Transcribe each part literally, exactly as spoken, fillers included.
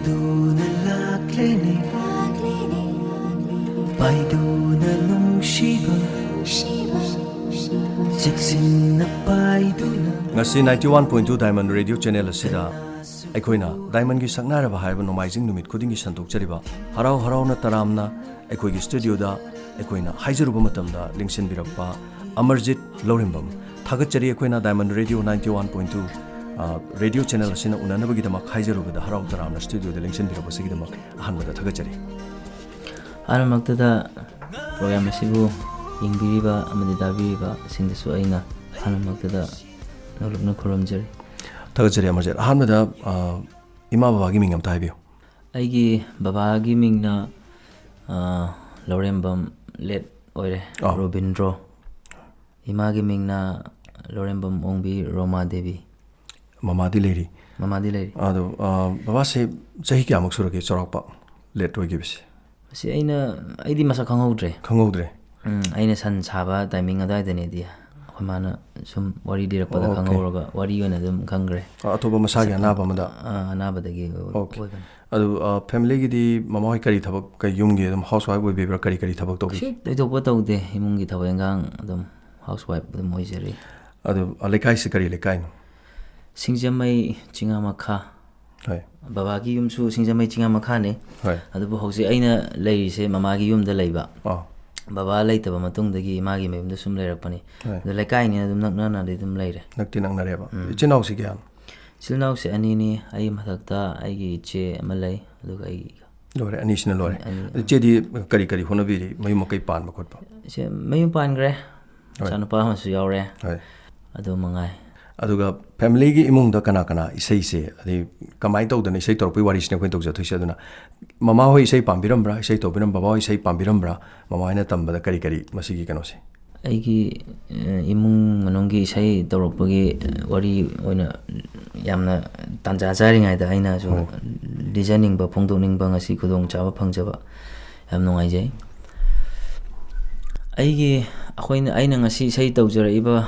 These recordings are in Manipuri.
ꯄꯥꯏꯗꯨꯅ ꯂꯥꯛꯂꯦꯅꯦ, ꯄꯥꯏꯗꯨꯅ ꯅꯨꯡꯁꯤꯕ, ꯆꯦꯛꯁꯤꯟꯅ ꯄꯥꯏꯗꯨꯅ꯫ ꯉꯁꯤ ninety one point two Diamond Radio Channel ꯑꯁꯤꯗ ꯑꯩꯈꯣꯏꯅ Diamondꯒꯤ ꯁꯛꯅꯥꯏꯔꯕ ꯍꯥꯏꯔꯤꯕ ꯅꯣꯡꯃꯥꯏꯖꯤꯡ ꯅꯨꯃꯤꯠ ꯈꯨꯗꯤꯡꯒꯤ ꯁꯟꯗꯣꯛꯆꯔꯤꯕ ꯍꯔꯥꯎ ꯍꯔꯥꯎꯅ ꯇꯔꯥꯝꯅ ꯑꯩꯈꯣꯏꯒꯤ studioꯗ ꯑꯩꯈꯣꯏꯅ ꯍꯥꯏꯖꯔꯨꯕ ꯃꯇꯝꯗ ꯂꯦꯡꯁꯤꯟꯕꯤꯔꯛꯄ ꯑꯃꯔꯖꯤꯠ ꯂꯧꯔꯦꯝꯕꯝ, ꯊꯥꯒꯠꯆꯔꯤ꯫ ꯑꯩꯈꯣꯏꯅ Diamond Radio ninety one point two, ꯑ, radio channel ꯑꯁꯤꯅ ꯎꯅꯅꯕꯒꯤꯗꯃꯛ ꯍꯥꯏꯖꯔꯨꯕꯗ ꯍꯔꯥꯎ ꯇꯔꯥꯝꯅ studioꯗ ꯂꯦꯡꯁꯤꯟꯕꯤꯔꯛꯄꯁꯤꯒꯤꯗꯃꯛ ꯑꯍꯥꯟꯕꯗ ꯊꯥꯒꯠꯆꯔꯤ꯫ ꯑꯍꯥꯟꯕꯃꯛꯇꯗ program ꯑꯁꯤꯕꯨ ꯌꯦꯡꯕꯤꯔꯤꯕ ꯑꯃꯗꯤ ꯇꯥꯕꯤꯔꯤꯕꯁꯤꯡꯗꯁꯨ ꯑꯩꯅ ꯑꯍꯥꯟꯕꯃꯛꯇꯗ ꯅꯣꯂꯨꯛꯅ ꯈꯨꯔꯨꯝꯖꯔꯤ꯫ ꯊꯥꯒꯠꯆꯔꯤ ꯑꯃꯔꯖꯤꯠ꯫ ꯑꯍꯥꯟꯕꯗ, ꯑ, ꯏꯃꯥ ꯕꯕꯥꯒꯤ ꯃꯤꯡ ꯑꯝꯇ ꯍꯥꯏꯕꯤꯌꯨ꯫ ꯑꯩꯒꯤ ꯕꯕꯥꯒꯤ ꯃꯤꯡꯅ, ꯑ, ꯂꯧꯔꯦꯝꯕꯝ, late ꯑꯣꯏꯔꯦ, ꯑꯥ꯫ ꯔꯣꯕꯤꯟꯗ꯭ꯔꯣ꯫ ꯏꯃꯥꯒꯤ ꯃꯤꯡꯅ ꯂꯧꯔꯦꯝꯕꯝ ꯑꯣꯡꯕꯤ ꯔꯣꯃꯥ ꯗꯦꯕꯤ꯫ ꯃꯃꯥꯗꯤ ꯂꯩꯔꯤ? ꯃꯃꯥꯗꯤ ꯂꯩꯔꯤ꯫ ꯑꯗꯣ, ꯑ, ꯕꯕꯥꯁꯦ ꯆꯍꯤ ꯀꯌꯥꯃꯨꯛ ꯁꯨꯔꯒꯦ ꯆꯥꯎꯔꯥꯛꯄ late ꯑꯣꯏꯈꯤꯕꯁꯦ? ꯃꯁꯤ ꯑꯩꯅ, ꯑꯩꯗꯤ ꯃꯁꯛ ꯈꯪꯍꯧꯗ꯭ꯔꯦ꯫ ꯈꯪꯍꯧꯗ꯭ꯔꯦ? ꯎꯝ, ꯑꯩꯅ ꯁꯟ ꯁꯥꯕ timing ꯑꯗꯨꯋꯥꯏꯗꯅꯦꯗꯤ ꯑꯩꯈꯣꯏ ꯃꯥꯅ ꯁꯨꯝ ꯋꯥꯔꯤ ꯂꯤꯔꯛꯄꯗ ꯑꯣ, okay꯫ ꯈꯪꯍꯧꯔꯒ ꯋꯥꯔꯤ ꯑꯣꯏꯅ ꯑꯗꯨꯝ ꯈꯪꯈ꯭ꯔꯦ꯫ ꯑ, ꯑꯇꯣꯞꯄ ꯃꯁꯥꯒꯤ ꯃꯁꯛ ꯑꯅꯥꯕ ꯑꯃꯗ? ꯑ, ꯑꯅꯥꯕꯗꯒꯤ ꯑꯣ-, Okay꯫ ꯑꯣꯏꯕꯅꯤ꯫ ꯑꯗꯨ, ꯑ, familyꯒꯤꯗꯤ ꯃꯃꯥ ꯍꯣꯏ ꯀꯔꯤ ꯊꯕꯛ, ꯀꯩ ꯌꯨꯝꯒꯤ ꯑꯗꯨꯝ housewife ꯑꯣꯏꯕꯤꯕ꯭ꯔꯥ? ꯀꯔꯤ, ꯀꯔꯤ ꯊꯕꯛ ꯇꯧꯕꯤ? ꯀꯩꯁꯨ ꯊꯣꯏꯗꯣꯛꯄ ꯇꯧꯗꯦ꯫ ꯏꯃꯨꯡꯒꯤ ꯊꯕꯛ ꯏꯟꯈꯥꯡ ꯑꯗꯨꯝ housewife ꯑꯗꯨꯝ ꯑꯣꯏꯖꯔꯤ꯫ ꯑꯗꯨ, ꯑ, ꯂꯩꯀꯥꯏꯁꯤ ꯀꯔꯤ ꯂꯩꯀꯥꯏꯅꯣ? ꯁꯤꯡꯖꯃꯩ ꯆꯤꯉꯥ ꯃꯈꯥ꯫ ꯍꯣꯏ꯫ ꯕꯕꯥꯒꯤ ꯌꯨꯝꯁꯨ ꯁꯤꯡꯖꯃꯩ ꯆꯤꯉꯥ ꯃꯈꯥꯅꯤ꯫ ꯍꯣꯏ꯫ ꯑꯗꯨꯕꯨ ꯍꯧꯖꯤꯛ ꯑꯩꯅ ꯂꯩꯔꯤꯁꯦ ꯃꯃꯥꯒꯤ ꯌꯨꯝꯗ ꯂꯩꯕ꯫ ꯑꯥ꯫ ꯕꯕꯥ ꯂꯩꯇꯕ ꯃꯇꯨꯡꯗꯒꯤ ꯏꯃꯥꯒꯤ ꯃꯌꯨꯝꯗ ꯁꯨꯝ ꯂꯩꯔꯛꯄꯅꯤ꯫ ꯍꯣꯏ꯫ ꯑꯗꯣ ꯂꯩꯀꯥꯏꯅꯤꯅ ꯑꯗꯨꯝ ꯅꯛꯅꯅꯗꯤ ꯑꯗꯨꯝ ꯂꯩꯔꯦ꯫ ꯅꯛꯇꯤ ꯅꯛꯅꯔꯦꯕ꯫ ꯎꯝ꯫ ꯏꯆꯤꯟ ꯏꯅꯥꯎꯁꯤ ꯀꯌꯥꯅꯣ? ꯏꯆꯤꯜ ꯏꯅꯥꯎꯁꯦ ꯑꯅꯤꯅꯤ꯫ ꯑꯩ ꯃꯊꯛꯇ ꯑꯩꯒꯤ ꯏꯆꯦ ꯑꯃ ꯂꯩ, ꯑꯗꯨꯒ ꯑꯩꯒ꯫ ꯂꯣꯏꯔꯦ, ꯑꯅꯤꯁꯤꯅ ꯂꯣꯏꯔꯦ꯫ ꯑꯅꯤ, ꯑꯅꯤ꯫ ꯏꯆꯦꯗꯤ ꯀꯔꯤ ꯀꯔꯤ ꯍꯣꯠꯅꯕꯤꯔꯤ? ꯃꯌꯨꯝ ꯃꯀꯩ ꯄꯥꯟꯕ ꯈꯣꯠꯄ? ꯏꯆꯦ ꯃꯌꯨꯝ ꯄꯥꯟꯈ꯭ꯔꯦ꯫ ꯍꯣꯏ꯫ ꯏꯆꯥꯅꯨꯄꯥ ꯑꯃꯁꯨ ꯌꯥꯎꯔꯦ꯫ ꯍꯣꯏ꯫ ꯑꯗꯨ ꯃꯉꯥꯏ꯫ ꯑꯗꯨꯒ familyꯒꯤ ꯏꯃꯨꯡꯗ ꯀꯅꯥ ꯀꯅꯥ ꯏꯁꯩꯁꯦ, ꯑꯗꯩ ꯀꯃꯥꯏꯅ ꯇꯧꯗꯅ ꯏꯁꯩ ꯇꯧꯔꯛꯄꯒꯤ ꯋꯥꯔꯤꯁꯤꯅꯦ ꯑꯩꯈꯣꯏꯅ ꯇꯧꯖꯗꯣꯏꯁꯦ꯫ ꯑꯗꯨꯅ ꯃꯃꯥ ꯍꯣꯏ ꯏꯁꯩ ꯄꯥꯝꯕꯤꯔꯝꯕ꯭ꯔꯥ? ꯏꯁꯩ ꯇꯧꯕꯤꯔꯝ-, ꯕꯕꯥ ꯍꯣꯏ ꯏꯁꯩ ꯄꯥꯝꯕꯤꯔꯝꯕ꯭ꯔꯥ? ꯃꯃꯥ ꯍꯣꯏꯅ ꯇꯝꯕꯗ ꯀꯔꯤ ꯀꯔꯤ ꯃꯁꯤꯒꯤ ꯀꯩꯅꯣꯁꯦ? ꯑꯩꯒꯤ, ꯑ, ꯏꯃꯨꯡ ꯃꯅꯨꯡꯒꯤ ꯏꯁꯩ ꯇꯧꯔꯛꯄꯒꯤ, ꯑ, ꯋꯥꯔꯤ ꯑꯣꯏꯅ ꯌꯥꯝꯅ ꯇꯥꯟꯖꯥ ꯆꯥꯔꯤꯉꯩꯗ ꯑꯩꯅꯁꯨ ꯑꯣ꯫ ꯂꯤꯖꯅꯤꯡꯕ, ꯐꯣꯡꯗꯣꯛꯅꯤꯡꯕ ꯉꯁꯤ ꯈꯨꯗꯣꯡꯆꯥꯕ ꯐꯪꯖꯕ ꯌꯥꯝ ꯅꯨꯡꯉꯥꯏꯖꯩ꯫ ꯑꯩꯒꯤ, ꯑꯩꯈꯣꯏꯅ, ꯑꯩꯅ ꯉꯁꯤ ꯏꯁꯩ ꯇꯧꯖꯔꯛꯏꯕ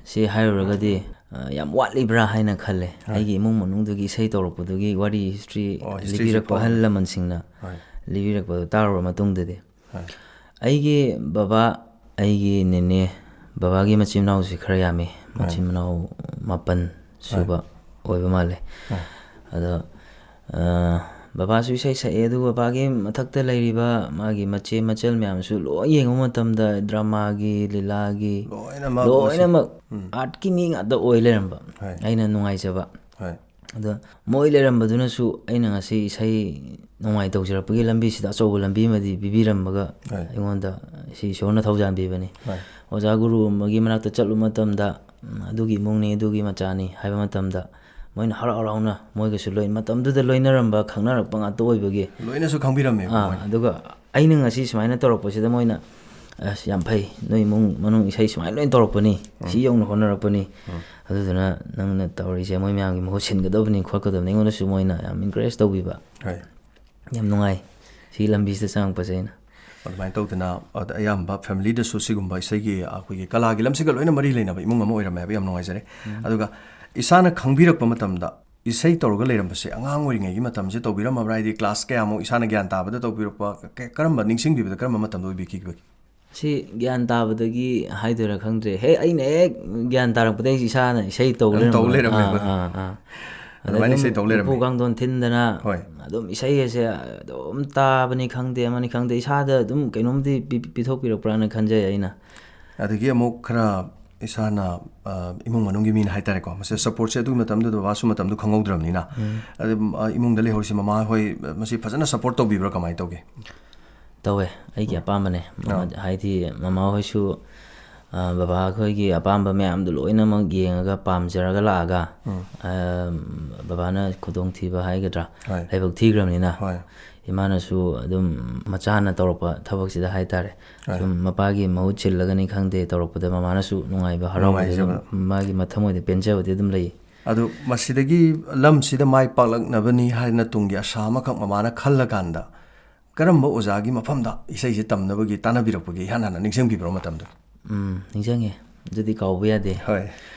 ꯁꯤ ꯍꯥꯏꯔꯨꯔꯒꯗꯤ, ꯑ, ꯌꯥꯝ ꯋꯥꯠꯂꯤꯕ꯭ꯔꯥ ꯍꯥꯏꯅ ꯈꯜꯂꯦ꯫ ꯍꯣꯏ꯫ ꯑꯩꯒꯤ ꯏꯃꯨꯡ ꯃꯅꯨꯡꯗꯨꯒꯤ ꯏꯁꯩ ꯇꯧꯔꯛꯄꯗꯨꯒꯤ ꯋꯥꯔꯤ, ꯍꯤꯁꯇ꯭ꯔꯤ ꯑꯣ, ꯍꯤꯁꯇ꯭ꯔꯤꯁꯤ ꯂꯤꯕꯤꯔꯛꯄ ꯐꯥꯎ-, ꯑꯍꯜ ꯂꯃꯟꯁꯤꯡꯅ ꯍꯣꯏ꯫ ꯂꯤꯕꯤꯔꯛꯄꯗꯣ ꯇꯥꯔꯨꯔ ꯃꯇꯨꯡꯗꯗꯤ꯫ ꯍꯣꯏ꯫ ꯑꯩꯒꯤ ꯕꯕꯥ, ꯑꯩꯒꯤ ꯅꯦꯅꯦ, ꯕꯕꯥꯒꯤ ꯃꯆꯤꯟ ꯃꯅꯥꯎꯁꯤ ꯈꯔ ꯌꯥꯝꯃꯤ꯫ ꯍꯣꯏ꯫ ꯃꯆꯤꯟ ꯃꯅꯥꯎ ꯃꯥꯄꯟ ꯁꯨꯕ ꯍꯣꯏ꯫ ꯑꯣꯏꯕ ꯃꯥꯜꯂꯦ꯫ ꯍꯣꯏ꯫ ꯑꯗꯣ, ꯑ, ꯕꯕꯥꯁꯨ ꯏꯁꯩ ꯁꯛꯑꯦ, ꯑꯗꯨꯒ ꯕꯕꯥꯒꯤ ꯃꯊꯛꯇ ꯂꯩꯔꯤꯕ ꯃꯥꯒꯤ ꯃꯆꯦ ꯃꯆꯜ ꯃꯌꯥꯝꯁꯨ ꯂꯣꯏ ꯌꯦꯡꯕ ꯃꯇꯝꯗ ꯗ꯭ꯔꯃꯥꯒꯤ, ꯂꯤꯂꯥꯒꯤ, ꯂꯣꯏꯅꯃꯛ ꯃꯁꯤ-, ꯂꯣꯏꯅꯃꯛ ꯎꯝ꯫ ꯑꯥꯔꯠꯀꯤ ꯃꯤ ꯉꯥꯛꯇ ꯑꯣꯏ ꯂꯩꯔꯝꯕ꯫ ꯍꯣꯏ꯫ ꯑꯩꯅ ꯅꯨꯡꯉꯥꯏꯖꯕ꯫ ꯍꯣꯏ꯫ ꯑꯗꯣ ꯃꯣꯏ ꯂꯩꯔꯝꯕꯗꯨꯅꯁꯨ ꯑꯩꯅ ꯉꯁꯤ ꯏꯁꯩ ꯅꯣꯡꯃꯥꯏ ꯇꯧꯖꯔꯛꯄꯒꯤ ꯂꯝꯕꯤꯁꯤꯗ ꯑꯆꯧꯕ ꯂꯝꯕꯤ ꯑꯃꯗꯤ ꯄꯤꯕꯤꯔꯝꯕꯒ ꯍꯣꯏ꯫ ꯑꯩꯉꯣꯟꯗ ꯁꯤ ꯏꯁꯣꯔꯅ ꯊꯧꯖꯥꯟꯕꯤꯕꯅꯤ꯫ ꯍꯣꯏ꯫ ꯑꯣꯖꯥ ꯒꯨꯔꯨ ꯑꯃꯒꯤ ꯃꯅꯥꯛꯇ ꯆꯠꯂꯨꯕ ꯃꯇꯝꯗ, ꯎꯝ, ꯑꯗꯨꯒꯤ ꯏꯃꯨꯡꯅꯤ, ꯑꯗꯨꯒꯤ ꯃꯆꯥꯅꯤ ꯍꯥꯏꯕ ꯃꯇꯝꯗ ꯃꯣꯏꯅ ꯍꯔꯥꯎ ꯍꯔꯥꯎꯅ ꯃꯣꯏꯒꯁꯨ ꯂꯣꯏ-, ꯃꯇꯝꯗꯨꯗ ꯂꯣꯏꯅꯔꯝꯕ, ꯈꯪꯅꯔꯛꯄ ꯉꯥꯛꯇ ꯑꯣꯏꯕꯒꯤ꯫ ꯂꯣꯏꯅꯁꯨ ꯈꯪꯕꯤꯔꯝꯃꯦꯕ ꯑꯥ, ꯃꯣꯏꯅ꯫ ꯑꯗꯨꯒ ꯑꯩꯅ ꯉꯁꯤ ꯁꯨꯃꯥꯏꯅ ꯇꯧꯔꯛꯄꯁꯤꯗ ꯃꯣꯏꯅ, "ꯑꯁ, ꯌꯥꯝ ꯐꯩ, ꯅꯣꯏ ꯏꯃꯨꯡ ꯃꯅꯨꯡ ꯏꯁꯩ ꯁꯨꯃꯥꯏꯅ ꯂꯣꯏ ꯇꯧꯔꯛꯄꯅꯤ, ꯎꯝ꯫ ꯁꯤ ꯌꯧꯅ ꯍꯣꯠꯅꯔꯛꯄꯅꯤ"꯫ ꯎꯝ꯫ ꯑꯗꯨꯗꯨꯅ ꯅꯪꯅ ꯇꯧꯔꯤꯁꯦ ꯃꯣꯏ ꯃꯌꯥꯝꯒꯤ ꯃꯍꯨꯠ ꯁꯤꯟꯒꯗꯕꯅꯤ ꯈꯣꯠꯀꯗꯕꯅꯤ, ꯑꯩꯉꯣꯟꯗꯁꯨ ꯃꯣꯏꯅ ꯌꯥꯝ encourage ꯇꯧꯕꯤꯕ꯫ ꯍꯣꯏ꯫ ꯌꯥꯝ ꯅꯨꯡꯉꯥꯏ ꯁꯤ ꯂꯝꯕꯤꯁꯤꯗ ꯆꯪꯉꯛꯄꯁꯦ ꯑꯩꯅ꯫ ꯑꯗꯨꯃꯥꯏꯅ ꯇꯧꯗꯅ, ꯑꯗ ꯑꯌꯥꯝꯕ family ꯗꯁꯨ ꯁꯤꯒꯨꯝꯕ ꯏꯁꯩꯒꯤ, ꯑꯩꯈꯣꯏꯒꯤ ꯀꯂꯥꯒꯤ ꯂꯝꯁꯤꯒ ꯂꯣꯏꯅ ꯃꯔꯤ ꯂꯩꯅꯕ ꯏꯃꯨꯡ ꯑꯃ ꯑꯣꯏꯔꯝꯃꯦ ꯍꯥꯏꯕ ꯌꯥꯝ ꯅꯨꯡꯉꯥꯏꯖꯔꯦ꯫ ꯎꯝ꯫ ꯑꯗꯨꯒ ꯏꯁꯥꯅ ꯈꯪꯕꯤꯔꯛꯄ ꯃꯇꯝꯗ ꯏꯁꯩ ꯇꯧꯔꯒ ꯂꯩꯔꯝꯕꯁꯦ ꯑꯉꯥꯡ ꯑꯣꯏꯔꯤꯉꯩꯒꯤ ꯃꯇꯝꯁꯦ ꯇꯧꯕꯤꯔꯝꯃꯕ꯭ꯔꯥ? ꯍꯥꯏꯗꯤ class ꯀꯌꯥꯃꯨꯛ ꯏꯁꯥꯅ ꯒ꯭ꯌꯥꯟ ꯇꯥꯕꯗ ꯇꯧꯕꯤꯔꯛꯄ, ꯀ-, ꯀ-, ꯀꯔꯝꯕ ꯅꯤꯡꯁꯤꯡꯕꯤꯕꯗ ꯀꯔꯝꯕ ꯃꯇꯝꯗ ꯑꯣꯏꯕꯤꯈꯤꯕꯒꯦ? ꯁꯤ ꯒ꯭ꯌꯥꯟ ꯇꯥꯕꯗꯒꯤ ꯍꯥꯏꯗꯣꯏꯔꯥ ꯈꯪꯗ꯭ꯔꯦ꯫ ꯍꯦꯛ ꯑꯩꯅ ꯍꯦꯛ ꯒ꯭ꯌꯥꯟ ꯇꯥꯔꯛꯄꯗꯒꯤ ꯏꯁꯥꯅ ꯏꯁꯩ ꯇꯧ ꯑꯗꯨꯝ ꯇꯧ ꯂꯩꯔꯝꯃꯦꯕ꯫ ꯂꯩꯔꯝꯃꯦꯕ꯫ ꯑꯥ, ꯑꯥ, ꯑꯥ꯫ ꯑꯗ ꯂꯩꯔꯝꯃꯦꯕ꯫ ꯑꯗꯨꯝ ꯎꯄꯨ ꯀꯥꯡꯊꯣꯟ ꯊꯤꯟꯗꯅ ꯍꯣꯏ꯫ ꯑꯗꯨꯝ ꯏꯁꯩ ꯑꯁꯦ ꯑꯗꯨꯝ ꯇꯥꯕꯅꯤ ꯈꯪꯗꯦ, ꯑꯃꯅꯤ ꯈꯪꯗꯦ, ꯏꯁꯥꯗ ꯑꯗꯨꯝ ꯀꯩꯅꯣꯝꯗꯤ ꯄꯤ-, ꯄꯤꯊꯣꯛꯄꯤꯔꯛꯄ꯭ꯔꯥꯅ ꯈꯟꯖꯩ ꯑꯩꯅ꯫ ꯑꯗꯒꯤ ꯑꯃꯨꯛ ꯈꯔ ꯏꯁꯥꯅ, ꯑ, ꯏꯃꯨꯡ ꯃꯅꯨꯡꯒꯤ ꯃꯤꯅ ꯍꯥꯏꯇꯥꯔꯦꯀꯣ, ꯃꯁꯤ support ꯁꯦ ꯑꯗꯨꯒꯤ ꯃꯇꯝꯗꯨꯗ ꯕꯕꯥꯁꯨ ꯃꯇꯝꯗꯨ ꯈꯪꯍꯧꯗ꯭ꯔꯕꯅꯤꯅ꯫ ꯎꯝ꯫ ꯑꯗꯨꯝ, ꯑ, ꯏꯃꯨꯡꯗ ꯂꯩꯍꯧꯔꯤꯁꯦ ꯃꯃꯥ ꯍꯣꯏ, ꯃꯁꯤ ꯐꯖꯅ support ꯇꯧꯕꯤꯕ꯭ꯔꯥ, ꯀꯃꯥꯏꯅ ꯇꯧꯒꯦ? ꯇꯧꯋꯦ, ꯑꯩꯒꯤ ꯎꯝ꯫ ꯑꯄꯥꯝꯕꯅꯦ꯫ ꯃꯃꯥ-, ꯑꯥ꯫ ꯍꯥꯏꯗꯤ ꯃꯃꯥ ꯍꯣꯏꯁꯨ, ꯑ, ꯕꯕꯥ ꯑꯩꯈꯣꯏꯒꯤ ꯑꯄꯥꯝꯕ ꯃꯌꯥꯝꯗꯣ ꯂꯣꯏꯅꯃꯛ ꯌꯦꯡꯉꯒ ꯄꯥꯝꯖꯔꯒ ꯂꯥꯛꯑꯒ, ꯎꯝ꯫ ꯑ, ꯕꯕꯥꯅ ꯈꯨꯗꯣꯡꯊꯤꯕ ꯍꯥꯏꯒꯗ꯭ꯔꯥ, ꯍꯣꯏ꯫ ꯂꯥꯏꯕꯛ ꯊꯤꯈ꯭ꯔꯕꯅꯤꯅ, ꯍꯣꯏ꯫ ꯏꯃꯥꯅꯁꯨ ꯑꯗꯨꯝ ꯃꯆꯥꯅ ꯇꯧꯔꯛꯄ ꯊꯕꯛꯁꯤꯗ ꯍꯥꯏꯇꯥꯔꯦ, ꯍꯣꯏ꯫ ꯁꯨꯝ ꯃꯄꯥꯒꯤ ꯃꯍꯨꯠ ꯁꯤꯜꯂꯒꯅꯤ ꯈꯪꯗꯦ, ꯇꯧꯔꯛꯄꯗ ꯃꯃꯥꯅꯁꯨ ꯅꯨꯡꯉꯥꯏꯕ, ꯍꯔꯥꯎꯕꯗꯤ ꯑꯗꯨꯝ ꯅꯨꯡꯉꯥꯏꯖꯕ꯫ ꯃꯥꯒꯤ ꯃꯊꯃꯣꯏꯗ ꯄꯦꯟꯖꯕꯗꯤ ꯑꯗꯨꯝ ꯂꯩ꯫ ꯑꯗꯨ ꯃꯁꯤꯗꯒꯤ ꯂꯝꯁꯤꯗ ꯃꯥꯏ ꯄꯥꯛꯂꯛꯅꯕꯅꯤ ꯍꯥꯏꯅ ꯇꯨꯡꯒꯤ ꯑꯁꯥ ꯑꯃꯈꯛ ꯃꯃꯥꯅ ꯈꯜꯂꯀꯥꯟꯗ ꯀꯔꯝꯕ ꯑꯣꯖꯥꯒꯤ ꯃꯐꯝꯗ ꯏꯁꯩꯁꯦ ꯇꯝꯅꯕꯒꯤ ꯇꯥꯟꯅꯕꯤꯔꯛꯄꯒꯦ ꯏꯍꯥꯟ ꯍꯥꯟꯅ ꯅꯤꯡꯁꯤꯡꯕꯤꯕ꯭ꯔꯣ ꯃꯇꯝꯗꯣ? ꯎꯝ, ꯅꯤꯡꯁꯤꯡꯉꯦ꯫ ꯑꯗꯨꯗꯤ ꯀꯥꯎꯕ ꯌꯥꯗꯦ꯫ ꯍꯣꯏ꯫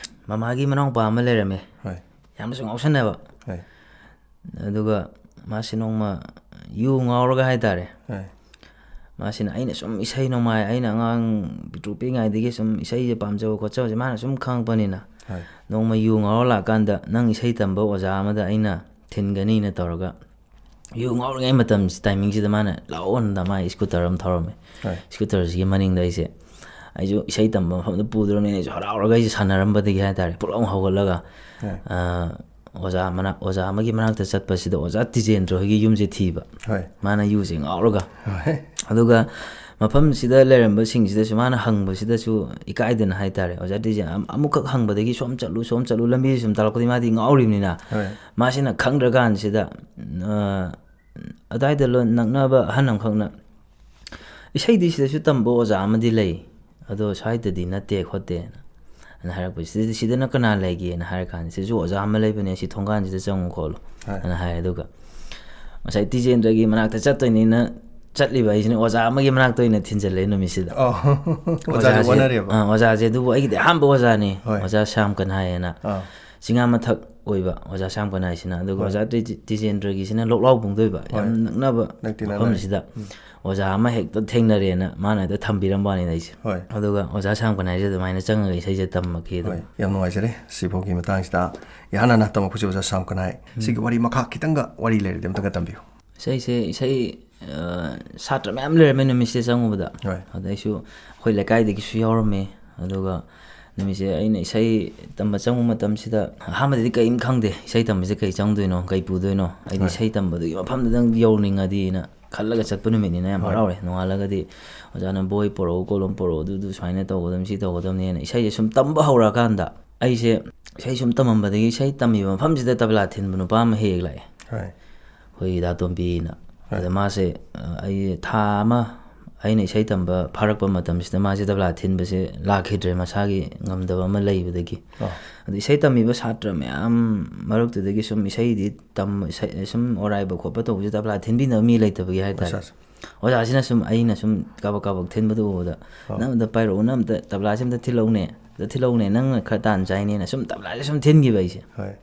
ꯃꯃꯥꯒꯤ ꯃꯅꯥꯎꯄꯥ ꯑꯃ ꯂꯩꯔꯝꯃꯦ꯫ ꯍꯣꯏ꯫ ꯌꯥꯝꯅꯁꯨ ꯉꯥꯎꯁꯟꯅꯕ꯫ ꯍꯣꯏ꯫ ꯑꯗꯨꯒ ꯃꯥꯁꯤ ꯅꯣꯡꯃ ꯌꯨ ꯉꯥꯎꯔꯒ ꯍꯥꯏꯇꯥꯔꯦ꯫ ꯍꯣꯏ꯫ ꯃꯥꯁꯤꯅ, "ꯑꯩꯅ ꯁꯨꯝ ꯏꯁꯩ ꯅꯣꯡꯃꯥꯏ, ꯑꯩꯅ ꯑꯉꯥꯡ ꯄꯤꯛꯇ꯭ꯔꯨ ꯄꯤꯛꯏꯉꯩꯗꯒꯤ ꯁꯨꯝ ꯏꯁꯩꯁꯦ ꯄꯥꯝꯖꯕ ꯈꯣꯠꯆꯕꯁꯦ ꯃꯥꯅ ꯁꯨꯝ ꯈꯪꯉꯛꯄꯅꯤꯅ, ꯍꯣꯏ꯫ ꯅꯣꯡꯃ ꯌꯨ ꯉꯥꯎꯔ ꯂꯥꯛꯑꯀꯥꯟꯗ ꯅꯪ ꯏꯁꯩ ꯇꯝꯕ ꯑꯣꯖꯥ ꯑꯃꯗ ꯑꯩꯅ ꯊꯤꯟꯒꯅꯤꯅ ꯇꯧꯔꯒ, ꯌꯨ ꯉꯥꯎꯔꯤꯉꯩ ꯃꯇꯝꯁꯤ, ꯇꯥꯏꯃꯤꯡꯁꯤꯗ ꯃꯥꯅ ꯂꯥꯛꯑꯣꯅ ꯃꯥꯒꯤ ꯁ꯭ꯀꯨꯇꯔ ꯑꯃ ꯊꯧꯔꯝꯃꯦ꯫ ꯍꯣꯏ꯫ ꯁ꯭ꯀꯨꯇꯔꯁꯤꯒꯤ ꯃꯅꯤꯡꯗ ꯑꯩꯁꯦ, ꯑꯩꯁꯨ ꯏꯁꯩ ꯇꯝꯕ ꯃꯐꯝꯗ ꯄꯨꯗꯣꯔꯕꯅꯤꯅ ꯑꯩꯁꯨ ꯍꯔꯥꯎꯔꯒ ꯑꯩꯁꯦ ꯁꯥꯟꯅꯔꯝꯕꯗꯒꯤ ꯍꯥꯏꯇꯥꯔꯦ, ꯄꯨꯂꯞ ꯑꯃꯨꯛ ꯍꯧꯒꯠꯂꯒ, ꯍꯣꯏ꯫ ꯑ, ꯑꯣꯖꯥ ꯃꯅꯥꯛ, ꯑꯣꯖꯥ ꯑꯃꯒꯤ ꯃꯅꯥꯛꯇ ꯆꯠꯄꯁꯤꯗ ꯑꯣꯖꯥ ꯇꯤꯖꯦꯟꯗ꯭ꯔ ꯍꯣꯏꯒꯤ ꯌꯨꯝꯁꯦ ꯊꯤꯕ꯫ ꯍꯣꯏ꯫ ꯃꯥꯅ ꯌꯨꯁꯦ ꯉꯥꯎꯔꯒ꯫ ꯍꯣꯏ꯫ ꯑꯗꯨꯒ ꯃꯐꯝꯁꯤꯗ ꯂꯩꯔꯝꯕꯁꯤꯡꯁꯤꯗꯁꯨ ꯃꯥꯅ ꯍꯪꯕꯁꯤꯗꯁꯨ ꯏꯀꯥꯏꯗꯅ ꯍꯥꯏꯇꯥꯔꯦ, ꯑꯣꯖꯥ ꯇꯤꯖꯦꯟ ꯑꯝ-, ꯑꯃꯨꯛꯈꯛ ꯍꯪꯕꯗꯒꯤ ꯁꯣꯝ ꯆꯠꯂꯨ, ꯁꯣꯝ ꯆꯠꯂꯨ, ꯂꯝꯕꯤꯁꯦ ꯁꯨꯝ ꯇꯥꯛꯂꯛꯄꯗꯤ ꯃꯥꯗꯤ ꯉꯥꯎꯔꯤꯕꯅꯤꯅ, ꯍꯣꯏ꯫ ꯃꯥꯁꯤꯅ ꯈꯪꯗ꯭ꯔꯀꯥꯟꯁꯤꯗ, ꯑ, ꯑꯗꯥꯏꯗ ꯂꯣ-, ꯅꯛꯅꯕ ꯑꯍꯟ ꯑꯃꯈꯛꯅ, "ꯏꯁꯩꯗꯤ ꯁꯤꯗꯁꯨ ꯇꯝꯕ ꯑꯣꯖꯥ ꯑꯃꯗꯤ ꯂꯩ, ꯑꯗꯣ ꯁ꯭ꯋꯥꯏꯗꯗꯤ ꯅꯠꯇꯦ ꯈꯣꯠꯇꯦꯅ" ꯑꯅ ꯍꯥꯏꯔꯛꯄ꯫ "ꯁꯤꯗ, ꯁꯤꯗꯅ ꯀꯅꯥ ꯂꯩꯒꯦꯅ?" ꯍꯥꯏꯔ ꯀꯥꯟꯗ, "ꯁꯤꯁꯨ ꯑꯣꯖꯥ ꯑꯃ ꯂꯩꯕꯅꯦ, ꯁꯤ ꯊꯣꯡꯒꯥꯟꯁꯤꯗ ꯆꯪꯉꯨ ꯈꯣꯠꯂꯨ" ꯍꯣꯏ꯫ ꯑꯅ ꯍꯥꯏ꯫ ꯑꯗꯨꯒ ꯉꯁꯥꯏ ꯇꯤꯖꯦꯟꯗ꯭ꯔꯒꯤ ꯃꯅꯥꯛꯇ ꯆꯠꯇꯣꯏꯅꯤꯅ ꯆꯠꯂꯤꯕ ꯑꯩꯁꯤꯅ ꯑꯣꯖꯥ ꯑꯃꯒꯤ ꯃꯅꯥꯛꯇ ꯑꯣꯏꯅ ꯊꯤꯟꯖꯜꯂꯦ ꯅꯨꯃꯤꯠꯁꯤꯗ꯫ ꯑꯣ꯫ ꯑꯣꯖꯥꯁꯦ ꯑꯣꯖꯥꯁꯦ, ꯑꯣꯟꯅꯔꯦꯕ꯫ ꯑꯥ, ꯑꯣꯖꯥꯁꯦ ꯑꯗꯨꯕꯨ ꯑꯩꯒꯤꯗꯤ ꯑꯍꯥꯟꯕ ꯑꯣꯖꯥꯅꯤ, ꯍꯣꯏ꯫ ꯑꯣꯖꯥ ꯁ꯭ꯌꯥꯝ ꯀꯟꯍꯥꯏ ꯍꯥꯏꯅ꯫ ꯑꯥ꯫ ꯆꯤꯡꯉꯥ ꯃꯊꯛ ꯑꯣꯏꯕ ꯑꯣꯖꯥ ꯁ꯭ꯌꯥꯝ ꯀꯟꯍꯥꯏꯁꯤꯅ꯫ ꯑꯗꯨꯒ ꯍꯣꯏ꯫ ꯑꯣꯖꯥ ꯇꯤ-, ꯇꯤꯖꯦꯟꯗ꯭ꯔꯒꯤꯁꯤꯅ ꯂꯣꯛꯂꯥꯎ ꯄꯨꯡꯗꯣꯏꯕ, ꯌꯥꯝ ꯍꯣꯏ꯫ ꯅꯛꯅꯕ ꯅꯛꯇꯤ ꯅꯛꯅꯔꯦ꯫ ꯃꯐꯝꯁꯤꯗ꯫ ꯎꯝ꯫ ꯑꯣꯖꯥ ꯑꯃ ꯍꯦꯛꯇ ꯊꯦꯡꯅꯔꯦꯅ ꯃꯥꯅ ꯍꯦꯛꯇ ꯊꯝꯕꯤꯔꯝꯕ ꯋꯥꯅꯤꯗ ꯑꯩꯁꯦ꯫ ꯍꯣꯏ꯫ ꯑꯗꯨꯒ ꯑꯣꯖꯥ ꯁ꯭ꯌꯥꯝ ꯀꯟꯍꯥꯏꯁꯦ ꯑꯗꯨꯃꯥꯏꯅ ꯆꯪꯉꯒ ꯏꯁꯩꯁꯦ ꯇꯝꯃꯛꯈꯤ ꯑꯗꯨꯝ꯫ ꯍꯣꯏ꯫ ꯌꯥꯝ ꯅꯨꯡꯉꯥꯏꯖꯔꯦ ꯁꯤꯐꯥꯎꯒꯤ ꯃꯇꯥꯡꯁꯤꯗ꯫ ꯏꯍꯥꯟ ꯍꯥꯟꯅ ꯇꯝꯃꯛꯄꯁꯦ ꯑꯣꯖꯥ ꯁ꯭ꯌꯥꯝ ꯀꯟꯍꯥꯏ꯫ ꯎꯝ꯫ ꯁꯤꯒꯤ ꯋꯥꯔꯤ ꯃꯈꯥ ꯈꯤꯇꯪꯒ ꯋꯥꯔꯤ ꯂꯩꯔꯗꯤ ꯑꯝꯇꯒ ꯇꯝꯕꯤꯌꯨ꯫ ꯏꯁꯩꯁꯦ, ꯏꯁꯩ, ꯑ, ꯁꯥꯇ꯭ꯔ ꯃꯌꯥꯝ ꯂꯩꯔꯝꯃꯦ ꯅꯨꯃꯤꯠꯁꯤꯗ ꯆꯪꯉꯨꯕꯗ꯫ ꯍꯣꯏ꯫ ꯑꯗ ꯑꯩꯁꯨ ꯑꯩꯈꯣꯏ ꯂꯩꯀꯥꯏꯗꯒꯤꯁꯨ ꯌꯥꯎꯔꯝꯃꯦ꯫ ꯑꯗꯨꯒ ꯅꯨꯃꯤꯠꯁꯦ ꯑꯩꯅ ꯏꯁꯩ ꯇꯝꯕ ꯆꯪꯕ ꯃꯇꯝꯁꯤꯗ ꯑꯍꯥꯟꯕꯗꯗꯤ ꯀꯔꯤꯝ ꯈꯪꯗꯦ, ꯏꯁꯩ ꯇꯝꯕꯁꯦ ꯀꯔꯤ ꯆꯪꯗꯣꯏꯅꯣ, ꯀꯔꯤ ꯄꯨꯗꯣꯏꯅꯣ꯫ ꯑꯩꯗꯤ ꯍꯣꯏ꯫ ꯏꯁꯩ ꯇꯝꯕꯗꯨꯒꯤ ꯃꯐꯝꯗꯨꯗꯪ ꯌꯧꯅꯤꯡꯉꯗꯤꯅ ꯈꯜꯂꯒ ꯆꯠꯄ ꯅꯨꯃꯤꯠꯅꯤꯅ ꯌꯥꯝ ꯍꯣꯏ꯫ ꯍꯔꯥꯎꯔꯦ꯫ ꯅꯣꯡꯉꯥꯜꯂꯒꯗꯤ ꯑꯣꯖꯥꯅ ꯕꯣꯏ ꯄꯣꯔꯛꯎ, ꯀꯣꯂꯣꯝ ꯄꯣꯔꯛꯎ, ꯑꯗꯨꯗꯨ ꯁꯨꯃꯥꯏꯅ ꯇꯧꯒꯗꯕꯅꯤ, ꯁꯤ ꯇꯧꯒꯗꯕꯅꯤꯅ ꯏꯁꯩꯁꯦ ꯁꯨꯝ ꯇꯝꯕ ꯍꯧꯔꯛꯑꯀꯥꯟꯗ ꯑꯩꯁꯦ ꯏꯁꯩ ꯁꯨꯝ ꯇꯝꯃꯝꯕꯗꯒꯤ ꯏꯁꯩ ꯇꯝꯃꯤꯕ ꯃꯐꯝꯁꯤꯗ ꯇꯕꯂꯥ ꯊꯤꯟꯕ ꯅꯨꯄꯥ ꯑꯃ ꯍꯦꯛ ꯍꯦꯛ ꯂꯥꯛꯑꯦ꯫ ꯍꯣꯏ꯫ ꯑꯩꯈꯣꯏꯒꯤ ꯗꯥ ꯇꯣꯝꯕꯤꯅ꯫ ꯍꯣꯏ꯫ ꯑꯗ ꯃꯥꯁꯦ, ꯑ, ꯑꯩ ꯊꯥ ꯑꯃ ꯑꯩꯅ ꯏꯁꯩ ꯇꯝꯕ ꯐꯥꯔꯛꯄ ꯃꯇꯝꯁꯤꯗ ꯃꯥꯁꯦ ꯇꯕꯂꯥ ꯊꯤꯟꯕꯁꯦ ꯂꯥꯛꯈꯤꯗ꯭ꯔꯦ, ꯃꯁꯥꯒꯤ ꯉꯝꯗꯕ ꯑꯃ ꯂꯩꯕꯗꯒꯤ꯫ ꯑꯣ꯫ ꯑꯗ ꯏꯁꯩ ꯇꯝꯃꯤꯕ ꯁꯥꯇ꯭ꯔ ꯃꯌꯥꯝ ꯃꯔꯛꯇꯨꯗꯒꯤ ꯁꯨꯝ ꯏꯁꯩꯗꯤ ꯇꯝ-, ꯏꯁꯩ-, ꯁꯨꯝ ꯑꯣꯔꯥꯏꯕ ꯈꯣꯠꯄ ꯇꯧꯕꯁꯦ ꯇꯕꯂꯥ ꯊꯤꯟꯕꯤꯅꯕ ꯃꯤ ꯂꯩꯇꯕꯒꯤ ꯍꯥꯏꯇꯥꯔꯦ꯫ ꯑꯠꯆꯥ, ꯑꯠꯆꯥ꯫ ꯑꯣꯖꯥꯁꯤꯅ ꯁꯨꯝ, ꯑꯩꯅ ꯁꯨꯝ ꯀꯥꯕꯛ ꯀꯥꯕꯛ ꯊꯤꯟꯕꯗꯨ ꯎꯕꯗ, ꯑꯣ꯫ "ꯅꯪ ꯑꯝꯇ ꯄꯥꯏꯔꯛꯎ, ꯅꯪ ꯑꯝꯇ ꯇꯕꯂꯥꯁꯤ ꯑꯝꯇ ꯊꯤꯜꯂꯛꯎꯅꯦ" "ꯑꯗ ꯊꯤꯜꯍꯧꯅꯦ, ꯅꯪꯅ ꯈꯔ ꯇꯥꯟ ꯆꯥꯏꯅꯦꯅ" ꯁꯨꯝ ꯇꯕ꯭ꯂꯥꯁꯦ ꯁꯨꯝ ꯊꯤꯟꯈꯤꯕ ꯑꯩꯁꯦ꯫ ꯍꯣꯏ꯫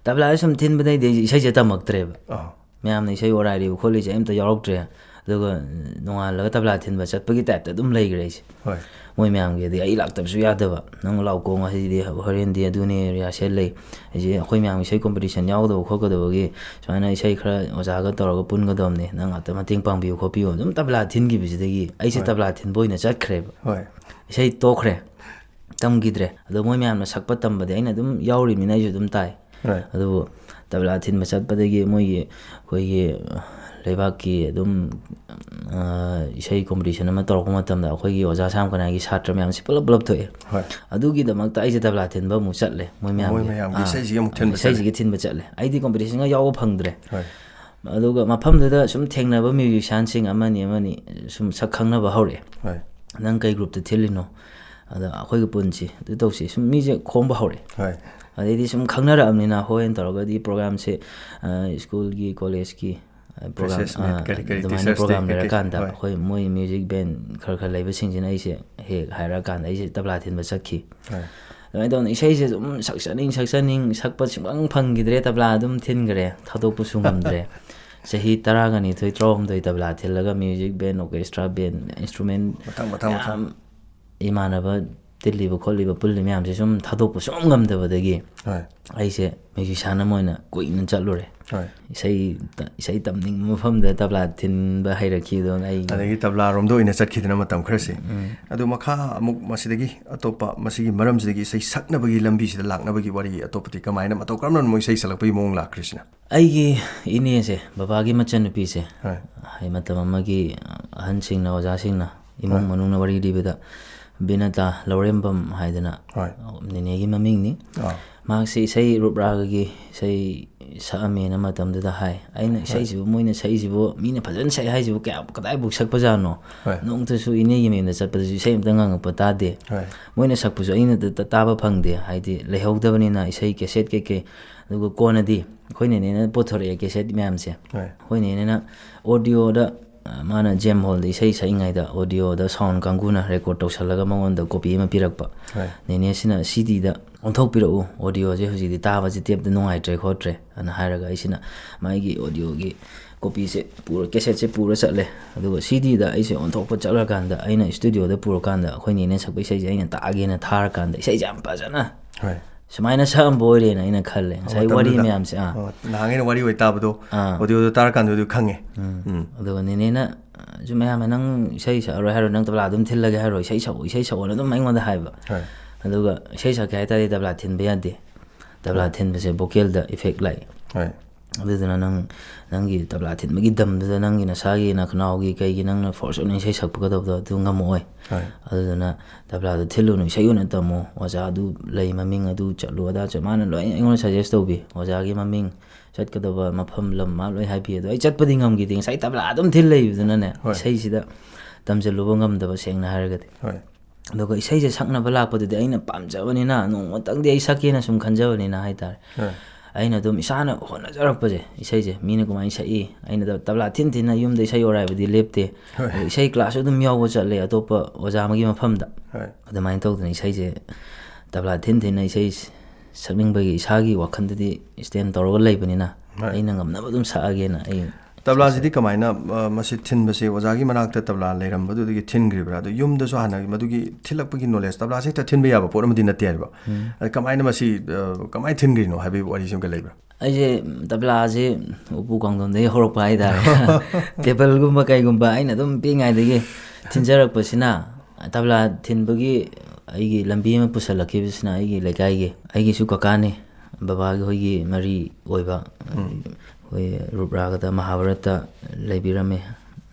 ꯇꯕ꯭ꯂꯥꯁꯦ ꯁꯨꯝ ꯊꯤꯟꯕꯗꯩꯗꯤ ꯑꯩꯁꯦ ꯏꯁꯩꯁꯦ ꯇꯝꯃꯛꯇ꯭ꯔꯦꯕ꯫ ꯑꯥ꯫ ꯃꯌꯥꯝꯅ ꯏꯁꯩ ꯑꯣꯔꯥꯏꯔꯤꯕ ꯈꯣꯠꯂꯤꯁꯦ ꯑꯝꯇ ꯌꯥꯎꯔꯛꯇ꯭ꯔꯦ꯫ ꯑꯗꯨꯒ ꯅꯣꯡꯉꯥꯜꯂꯒ ꯇꯕ꯭ꯂꯥ ꯊꯤꯟꯕ ꯆꯠꯄꯒꯤ ꯇꯥꯏꯞꯇ ꯑꯗꯨꯝ ꯂꯩꯈ꯭ꯔꯦ ꯑꯩꯁꯦ꯫ ꯍꯣꯏ꯫ ꯃꯣꯏ ꯃꯌꯥꯝꯒꯤꯗꯤ ꯑꯩ ꯂꯥꯛꯇꯕꯁꯨ ꯌꯥꯗꯕ, "ꯅꯪ ꯂꯥꯛꯑꯣ, ꯀꯣꯡ ꯉꯁꯤꯗꯤ ꯍꯣꯔꯦꯟꯗꯤ ꯑꯗꯨꯅꯦ, ꯔꯤꯍꯥꯔꯁꯦꯜ ꯂꯩ, ꯑꯩꯁꯦ ꯑꯩꯈꯣꯏ ꯃꯌꯥꯝ ꯏꯁꯩ ꯀꯣꯝꯄꯤꯇꯤꯁꯟ ꯌꯥꯎꯒꯗꯕ ꯈꯣꯠꯀꯗꯕꯒꯤ ꯁꯨꯃꯥꯏꯅ ꯏꯁꯩ ꯈꯔ ꯑꯣꯖꯥꯒ ꯇꯧꯔꯒ ꯄꯨꯟꯒꯗꯕꯅꯤ, ꯅꯪ ꯉꯥꯛꯇ ꯃꯇꯦꯡ ꯄꯥꯡꯕꯤꯌꯨ ꯈꯣꯠꯄꯤꯌꯨ", ꯑꯗꯨꯝ ꯇꯕ꯭ꯂꯥ ꯊꯤꯟꯈꯤꯕꯁꯤꯗꯒꯤ ꯑꯩꯁꯦ ꯍꯣꯏ꯫ ꯇꯕ꯭ꯂꯥ ꯊꯤꯟꯕ ꯑꯣꯏꯅ ꯆꯠꯈ꯭ꯔꯦꯕ꯫ ꯍꯣꯏ꯫ ꯏꯁꯩ ꯇꯣꯛꯈ꯭ꯔꯦ, ꯇꯝꯈꯤꯗ꯭ꯔꯦ꯫ ꯑꯗꯣ ꯃꯣꯏ ꯃꯌꯥꯝꯅ ꯁꯛꯄ ꯇꯝꯕꯗꯤ ꯑꯩꯅ ꯑꯗꯨꯝ ꯌꯥꯎꯔꯤꯕꯅꯤꯅ ꯑꯩꯁꯨ ꯑꯗꯨꯝ ꯇꯥꯏ꯫ ꯍꯣꯏ꯫ ꯑꯗꯨꯕꯨ ꯇꯕ꯭ꯂꯥ ꯊꯤꯟꯕ ꯆꯠꯄꯗꯒꯤ ꯃꯣꯏꯒꯤ, ꯑꯩꯈꯣꯏꯒꯤ, ꯑ, ꯂꯩꯕꯥꯛꯀꯤ ꯑꯗꯨꯝ, ꯑ, ꯏꯁꯩ ꯀꯣꯝꯄꯤꯇꯤꯁꯟ ꯑꯃ ꯇꯧꯔꯛꯄ ꯃꯇꯝꯗ ꯑꯩꯈꯣꯏꯒꯤ ꯑꯣꯖꯥ ꯁꯥꯝ ꯀꯅꯥꯒꯤ ꯁꯥꯇ꯭ꯔ ꯃꯌꯥꯝꯁꯤ ꯄꯨꯂꯞ ꯄꯨꯂꯞ ꯊꯣꯛꯑꯦ꯫ ꯍꯣꯏ꯫ ꯑꯗꯨꯒꯤꯗꯃꯛꯇ ꯑꯩꯁꯦ ꯇꯕ꯭ꯂꯥ ꯊꯤꯟꯕ ꯑꯃꯨꯛ ꯆꯠꯂꯦ, ꯃꯣꯏ ꯃꯌꯥꯝꯒꯤ꯫ ꯃꯣꯏ ꯃꯌꯥꯝꯒꯤ ꯑ, ꯏꯁꯩꯁꯤꯒꯤ ꯑꯃꯨꯛ ꯊꯤꯟꯕ ꯆꯠꯂꯦ꯫ ꯏꯁꯩꯁꯤꯒꯤ ꯊꯤꯟꯕ ꯆꯠꯂꯦ꯫ ꯑꯩꯗꯤ ꯀꯣꯝꯄꯤꯇꯤꯁꯟꯒ ꯌꯥꯎꯕ ꯐꯪꯗ꯭ꯔꯦ꯫ ꯍꯣꯏ꯫ ꯑꯗꯨꯒ ꯃꯐꯝꯗꯨꯗ ꯁꯨꯝ ꯊꯦꯡꯅꯕ ꯃ꯭ꯌꯨꯖꯤꯁꯤꯌꯥꯟꯁꯤꯡ ꯑꯃꯅꯤ ꯑꯃꯅꯤ ꯁꯨꯝ ꯁꯛ ꯈꯪꯅꯕ ꯍꯧꯔꯛꯑꯦ꯫ ꯍꯣꯏ꯫ "ꯅꯪ ꯀꯩ ꯒ꯭ꯔꯨꯞꯇ ꯊꯤꯜꯂꯤꯅꯣ?" ꯑꯗ "ꯑꯩꯈꯣꯏꯒ ꯄꯨꯟꯁꯤ, ꯑꯗꯨ ꯇꯧꯁꯤ", ꯁꯨꯝ ꯃꯤꯁꯦ ꯈꯣꯝꯕ ꯍꯧꯔꯛꯑꯦ꯫ ꯍꯣꯏ꯫ ꯑꯗꯩꯗꯤ ꯁꯨꯝ ꯈꯪꯅꯔꯛꯑꯕꯅꯤꯅ ꯍꯣꯏꯅ ꯇꯧꯔꯒꯗꯤ ꯄ꯭ꯔꯣꯒ꯭ꯔꯥꯝꯁꯦ, ꯑ, ꯁ꯭ꯀꯨꯜꯒꯤ, ꯀꯣꯂꯦꯖꯀꯤ, ꯑ, ꯄ꯭ꯔꯣꯒ꯭ꯔꯥꯝ, Freshers meet ꯑ, ꯀꯔꯤ ꯀꯔꯤ, ꯑꯗꯨꯃꯥꯏꯅ teachers day ꯄ꯭ꯔꯣꯒ꯭ꯔꯥꯝ ꯀꯩꯀꯩ, ꯂꯩꯔꯀꯥꯟꯗ ꯍꯣꯏ꯫ ꯑꯩꯈꯣꯏ ꯃꯣꯏ ꯃ꯭ꯌꯨꯖꯤꯛ ꯕꯦꯟ ꯈꯔ ꯈꯔ ꯂꯩꯕꯁꯤꯡꯁꯤꯅ ꯑꯩꯁꯦ ꯍꯦꯛ ꯍꯥꯏꯔꯛꯑꯀꯥꯟꯗ ꯑꯩꯁꯦ ꯇꯕ꯭ꯂꯥ ꯊꯤꯟꯕ ꯆꯠꯈꯤ꯫ ꯍꯣꯏ꯫ ꯑꯗꯨꯃꯥꯏꯅ ꯇꯧꯗꯅ ꯏꯁꯩꯁꯦ ꯑꯗꯨꯝ ꯁꯛꯆꯅꯤꯡ ꯁꯛꯆꯅꯤꯡ ꯁꯛꯄ ꯁꯨꯡꯐꯪ ꯐꯪꯈꯤꯗ꯭ꯔꯦ, ꯇꯕ꯭ꯂꯥ ꯑꯗꯨꯝ ꯊꯤꯟꯈ꯭ꯔꯦ, ꯊꯥꯗꯣꯛꯄꯁꯨ ꯉꯝꯗ꯭ꯔꯦ꯫ ꯆꯍꯤ ꯇꯔꯥꯒ ꯅꯤꯊꯣꯏ, ꯇꯔꯥꯍꯨꯝꯗꯣꯏ ꯇꯕ꯭ꯂꯥ ꯊꯤꯜꯂꯒ ꯃ꯭ꯌꯨꯖꯤꯛ ꯕꯦꯟ, ꯑꯣꯔꯀꯦꯁꯇ꯭ꯔꯥ ꯕꯦꯟ, ꯏꯟꯁꯇ꯭ꯔꯨꯃꯦꯟ ꯃꯊꯪ, ꯃꯊꯪ, ꯃꯊꯪ꯫ ꯃꯌꯥꯝ, ꯏꯃꯥꯟꯅꯕ ꯇꯤꯜꯂꯤꯕ ꯈꯣꯠꯂꯤꯕ ꯄꯨꯜꯂꯤ ꯃꯌꯥꯝꯁꯦ ꯁꯨꯝ ꯊꯥꯗꯣꯛꯄ ꯁꯨꯡꯉꯝ ꯉꯝꯗꯕꯗꯒꯤ ꯍꯣꯏ꯫ ꯑꯩꯁꯦ ꯃ꯭ꯌꯨꯖꯤꯁꯤꯌꯥꯟ ꯑꯃ ꯑꯣꯏꯅ ꯀꯨꯏꯅ ꯆꯠꯂꯨꯔꯦ꯫ ꯍꯣꯏ꯫ ꯏꯁꯩ ꯇ-, ꯏꯁꯩ ꯇꯝꯅꯤꯡꯕ ꯃꯐꯝꯗ ꯇꯕ꯭ꯂꯥ ꯊꯤꯟꯕ ꯍꯩꯔꯛꯈꯤꯗꯨꯅ ꯑꯩ ꯑꯗꯒꯤ ꯇꯕ꯭ꯂꯥꯔꯣꯝꯗ ꯑꯣꯏꯅ ꯆꯠꯈꯤꯗꯅ ꯃꯇꯝ ꯈꯔꯁꯤ꯫ ꯎꯝ꯫ ꯑꯗꯨ ꯃꯈꯥ ꯑꯃꯨꯛ ꯃꯁꯤꯗꯒꯤ ꯑꯇꯣꯞꯄ, ꯃꯁꯤꯒꯤ ꯃꯔꯝꯁꯤꯗꯒꯤ ꯏꯁꯩ ꯁꯛꯅꯕꯒꯤ ꯂꯝꯕꯤꯁꯤꯗ ꯂꯥꯛꯅꯕꯒꯤ ꯋꯥꯔꯤ ꯑꯇꯣꯞꯄꯗꯤ ꯀꯃꯥꯏꯅ, ꯃꯇꯧ ꯀꯔꯝꯅ ꯑꯃꯨꯛ ꯏꯁꯩ ꯁꯛꯂꯛꯄꯒꯤ ꯃꯑꯣꯡ ꯂꯥꯛꯈ꯭ꯔꯤꯁꯤꯅ? ꯑꯩꯒꯤ ꯏꯅꯦꯁꯦ, ꯕꯕꯥꯒꯤ ꯃꯆꯟꯅꯨꯄꯤꯁꯦ, ꯍꯣꯏ꯫ ꯍꯥꯏ ꯃꯇꯝ ꯑꯃꯒꯤ ꯑꯍꯟꯁꯤꯡꯅ, ꯑꯣꯖꯥꯁꯤꯡꯅ, ꯏꯃꯨꯡ ꯍꯣꯏ꯫ ꯃꯅꯨꯡꯅ ꯋꯥꯔꯤ ꯂꯤꯕꯗ, ꯕꯤꯅꯇꯥ ꯂꯧꯔꯦꯝꯕꯝ ꯍꯥꯏꯗꯅ, ꯍꯣꯏ꯫ ꯅꯦꯅꯦꯒꯤ ꯃꯃꯤꯡꯅꯤ꯫ ꯑꯥ꯫ ꯃꯍꯥꯛꯁꯤ ꯏꯁꯩ ꯔꯨꯞ ꯔꯥꯒꯒꯤ ꯏꯁꯩ ꯁꯛꯑꯝꯃꯦꯅ ꯃꯇꯝꯗꯨꯗ ꯍꯥꯏ꯫ ꯑꯩꯅ, ꯍꯣꯏ꯫ "ꯏꯁꯩꯁꯤꯕꯨ ꯃꯣꯏꯅ ꯁꯛꯏꯁꯤꯕꯨ, ꯃꯤꯅ ꯐꯖꯅ ꯁꯛꯑꯦ ꯍꯥꯏꯁꯤꯕꯨ ꯀꯌꯥ, ꯀꯗꯥꯏꯐꯥꯎ ꯁꯛꯄꯖꯥꯠꯅꯣ? ꯍꯣꯏ꯫ ꯅꯣꯡꯃꯇꯁꯨ ꯏꯅꯦꯒꯤ ꯃꯌꯨꯝꯗ ꯆꯠꯄꯗꯁꯨ ꯏꯁꯩ ꯑꯝꯇ ꯉꯪꯉꯛꯄ ꯇꯥꯗꯦ꯫ ꯍꯣꯏ꯫ ꯃꯣꯏꯅ ꯁꯛꯄꯁꯨ ꯑꯩꯅ ꯇ-, ꯇ-, ꯇꯥꯕ ꯐꯪꯗꯦ", ꯍꯥꯏꯗꯤ ꯂꯩꯍꯧꯗꯕꯅꯤꯅ ꯏꯁꯩ ꯀꯦꯁꯦꯠ ꯀꯩꯀꯩ꯫ ꯑꯗꯨꯒ ꯀꯣꯟꯅꯗꯤ ꯑꯩꯈꯣꯏ ꯅꯦꯅꯦꯅ ꯄꯨꯊꯣꯔꯛꯑꯦ ꯀꯦꯁꯦꯠ ꯃꯌꯥꯝꯁꯦ꯫ ꯍꯣꯏ꯫ ꯑꯩꯈꯣꯏ ꯅꯦꯅꯦꯅ ꯑꯣꯗꯤꯑꯣꯗ ꯃꯥꯅ ꯖꯦꯝ ꯍꯣꯜꯗ ꯏꯁꯩ ꯁꯛꯏꯉꯩꯗ ꯑꯣꯗꯤꯑꯣꯗ ꯁꯥꯎꯟ ꯀꯥꯡꯕꯨꯅ ꯔꯦꯀꯣꯔꯗ ꯇꯧꯁꯜꯂꯒ ꯃꯉꯣꯟꯗ ꯀꯣꯄꯤ ꯑꯃ ꯄꯤꯔꯛꯄ꯫ ꯍꯣꯏ꯫ "ꯅꯦꯅꯦꯁꯤꯅ ꯁꯤꯗꯤꯗ ꯑꯣꯟꯊꯣꯛꯄꯤꯔꯛꯎ, ꯑꯣꯗꯤꯑꯣꯁꯦ ꯍꯧꯖꯤꯛꯇꯤ ꯇꯥꯕꯁꯦ ꯇꯦꯞꯇ ꯅꯨꯡꯉꯥꯏꯇ꯭ꯔꯦ ꯈꯣꯠꯇ꯭ꯔꯦ" ꯑꯅ ꯍꯥꯏꯔꯒ ꯑꯩꯁꯤꯅ ꯃꯥꯒꯤ ꯑꯣꯗꯤꯑꯣꯒꯤ ꯀꯣꯄꯤꯁꯦ ꯄꯨꯔ, ꯀꯦꯁꯦꯠꯁꯦ ꯄꯨꯔ ꯆꯠꯂꯦ꯫ ꯑꯗꯨꯒ ꯁꯤꯗꯤꯗ ꯑꯩꯁꯦ ꯑꯣꯟꯊꯣꯛꯄ ꯆꯠꯂꯀꯥꯟꯗ, ꯑꯩꯅ ꯁ꯭ꯇꯨꯗꯤꯑꯣꯗ ꯄꯨꯔꯀꯥꯟꯗ ꯑꯩꯈꯣꯏ ꯅꯦꯅꯦ ꯁꯛꯄ ꯏꯁꯩꯁꯦ ꯑꯩꯅ ꯇꯥꯒꯦꯅ ꯊꯥꯔꯀꯥꯟꯗ ꯏꯁꯩꯁꯦ ꯌꯥꯝ ꯐꯖꯅ ꯍꯣꯏ꯫ ꯁꯨꯃꯥꯏꯅ ꯁꯛꯑꯝꯕ ꯑꯣꯏꯔꯦꯅ ꯑꯩꯅ ꯈꯜꯂꯦ꯫ ꯉꯁꯥꯏ ꯋꯥꯔꯤ ꯃꯇꯝꯗꯨꯗ꯫ ꯃꯌꯥꯝꯁꯦ, ꯑꯥ꯫ ꯑꯣ, ꯅꯍꯥꯟꯒꯩꯅ ꯋꯥꯔꯤ ꯑꯣꯏ ꯇꯥꯕꯗꯣ ꯑꯥ꯫ ꯑꯣꯗꯤꯑꯣꯗꯣ ꯇꯥꯔꯀꯥꯟꯗꯗꯤ ꯈꯪꯉꯦ꯫ ꯎꯝ꯫ ꯎꯝ꯫ ꯑꯗꯨꯒ ꯅꯦꯅꯦꯅ, ꯑ, ꯁꯨꯝ ꯃꯌꯥꯝꯅ "ꯅꯪ ꯏꯁꯩ ꯁꯛꯑꯔꯣꯏ ꯍꯥꯏꯔꯣ, ꯅꯪ ꯇꯕ꯭ꯂꯥ ꯑꯗꯨꯝ ꯊꯤꯜꯂꯒꯦ ꯍꯥꯏꯔꯣ, ꯏꯁꯩ ꯁꯛꯑꯣ, ꯏꯁꯩ ꯁꯛꯑꯣꯅ" ꯑꯗꯨꯝ ꯑꯩꯉꯣꯟꯗ ꯍꯥꯏꯕ꯫ ꯍꯣꯏ꯫ ꯑꯗꯨꯒ ꯏꯁꯩ ꯁꯛꯀꯦ ꯍꯥꯏ ꯇꯥꯔꯗꯤ ꯇꯕ꯭ꯂꯥ ꯊꯤꯟꯕ ꯌꯥꯗꯦ꯫ ꯇꯕ꯭ꯂꯥ ꯍꯣꯏ꯫ ꯊꯤꯟꯕꯁꯦ ꯚꯣꯀꯦꯜꯗ ꯏꯐꯦꯛ ꯂꯥꯛꯑꯦ꯫ ꯍꯣꯏ꯫ ꯑꯗꯨꯗꯨꯅ ꯅꯪ, ꯅꯪꯒꯤ ꯇꯕ꯭ꯂꯥ ꯊꯤꯟꯕꯒꯤ ꯗꯝꯗꯨꯗ ꯅꯪꯒꯤ ꯅꯁꯥꯒꯤ ꯅꯈꯅꯥꯎꯒꯤ ꯀꯩꯒꯤ ꯅꯪꯅ ꯐꯣꯔꯁ ꯑꯣꯏꯅ ꯏꯁꯩ ꯁꯛꯄꯒꯗꯧꯕꯗꯣ ꯑꯗꯨ ꯉꯝꯃꯛꯑꯣꯏ꯫ ꯍꯣꯏ꯫ ꯑꯗꯨꯗꯨꯅ "ꯇꯕ꯭ꯂꯥꯗꯣ ꯊꯤꯜꯂꯨꯅꯨ, ꯏꯁꯩ ꯑꯣꯏꯅ ꯇꯝꯃꯣ, ꯑꯣꯖꯥ ꯑꯗꯨ ꯂꯩ, ꯃꯃꯤꯡ ꯑꯗꯨ ꯆꯠꯂꯨ, ꯑꯗꯥ ꯆꯠ"꯫ ꯃꯥꯅ ꯂꯣꯏꯅ ꯑꯩꯉꯣꯟꯗ ꯁꯖꯦꯁ ꯇꯧꯕꯤ, ꯑꯣꯖꯥꯒꯤ ꯃꯃꯤꯡ, ꯆꯠꯀꯗꯕ ꯃꯐꯝ ꯂꯝ ꯃꯥ ꯂꯣꯏ ꯍꯥꯏꯕꯤ꯫ ꯑꯗꯣ ꯑꯩ ꯆꯠꯄꯗꯤ ꯉꯝꯈꯤꯗꯦ, ꯉꯁꯥꯏ ꯇꯕ꯭ꯂꯥ ꯑꯗꯨꯝ ꯊꯤꯜ ꯂꯩꯕꯗꯨꯅꯅꯦ, ꯍꯣꯏ꯫ ꯏꯁꯩꯁꯤꯗ ꯇꯝꯁꯤꯜꯂꯨꯕ ꯉꯝꯗꯕ, ꯁꯦꯡꯅ ꯍꯥꯏꯔꯒꯗꯤ꯫ ꯍꯣꯏ꯫ ꯑꯗꯨꯒ ꯏꯁꯩꯁꯦ ꯁꯛꯅꯕ ꯂꯥꯛꯄꯗꯨꯗꯤ ꯑꯩꯅ ꯄꯥꯝꯖꯕꯅꯤꯅ, ꯅꯣꯡꯃꯇꯪꯗꯤ ꯑꯩ ꯁꯛꯀꯦꯅ ꯁꯨꯝ ꯈꯟꯖꯕꯅꯤꯅ ꯍꯥꯏꯇꯥꯔꯦ꯫ ꯍꯣꯏ꯫ ꯑꯩꯅ ꯑꯗꯨꯝ ꯏꯁꯥꯅ ꯍꯣꯠꯅꯖꯔꯛꯄꯁꯦ, ꯏꯁꯩꯁꯦ ꯃꯤꯅ ꯀꯃꯥꯏꯅ ꯁꯛꯏ, ꯑꯩꯅ ꯇ-, ꯇꯕ꯭ꯂꯥ ꯊꯤꯟ ꯊꯤꯟꯅ ꯌꯨꯝꯗ ꯏꯁꯩ ꯑꯣꯔꯥꯏꯕꯗꯤ ꯂꯦꯞꯇꯦ꯫ ꯍꯣꯏ꯫ ꯑꯗꯣ ꯏꯁꯩ ꯀ꯭ꯂꯥꯁꯁꯨ ꯑꯗꯨꯝ ꯌꯥꯎꯕ ꯆꯠꯂꯦ ꯑꯇꯣꯞꯄ ꯑꯣꯖꯥ ꯑꯃꯒꯤ ꯃꯐꯝꯗ꯫ ꯍꯣꯏ꯫ ꯑꯗꯨꯃꯥꯏꯅ ꯇꯧꯗꯅ ꯏꯁꯩꯁꯦ, ꯇꯕ꯭ꯂꯥ ꯊꯤꯟ ꯊꯤꯟꯅ ꯏꯁꯩ ꯁꯛꯅꯤꯡꯕꯒꯤ ꯏꯁꯥꯒꯤ ꯋꯥꯈꯜꯗꯗꯤ ꯁ꯭ꯇꯦꯟ ꯇꯧꯔꯒ ꯂꯩꯕꯅꯤꯅ, ꯍꯣꯏ꯫ ꯑꯩꯅ ꯉꯝꯅꯕ ꯑꯗꯨꯝ ꯁꯛꯑꯒꯦꯅ ꯑꯩ ꯇꯕ꯭ꯂꯥꯁꯤꯗꯤ ꯀꯃꯥꯏꯅ, ꯑ, ꯃꯁꯤ ꯊꯤꯟꯕꯁꯦ ꯑꯣꯖꯥꯒꯤ ꯃꯅꯥꯛꯇ ꯇꯕ꯭ꯂꯥ ꯂꯩꯔꯝꯕꯗꯨꯗꯒꯤ ꯊꯤꯟꯈ꯭ꯔꯤꯕ꯭ꯔꯥ? ꯑꯗꯣ ꯌꯨꯝꯗꯁꯨ ꯍꯥꯟꯅ ꯃꯗꯨꯒꯤ ꯊꯤꯜꯂꯛꯄꯒꯤ ꯅꯣꯂꯦꯖ, ꯇꯕ꯭ꯂꯥꯁꯦ ꯍꯦꯛꯇ ꯊꯤꯟꯕ ꯌꯥꯕ ꯄꯣꯠ ꯑꯃꯗꯤ ꯅꯠꯇꯦ ꯍꯥꯏꯕ꯫ ꯎꯝ꯫ ꯑꯗ ꯀꯃꯥꯏꯅ ꯃꯁꯤ, ꯑ, ꯀꯃꯥꯏꯅ ꯊꯤꯟꯈ꯭ꯔꯤꯅꯣ ꯍꯥꯏꯕꯒꯤ ꯋꯥꯔꯤꯁꯤ ꯑꯃꯨꯛꯀ ꯂꯩꯕ꯭ꯔꯥ? ꯑꯩꯁꯦ ꯇꯕ꯭ꯂꯥꯁꯦ ꯎꯄꯨ ꯀꯥꯡꯊꯣꯟꯗꯒꯤ ꯍꯧꯔꯛꯄ ꯍꯥꯏꯇꯥꯔꯦ꯫ ꯇꯦꯕꯜꯒꯨꯝꯕ ꯀꯩꯒꯨꯝꯕ ꯑꯩꯅ ꯑꯗꯨꯝ ꯄꯤꯛꯏꯉꯩꯗꯒꯤ ꯊꯤꯟꯖꯔꯛꯄꯁꯤꯅ, ꯇꯕ꯭ꯂꯥ ꯊꯤꯟꯕꯒꯤ ꯑꯩꯒꯤ ꯂꯝꯕꯤ ꯑꯃ ꯄꯨꯁꯜꯂꯛꯈꯤꯕꯁꯤꯅ ꯑꯩꯒꯤ ꯂꯩꯀꯥꯏꯒꯤ, ꯑꯩꯒꯤꯁꯨ ꯀꯀꯥꯅꯤ, ꯕꯕꯥꯒꯤ ꯍꯣꯏꯒꯤ ꯃꯔꯤ ꯑꯣꯏꯕ, ꯎꯝ꯫ ꯑꯩꯈꯣꯏ ꯔꯨꯞꯔꯥꯒꯗ ꯃꯍꯥꯚꯥꯔꯠꯇ ꯂꯩꯕꯤꯔꯝꯃꯦ꯫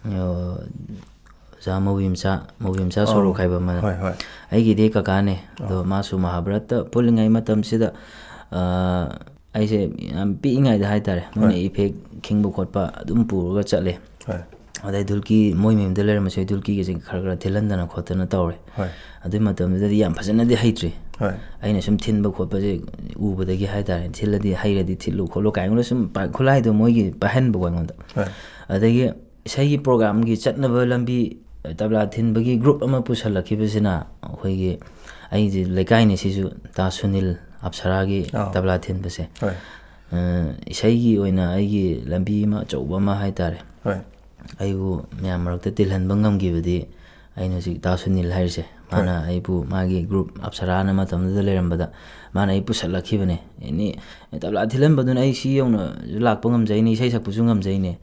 ꯑꯣꯖꯥ ꯃꯧꯕꯤ ꯃꯆꯥ, ꯃꯧꯕꯤ ꯃꯆꯥ ꯑꯣ꯫ ꯁꯣꯔꯣꯛ ꯍꯥꯏꯕ ꯑꯃ꯫ ꯍꯣꯏ, ꯍꯣꯏ꯫ ꯑꯩꯒꯤꯗꯤ ꯀꯀꯥꯅꯦ꯫ ꯑꯗꯣ ꯑꯣ꯫ ꯃꯥꯁꯨ ꯃꯍꯥꯚꯥꯔꯠꯇ ꯄꯨꯜꯂꯤꯉꯩ ꯃꯇꯝꯁꯤꯗ, ꯑ, ꯑꯩꯁꯦ ꯌꯥꯝ ꯄꯤꯛꯏꯉꯩꯗ ꯍꯥꯏꯇꯥꯔꯦ, ꯃꯣꯏꯅ ꯍꯣꯏ꯫ ꯏꯐꯦꯛ ꯈꯤꯡꯕ ꯈꯣꯠꯄ ꯑꯗꯨꯝ ꯄꯨꯔꯒ ꯆꯠꯂꯦ꯫ ꯍꯣꯏ꯫ ꯑꯗꯩ ꯙꯨꯜꯀꯤ, ꯃꯣꯏ ꯃꯌꯨꯝꯗ ꯂꯩꯔꯝꯕꯁꯦ ꯙꯨꯜꯀꯤꯒꯁꯦ ꯈꯔ ꯈꯔ ꯊꯤꯜꯍꯟꯗꯅ ꯈꯣꯠꯇꯅ ꯇꯧꯔꯦ꯫ ꯍꯣꯏ꯫ ꯑꯗꯨꯏ ꯃꯇꯝꯗꯨꯗꯗꯤ ꯌꯥꯝ ꯐꯖꯅꯗꯤ ꯍꯩꯇ꯭ꯔꯤ꯫ ꯍꯣꯏ꯫ ꯑꯩꯅ ꯁꯨꯝ ꯊꯤꯟꯕ ꯈꯣꯠꯄꯁꯦ ꯎꯕꯗꯒꯤ ꯍꯥꯏꯇꯥꯔꯦ, "ꯊꯤꯜꯂꯗꯤ ꯍꯩꯔꯗꯤ ꯊꯤꯜꯂꯨ ꯈꯣꯠꯂꯨ" ꯀꯥꯏꯅ ꯁꯨꯝ ꯄꯥ-, ꯈꯨꯠꯂꯥꯏꯗꯣ ꯃꯣꯏꯒꯤ ꯄꯥꯏꯍꯟꯕꯀꯣ ꯑꯩꯉꯣꯟꯗ꯫ ꯍꯣꯏ꯫ ꯑꯗꯒꯤ ꯏꯁꯩꯒꯤ ꯄ꯭ꯔꯣꯒ꯭ꯔꯥꯝꯒꯤ ꯆꯠꯅꯕ ꯂꯝꯕꯤ, ꯇꯕ꯭ꯂꯥ ꯊꯤꯟꯕꯒꯤ ꯒ꯭ꯔꯨꯞ ꯑꯃ ꯄꯨꯁꯜꯂꯛꯈꯤꯕꯁꯤꯅ, ꯑꯩꯈꯣꯏꯒꯤ, ꯑꯩꯒꯤ ꯂꯩꯀꯥꯏꯅꯤ ꯁꯤꯁꯨ, ꯇꯥ ꯁꯨꯅꯤꯜ ꯑꯞꯁꯔꯥꯒꯤ ꯑꯥ꯫ ꯇꯕ꯭ꯂꯥ ꯊꯤꯟꯕꯁꯦ꯫ ꯍꯣꯏ꯫ ꯑ, ꯏꯁꯩꯒꯤ ꯑꯣꯏꯅ ꯑꯩꯒꯤ ꯂꯝꯕꯤ ꯑꯃ ꯑꯆꯧꯕ ꯑꯃ ꯍꯥꯏꯇꯥꯔꯦ꯫ ꯍꯣꯏ꯫ ꯑꯩꯕꯨ ꯃꯌꯥꯝ ꯃꯔꯛꯇ ꯇꯤꯜꯍꯟꯕ ꯉꯝꯈꯤꯕꯗꯤ, ꯑꯩꯅ ꯍꯧꯖꯤꯛ ꯇꯥ ꯁꯨꯅꯤꯜ ꯍꯥꯏꯔꯤꯁꯦ, ꯃꯥꯅ ꯍꯣꯏ꯫ ꯑꯩꯕꯨ ꯃꯥꯒꯤ ꯒ꯭ꯔꯨꯞ ꯑꯞꯁꯔꯥꯅ ꯃꯇꯝꯗꯨꯗ ꯂꯩꯔꯝꯕꯗ ꯃꯥꯅ ꯑꯩ ꯄꯨꯁꯜꯂꯛꯈꯤꯕꯅꯦ꯫ ꯑꯦꯅꯤ ꯇꯕ꯭ꯂꯥ ꯊꯤꯜꯍꯟꯕꯗꯨꯅ ꯑꯩ ꯁꯤ ꯌꯧꯅ ꯂꯥꯛꯄ ꯉꯝꯖꯩꯅꯦ, ꯏꯁꯩ ꯁꯛꯄꯁꯨ ꯉꯝꯖꯩꯅꯦ꯫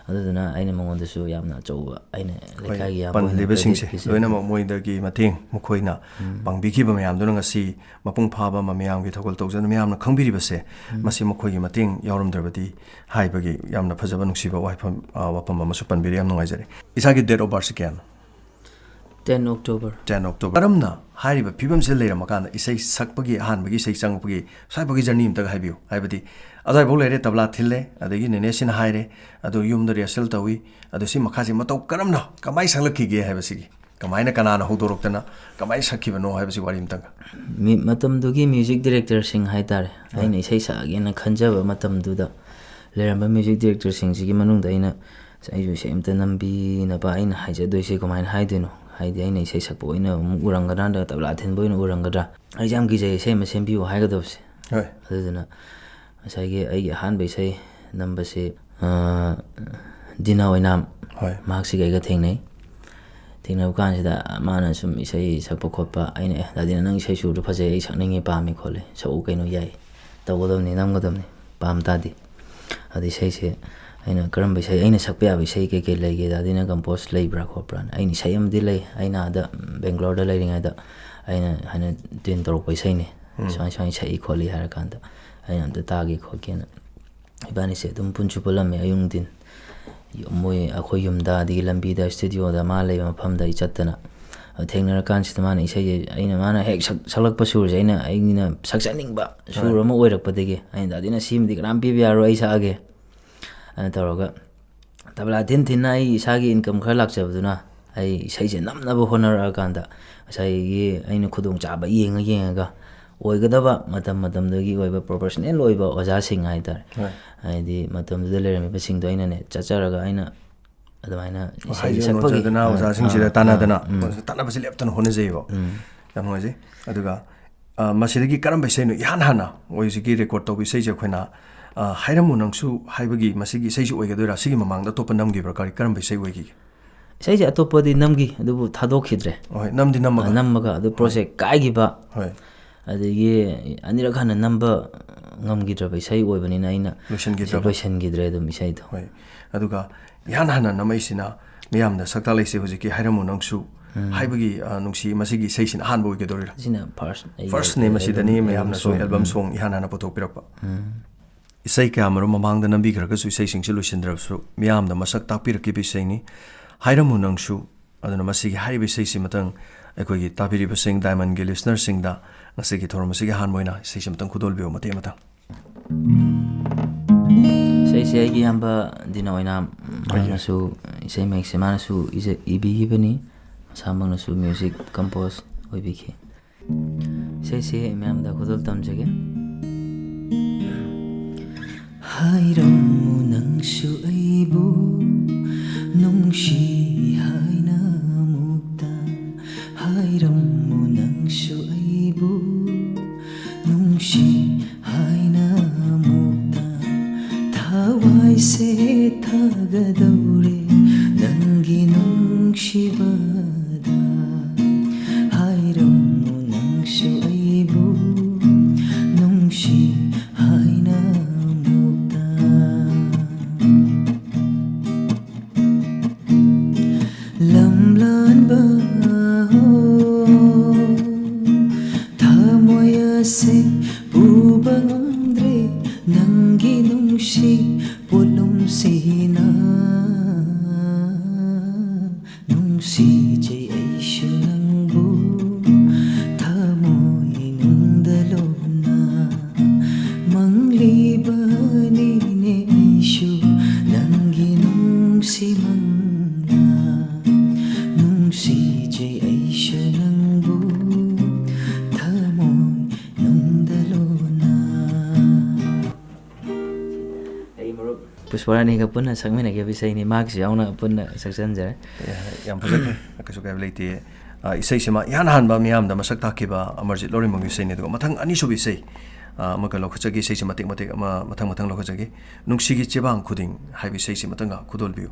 ꯑꯗꯨꯗꯨꯅ ꯑꯩꯅ ꯃꯉꯣꯟꯗꯁꯨ ꯌꯥꯝꯅ ꯑꯆꯧꯕ, ꯑꯩꯅ ꯑꯩꯈꯣꯏ ꯂꯩꯀꯥꯏꯒꯤ ꯏꯌꯥꯝꯕ ꯑꯣꯏꯅ ꯄꯜꯂꯤꯕꯁꯤꯡꯁꯦ credit ꯄꯤꯖꯔꯤ꯫ ꯂꯣꯏꯅꯃꯛ ꯃꯣꯏꯗꯒꯤ ꯃꯇꯦꯡ, ꯃꯈꯣꯏꯅ ꯎꯝ꯫ ꯄꯥꯡꯕꯤꯈꯤꯕ ꯃꯌꯥꯝꯗꯨꯅ ꯉꯁꯤ ꯃꯄꯨꯡ ꯐꯥꯕ ꯑꯃ ꯃꯌꯥꯝꯒꯤ ꯊꯧꯒꯜ ꯇꯧꯖꯅ ꯃꯌꯥꯝꯅ ꯈꯪꯕꯤꯔꯤꯕꯁꯦ, ꯎꯝ꯫ ꯃꯁꯤ ꯃꯈꯣꯏꯒꯤ ꯃꯇꯦꯡ ꯌꯥꯎꯔꯝꯗ꯭ꯔꯕꯗꯤ ꯍꯥꯏꯕꯒꯤ ꯌꯥꯝꯅ ꯐꯖꯕ ꯅꯨꯡꯁꯤꯕ ꯋꯥꯐꯝ, ꯑ, ꯋꯥꯐꯝ ꯑꯃꯁꯨ ꯄꯟꯕꯤꯔꯦ꯫ ꯌꯥꯝ ꯅꯨꯡꯉꯥꯏꯖꯔꯦ꯫ ꯏꯁꯥꯒꯤ date of birth ꯁꯤ ꯀꯌꯥꯅꯣ? Ten October꯫ Ten October꯫ ꯀꯔꯝꯅ ꯍꯥꯏꯔꯤꯕ ꯐꯤꯕꯝꯁꯤꯗ ꯂꯩꯔꯝꯃꯀꯥꯟꯗ ꯏꯁꯩ ꯁꯛꯄꯒꯤ, ꯑꯍꯥꯟꯕꯒꯤ ꯏꯁꯩ ꯆꯪꯉꯛꯄꯒꯤ ꯁ꯭ꯋꯥꯏꯐꯥꯎꯒꯤ journey ꯑꯝꯇꯒ ꯍꯥꯏꯕꯤꯌꯨ꯫ ꯍꯥꯏꯕꯗꯤ ꯑꯗꯨꯋꯥꯏꯐꯥꯎ ꯂꯩꯔꯦ, ꯇꯕ꯭ꯂꯥ ꯊꯤꯜꯂꯦ, ꯑꯗꯒꯤ ꯅꯦꯅꯦꯁꯤꯅ ꯍꯥꯏꯔꯦ, ꯑꯗꯨ ꯌꯨꯝꯗ rehearsal ꯇꯧꯏ, ꯑꯗꯨ ꯁꯤ ꯃꯈꯥꯁꯤ ꯃꯇꯧ ꯀꯔꯝꯅ, ꯀꯃꯥꯏꯅ ꯁꯛꯂꯛꯈꯤꯒꯦ ꯍꯥꯏꯕꯁꯤꯒꯤ, ꯀꯃꯥꯏꯅ, ꯀꯅꯥꯅ ꯍꯧꯗꯣꯔꯛꯇꯅ ꯀꯃꯥꯏꯅ ꯁꯛꯈꯤꯕꯅꯣ ꯍꯥꯏꯕꯁꯤ ꯋꯥꯔꯤ ꯑꯝꯇꯪꯒ꯫ ꯃꯤ-, ꯃꯇꯝꯗꯨꯒꯤ music directorꯁꯤꯡ ꯍꯥꯏꯇꯥꯔꯦ, ꯍꯣꯏ꯫ ꯑꯩꯅ ꯏꯁꯩ ꯁꯛꯑꯒꯦꯅ ꯈꯟꯖꯕ ꯃꯇꯝꯗꯨꯗ ꯂꯩꯔꯝꯕ music directorꯁꯤꯡꯁꯤꯒꯤ ꯃꯅꯨꯡꯗ ꯑꯩꯅ, "ꯑꯁ, ꯑꯩꯁꯨ ꯏꯁꯩ ꯑꯝꯇ ꯅꯝꯕꯤꯅꯕ ꯑꯩꯅ ꯍꯥꯏꯖꯗꯣꯏꯁꯦ ꯀꯃꯥꯏꯅ ꯍꯥꯏꯗꯣꯏꯅꯣ? ꯍꯥꯏꯗꯤ ꯑꯩꯅ ꯏꯁꯩ ꯁꯛꯄ ꯑꯣꯏꯅ ꯑꯃꯨꯛ ꯎꯔꯝꯒꯗ꯭ꯔꯥ, ꯅꯠꯇ꯭ꯔꯒ ꯇꯕ꯭ꯂꯥ ꯊꯤꯟꯕ ꯑꯣꯏꯅ ꯎꯔꯝꯒꯗ꯭ꯔꯥ? ꯑꯩꯁꯦ ꯌꯥꯝ ꯀꯤꯖꯩ ꯏꯁꯩ ꯑꯃ ꯁꯦꯝꯕꯤꯌꯨ ꯍꯥꯏꯒꯗꯕꯁꯦ꯫" ꯍꯣꯏ꯫ ꯑꯗꯨꯗꯨꯅ ꯉꯁꯥꯏꯒꯤ ꯑꯩꯒꯤ ꯑꯍꯥꯟꯕ ꯏꯁꯩ ꯅꯝꯕꯁꯤ, ꯑ, ꯗꯤꯅꯥ ꯑꯣꯏꯅꯥꯝ, ꯍꯣꯏ꯫ ꯃꯍꯥꯛꯁꯤꯒ ꯑꯩꯒ ꯊꯦꯡꯅꯩ꯫ ꯊꯦꯡꯅꯕ ꯀꯥꯟꯁꯤꯗ ꯃꯥꯅ ꯁꯨꯝ ꯏꯁꯩ ꯁꯛꯄ ꯈꯣꯠꯄ, ꯑꯩꯅ, "ꯑꯦ, ꯗꯥꯗꯤꯅ ꯅꯪ ꯏꯁꯩ ꯁꯨꯔꯗꯨ ꯐꯖꯩ, ꯑꯩ ꯁꯛꯅꯤꯡꯉꯤ, ꯄꯥꯝꯃꯤ ꯈꯣꯠꯂꯤ, ꯁꯛꯎ ꯀꯩꯅꯣ, ꯌꯥꯏ, ꯇꯧꯒꯗꯕꯅꯤ, ꯅꯝꯒꯗꯕꯅꯤ, ꯄꯥꯝ ꯇꯥꯔꯗꯤ꯫" ꯑꯗ ꯏꯁꯩꯁꯦ ꯑꯩꯅ, "ꯀꯔꯝꯕ ꯏꯁꯩ, ꯑꯩꯅ ꯁꯛꯄ ꯌꯥꯕ ꯏꯁꯩ ꯀꯩꯀꯩ ꯂꯩꯒꯦ, ꯗꯥꯗꯤꯅ compose ꯂꯩꯕ꯭ꯔꯥ ꯈꯣꯠꯄ꯭ꯔꯥꯅ?" ꯑꯩꯅ ꯏꯁꯩ ꯑꯃꯗꯤ ꯂꯩ, ꯑꯩꯅ ꯑꯥꯗ, ꯎꯝ, ꯕꯦꯡꯒ꯭ꯂꯣꯔꯗ ꯂꯩꯔꯤꯉꯩꯗ ꯑꯩꯅ ꯍꯥꯏꯅ tune ꯇꯧꯔꯛꯄ ꯏꯁꯩꯅꯤ꯫ ꯎꯝ꯫ "ꯁꯨꯃꯥꯏ ꯁꯨꯃꯥꯏꯅ ꯁꯛꯏ ꯈꯣꯠꯂꯤ" ꯍꯥꯏꯔꯀꯥꯟꯗ ꯑꯩꯅ ꯑꯝꯇ ꯇꯥꯒꯦ ꯈꯣꯠꯀꯦꯅ꯫ ꯏꯕꯥꯅꯤꯁꯦ ꯑꯗꯨꯝ ꯄꯨꯟꯁꯨ ꯄꯨꯜꯂꯝꯃꯦ ꯑꯌꯨꯛ ꯅꯨꯡꯊꯤꯟ꯫ ꯌꯨꯝ-, ꯃꯣꯏ ꯑꯩꯈꯣꯏ ꯌꯨꯝꯗ, ꯑꯗꯒꯤ ꯂꯝꯕꯤꯗ, studioꯗ, ꯃꯥ ꯂꯩꯕ ꯃꯐꯝꯗ ꯑꯩ ꯆꯠꯇꯅ꯫ ꯑꯗꯨ ꯊꯦꯡꯅꯔꯀꯥꯟꯁꯤꯗ ꯃꯥꯅ ꯏꯁꯩꯁꯦ, ꯑꯩꯅ, ꯃꯥꯅ ꯍꯦꯛ ꯁꯛ-, ꯁꯛꯂꯛꯄ ꯁꯨꯔꯁꯦ ꯑꯩꯅ, ꯑꯩꯅ ꯁꯛꯆꯅꯤꯡꯕ ꯁꯨꯔ ꯍꯣꯏ꯫ ꯑꯃ ꯑꯣꯏꯔꯛꯄꯗꯒꯤ ꯑꯩꯅ, "ꯗꯥꯗꯤꯅ ꯁꯤꯃꯗꯤ ꯀꯅꯥꯝ ꯄꯤꯕ ꯌꯥꯔꯣꯏ, ꯑꯩ ꯁꯛꯑꯒꯦ" ꯑꯗꯨꯅ ꯇꯧꯔꯒ ꯇꯕ꯭ꯂꯥ ꯊꯤꯟ ꯊꯤꯟꯅ ꯑꯩ ꯏꯁꯥꯒꯤ income ꯈꯔ ꯂꯥꯛꯆꯕꯗꯨꯅ ꯑꯩ ꯏꯁꯩꯁꯦ ꯅꯝꯅꯕ ꯍꯣꯠꯅꯔꯛꯑꯀꯥꯟꯗ ꯉꯁꯥꯏꯒꯤ ꯑꯩꯅ ꯈꯨꯗꯣꯡꯆꯥꯕ ꯌꯦꯡꯉ ꯌꯦꯡꯉꯒ ꯑꯣꯏꯒꯗꯕ ꯃꯇꯝ ꯃꯇꯝꯗꯨꯒꯤ ꯑꯣꯏꯕ professional ꯑꯣꯏꯕ ꯑꯣꯖꯥꯁꯤꯡ ꯍꯥꯏꯇꯥꯔꯦ꯫ ꯍꯣꯏ꯫ ꯍꯥꯏꯗꯤ ꯃꯇꯝꯗꯨꯗ ꯂꯩꯔꯝꯃꯤꯕꯁꯤꯡꯗꯣ ꯑꯩꯅꯅꯦ ꯆꯠꯆꯔꯒ ꯑꯩꯅ ꯑꯗꯨꯃꯥꯏꯅ ꯑꯣ, ꯏꯁꯩ ꯍꯥꯏꯖ ꯁꯛꯄꯒꯤ, ꯅꯣꯟꯖꯗꯅ ꯑꯥ, ꯑꯣꯖꯥꯁꯤꯡꯁꯤꯗ ꯑꯥ, ꯇꯥꯟꯅꯗꯅ ꯑꯥ, ꯎꯝ, ꯇꯥꯟꯅꯕꯁꯦ ꯂꯦꯞꯇꯅ ꯍꯣꯠꯅꯖꯩꯌꯦꯕ꯫ ꯎꯝ꯫ ꯌꯥꯝ ꯅꯨꯡꯉꯥꯏꯖꯩ꯫ ꯑꯗꯨꯒ ꯑ, ꯃꯁꯤꯗꯒꯤ ꯀꯔꯝꯕ ꯏꯁꯩꯅꯣ ꯏꯍꯥꯟ ꯍꯥꯟꯅ ꯍꯧꯖꯤꯛꯀꯤ ꯔꯦꯀꯣꯔꯗ ꯇꯧꯕ ꯏꯁꯩꯁꯦ ꯑꯩꯈꯣꯏꯅ, ꯑ, ꯍꯥꯏꯔꯝꯃꯨ ꯅꯪꯁꯨ ꯍꯥꯏꯕꯒꯤ ꯃꯁꯤꯒꯤ ꯏꯁꯩꯁꯤ ꯑꯣꯏꯒꯗꯣꯏꯔꯥ? ꯁꯤꯒꯤ ꯃꯃꯥꯡꯗ ꯑꯇꯣꯞꯄ ꯅꯝꯈꯤꯕ꯭ꯔꯥ? ꯀꯔꯤ, ꯀꯔꯝꯕ ꯏꯁꯩ ꯑꯣꯏꯈꯤꯒꯦ? ꯏꯁꯩꯁꯦ ꯑꯇꯣꯞꯄꯗꯤ ꯅꯝꯈꯤ, ꯑꯗꯨꯕꯨ ꯊꯥꯗꯣꯛꯈꯤꯗ꯭ꯔꯦ꯫ ꯍꯣꯏ, ꯅꯝꯗꯤ ꯅꯝꯃꯒ꯫ ꯑ, ꯅꯝꯃꯒ ꯑꯗꯨ ꯄ꯭ꯔꯣꯖꯦꯛ ꯀꯥꯏꯈꯤꯕ, ꯍꯣꯏ꯫ ꯑꯗꯒꯤ ꯑꯅꯤꯔꯛ ꯍꯟꯅ ꯅꯝꯕ ꯉꯝꯈꯤꯗ꯭ꯔꯕ ꯏꯁꯩ ꯑꯣꯏꯕꯅꯤꯅ ꯑꯩꯅ ꯂꯣꯏꯁꯤꯟꯈꯤꯗ꯭ꯔꯕ? ꯂꯣꯏꯁꯤꯟꯈꯤꯗ꯭ꯔꯦ ꯑꯗꯨꯝ ꯏꯁꯩꯗꯣ꯫ ꯍꯣꯏ꯫ ꯑꯗꯨꯒ ꯏꯍꯥꯟ ꯍꯥꯟꯅ ꯅꯝꯃꯛꯏꯁꯤꯅ ꯃꯤꯌꯥꯝꯅ ꯁꯛ ꯇꯥꯛꯂꯛꯏꯁꯦ ꯍꯧꯖꯤꯛꯀꯤ ꯍꯥꯏꯔꯝꯃꯨ ꯅꯪꯁꯨ ꯎꯝ꯫ ꯍꯥꯏꯕꯒꯤ, ꯑ, ꯅꯨꯡꯁꯤ ꯃꯁꯤꯒꯤ ꯏꯁꯩꯁꯤꯅ ꯑꯍꯥꯟꯕ ꯑꯣꯏꯒꯗꯧꯔꯤꯔꯥ? ꯁꯤꯅ ꯐꯥꯔꯁ, ꯑꯩꯒꯤ ꯐꯥꯔꯁꯅꯦ ꯑꯦꯜꯕꯝ ꯃꯁꯤꯗꯅꯤ ꯁꯣꯡ, ꯃꯌꯥꯝꯅꯁꯨ ꯎꯝ, ꯑꯦꯜꯕꯝ ꯎꯝ, ꯁꯣꯡ ꯏꯍꯥꯟ ꯍꯥꯟꯅ ꯄꯨꯊꯣꯛꯄꯤꯔꯛꯄ꯫ ꯎꯝ꯫ ꯏꯁꯩ ꯀꯌꯥꯃꯔꯨꯝ ꯃꯃꯥꯡꯗ ꯅꯝꯕꯤꯈ꯭ꯔꯒꯁꯨ ꯏꯁꯩꯁꯤꯡꯁꯤ ꯂꯣꯏꯁꯤꯟꯗ꯭ꯔꯕꯁꯨ ꯃꯤꯌꯥꯝꯗ ꯃꯁꯛ ꯇꯥꯛꯄꯤꯔꯛꯈꯤꯕ ꯏꯁꯩꯅꯤ ꯍꯥꯏꯔꯝꯃꯨ ꯅꯪꯁꯨ꯫ ꯑꯗꯨꯅ ꯃꯁꯤꯒꯤ ꯍꯥꯏꯔꯤꯕ ꯏꯁꯩꯁꯤ ꯃꯇꯪ ꯑꯩꯈꯣꯏꯒꯤ ꯇꯥꯕꯤꯔꯤꯕꯁꯤꯡ ꯗꯥꯏꯃꯟꯒꯤ ꯂꯤꯁꯅꯔꯁꯤꯡꯗ ꯉꯁꯤꯒꯤ ꯊꯧꯔꯝ ꯑꯁꯤꯒꯤ ꯑꯍꯥꯟꯕ ꯑꯣꯏꯅ ꯏꯁꯩꯁꯤ ꯑꯃꯇꯪ ꯈꯨꯗꯣꯜꯕꯤꯌꯨ ꯃꯇꯦꯛ ꯑꯃꯇꯪ꯫ ꯏꯁꯩꯁꯦ ꯑꯩꯒꯤ ꯏꯌꯥꯝꯕ ꯗꯤꯅ ꯑꯣꯏꯅꯥꯝ, ꯍꯣꯏ꯫ ꯃꯥꯅꯁꯨ ꯏꯁꯩ ꯃꯌꯦꯛꯁꯦ ꯃꯥꯅꯁꯨ ꯏꯖ-, ꯏꯕꯤꯈꯤꯕꯅꯤ, ꯃꯁꯥꯃꯛꯅꯁꯨ ꯃ꯭ꯌꯨꯖꯤꯛ ꯀꯝꯄꯣꯖ ꯑꯣꯏꯕꯤꯈꯤ꯫ ꯏꯁꯩꯁꯦ ꯃꯌꯥꯝꯗ ꯈꯨꯗꯣꯜ ꯇꯝꯖꯒꯦ꯫ ꯍꯥꯏꯔꯝꯃꯨ ꯅꯪꯁꯨ ꯑꯩꯕꯨ ꯅꯨꯡꯁꯤ ꯍꯥꯏꯅ ꯑꯃꯨꯛꯇ, ꯍꯥꯏꯔꯝꯃꯨ ꯅꯪꯁꯨ ꯑꯩꯕꯨ ꯅꯨꯡꯁꯤ ꯍꯥꯏꯅ ꯑꯃꯨꯛꯇ, ꯊꯋꯥꯏꯁꯦ ꯊꯥꯒꯗꯧꯔꯦ ꯅꯪꯒꯤ ꯅꯨꯡꯁꯤꯕꯗ꯫ ꯍꯥꯏꯔꯝꯃꯨ ꯅꯪꯁꯨ ꯑꯩꯕꯨ ꯅꯨꯡꯁꯤ ꯍꯥꯏꯅ ꯑꯃꯨꯛꯇ꯫ ꯂꯝꯂꯥꯟꯕ ꯍꯣ, ꯊꯃꯣꯏ ꯑꯁꯦ ꯄꯨꯕ ꯉꯝꯗ꯭ꯔꯦ ꯅꯪꯒꯤ ꯅꯨꯡꯁꯤ ꯄꯣꯠꯂꯨꯝꯁꯤꯅ꯫ ꯅꯨꯡꯁꯤꯖꯩ ꯑꯩꯁꯨ ꯅꯪꯕꯨ ꯊꯃꯣꯏ ꯅꯨꯡꯗ ꯂꯣꯟꯅ꯫ ꯃꯪꯂꯤꯕꯅꯤꯅꯦ ꯑꯩꯁꯨ ꯅꯪꯒꯤ ꯅꯨꯡꯁꯤ ꯃꯪꯂꯥ꯫ ꯅꯨꯡꯁꯤꯖꯩ ꯑꯩꯁꯨ ꯅꯪꯕꯨ ꯊꯃꯣꯏ ꯅꯨꯡꯗ ꯂꯣꯟꯅ꯫ ꯑꯩ ꯃꯔꯨꯞ ꯁ꯭ꯋꯥꯔꯥꯅꯤꯒ ꯄꯨꯟꯅ ꯁꯛꯃꯤꯟꯅꯈꯤꯕ ꯏꯁꯩꯅꯤ, ꯃꯍꯥꯛꯁꯨ ꯌꯥꯎꯅ ꯄꯨꯟꯅ ꯁꯛꯆꯟꯖꯔꯦ꯫ ꯌꯥꯝ ꯐꯖꯈ꯭ꯔꯦ꯫ ꯀꯩꯁꯨ ꯀꯥꯏꯕ ꯂꯩꯇꯦ꯫ ꯑ, ꯏꯁꯩꯁꯤꯃ ꯏꯍꯥꯟ ꯍꯥꯟꯕ ꯃꯤꯌꯥꯝꯗ ꯃꯁꯛ ꯇꯥꯛꯈꯤꯕ ꯑꯃꯔꯖꯤꯠ ꯂꯧꯔꯦꯝꯕꯝꯒꯤ ꯏꯁꯩꯅꯤ, ꯑꯗꯨꯒ ꯃꯊꯪ ꯑꯅꯤꯁꯨꯕ ꯏꯁꯩ, ꯑ, ꯑꯃꯒ ꯂꯧꯈꯠꯆꯒꯦ꯫ ꯏꯁꯩꯁꯤ ꯃꯇꯦꯛ ꯃꯇꯦꯛ ꯑꯃ ꯃꯊꯪ ꯃꯊꯪ ꯂꯧꯈꯠꯆꯒꯦ꯫ ꯅꯨꯡꯁꯤꯒꯤ ꯆꯦꯕꯥꯡ ꯈꯨꯗꯤꯡ ꯍꯥꯏꯕ ꯏꯁꯩꯁꯤ ꯃꯊꯪꯒ ꯈꯨꯗꯣꯜꯕꯤꯌꯨ꯫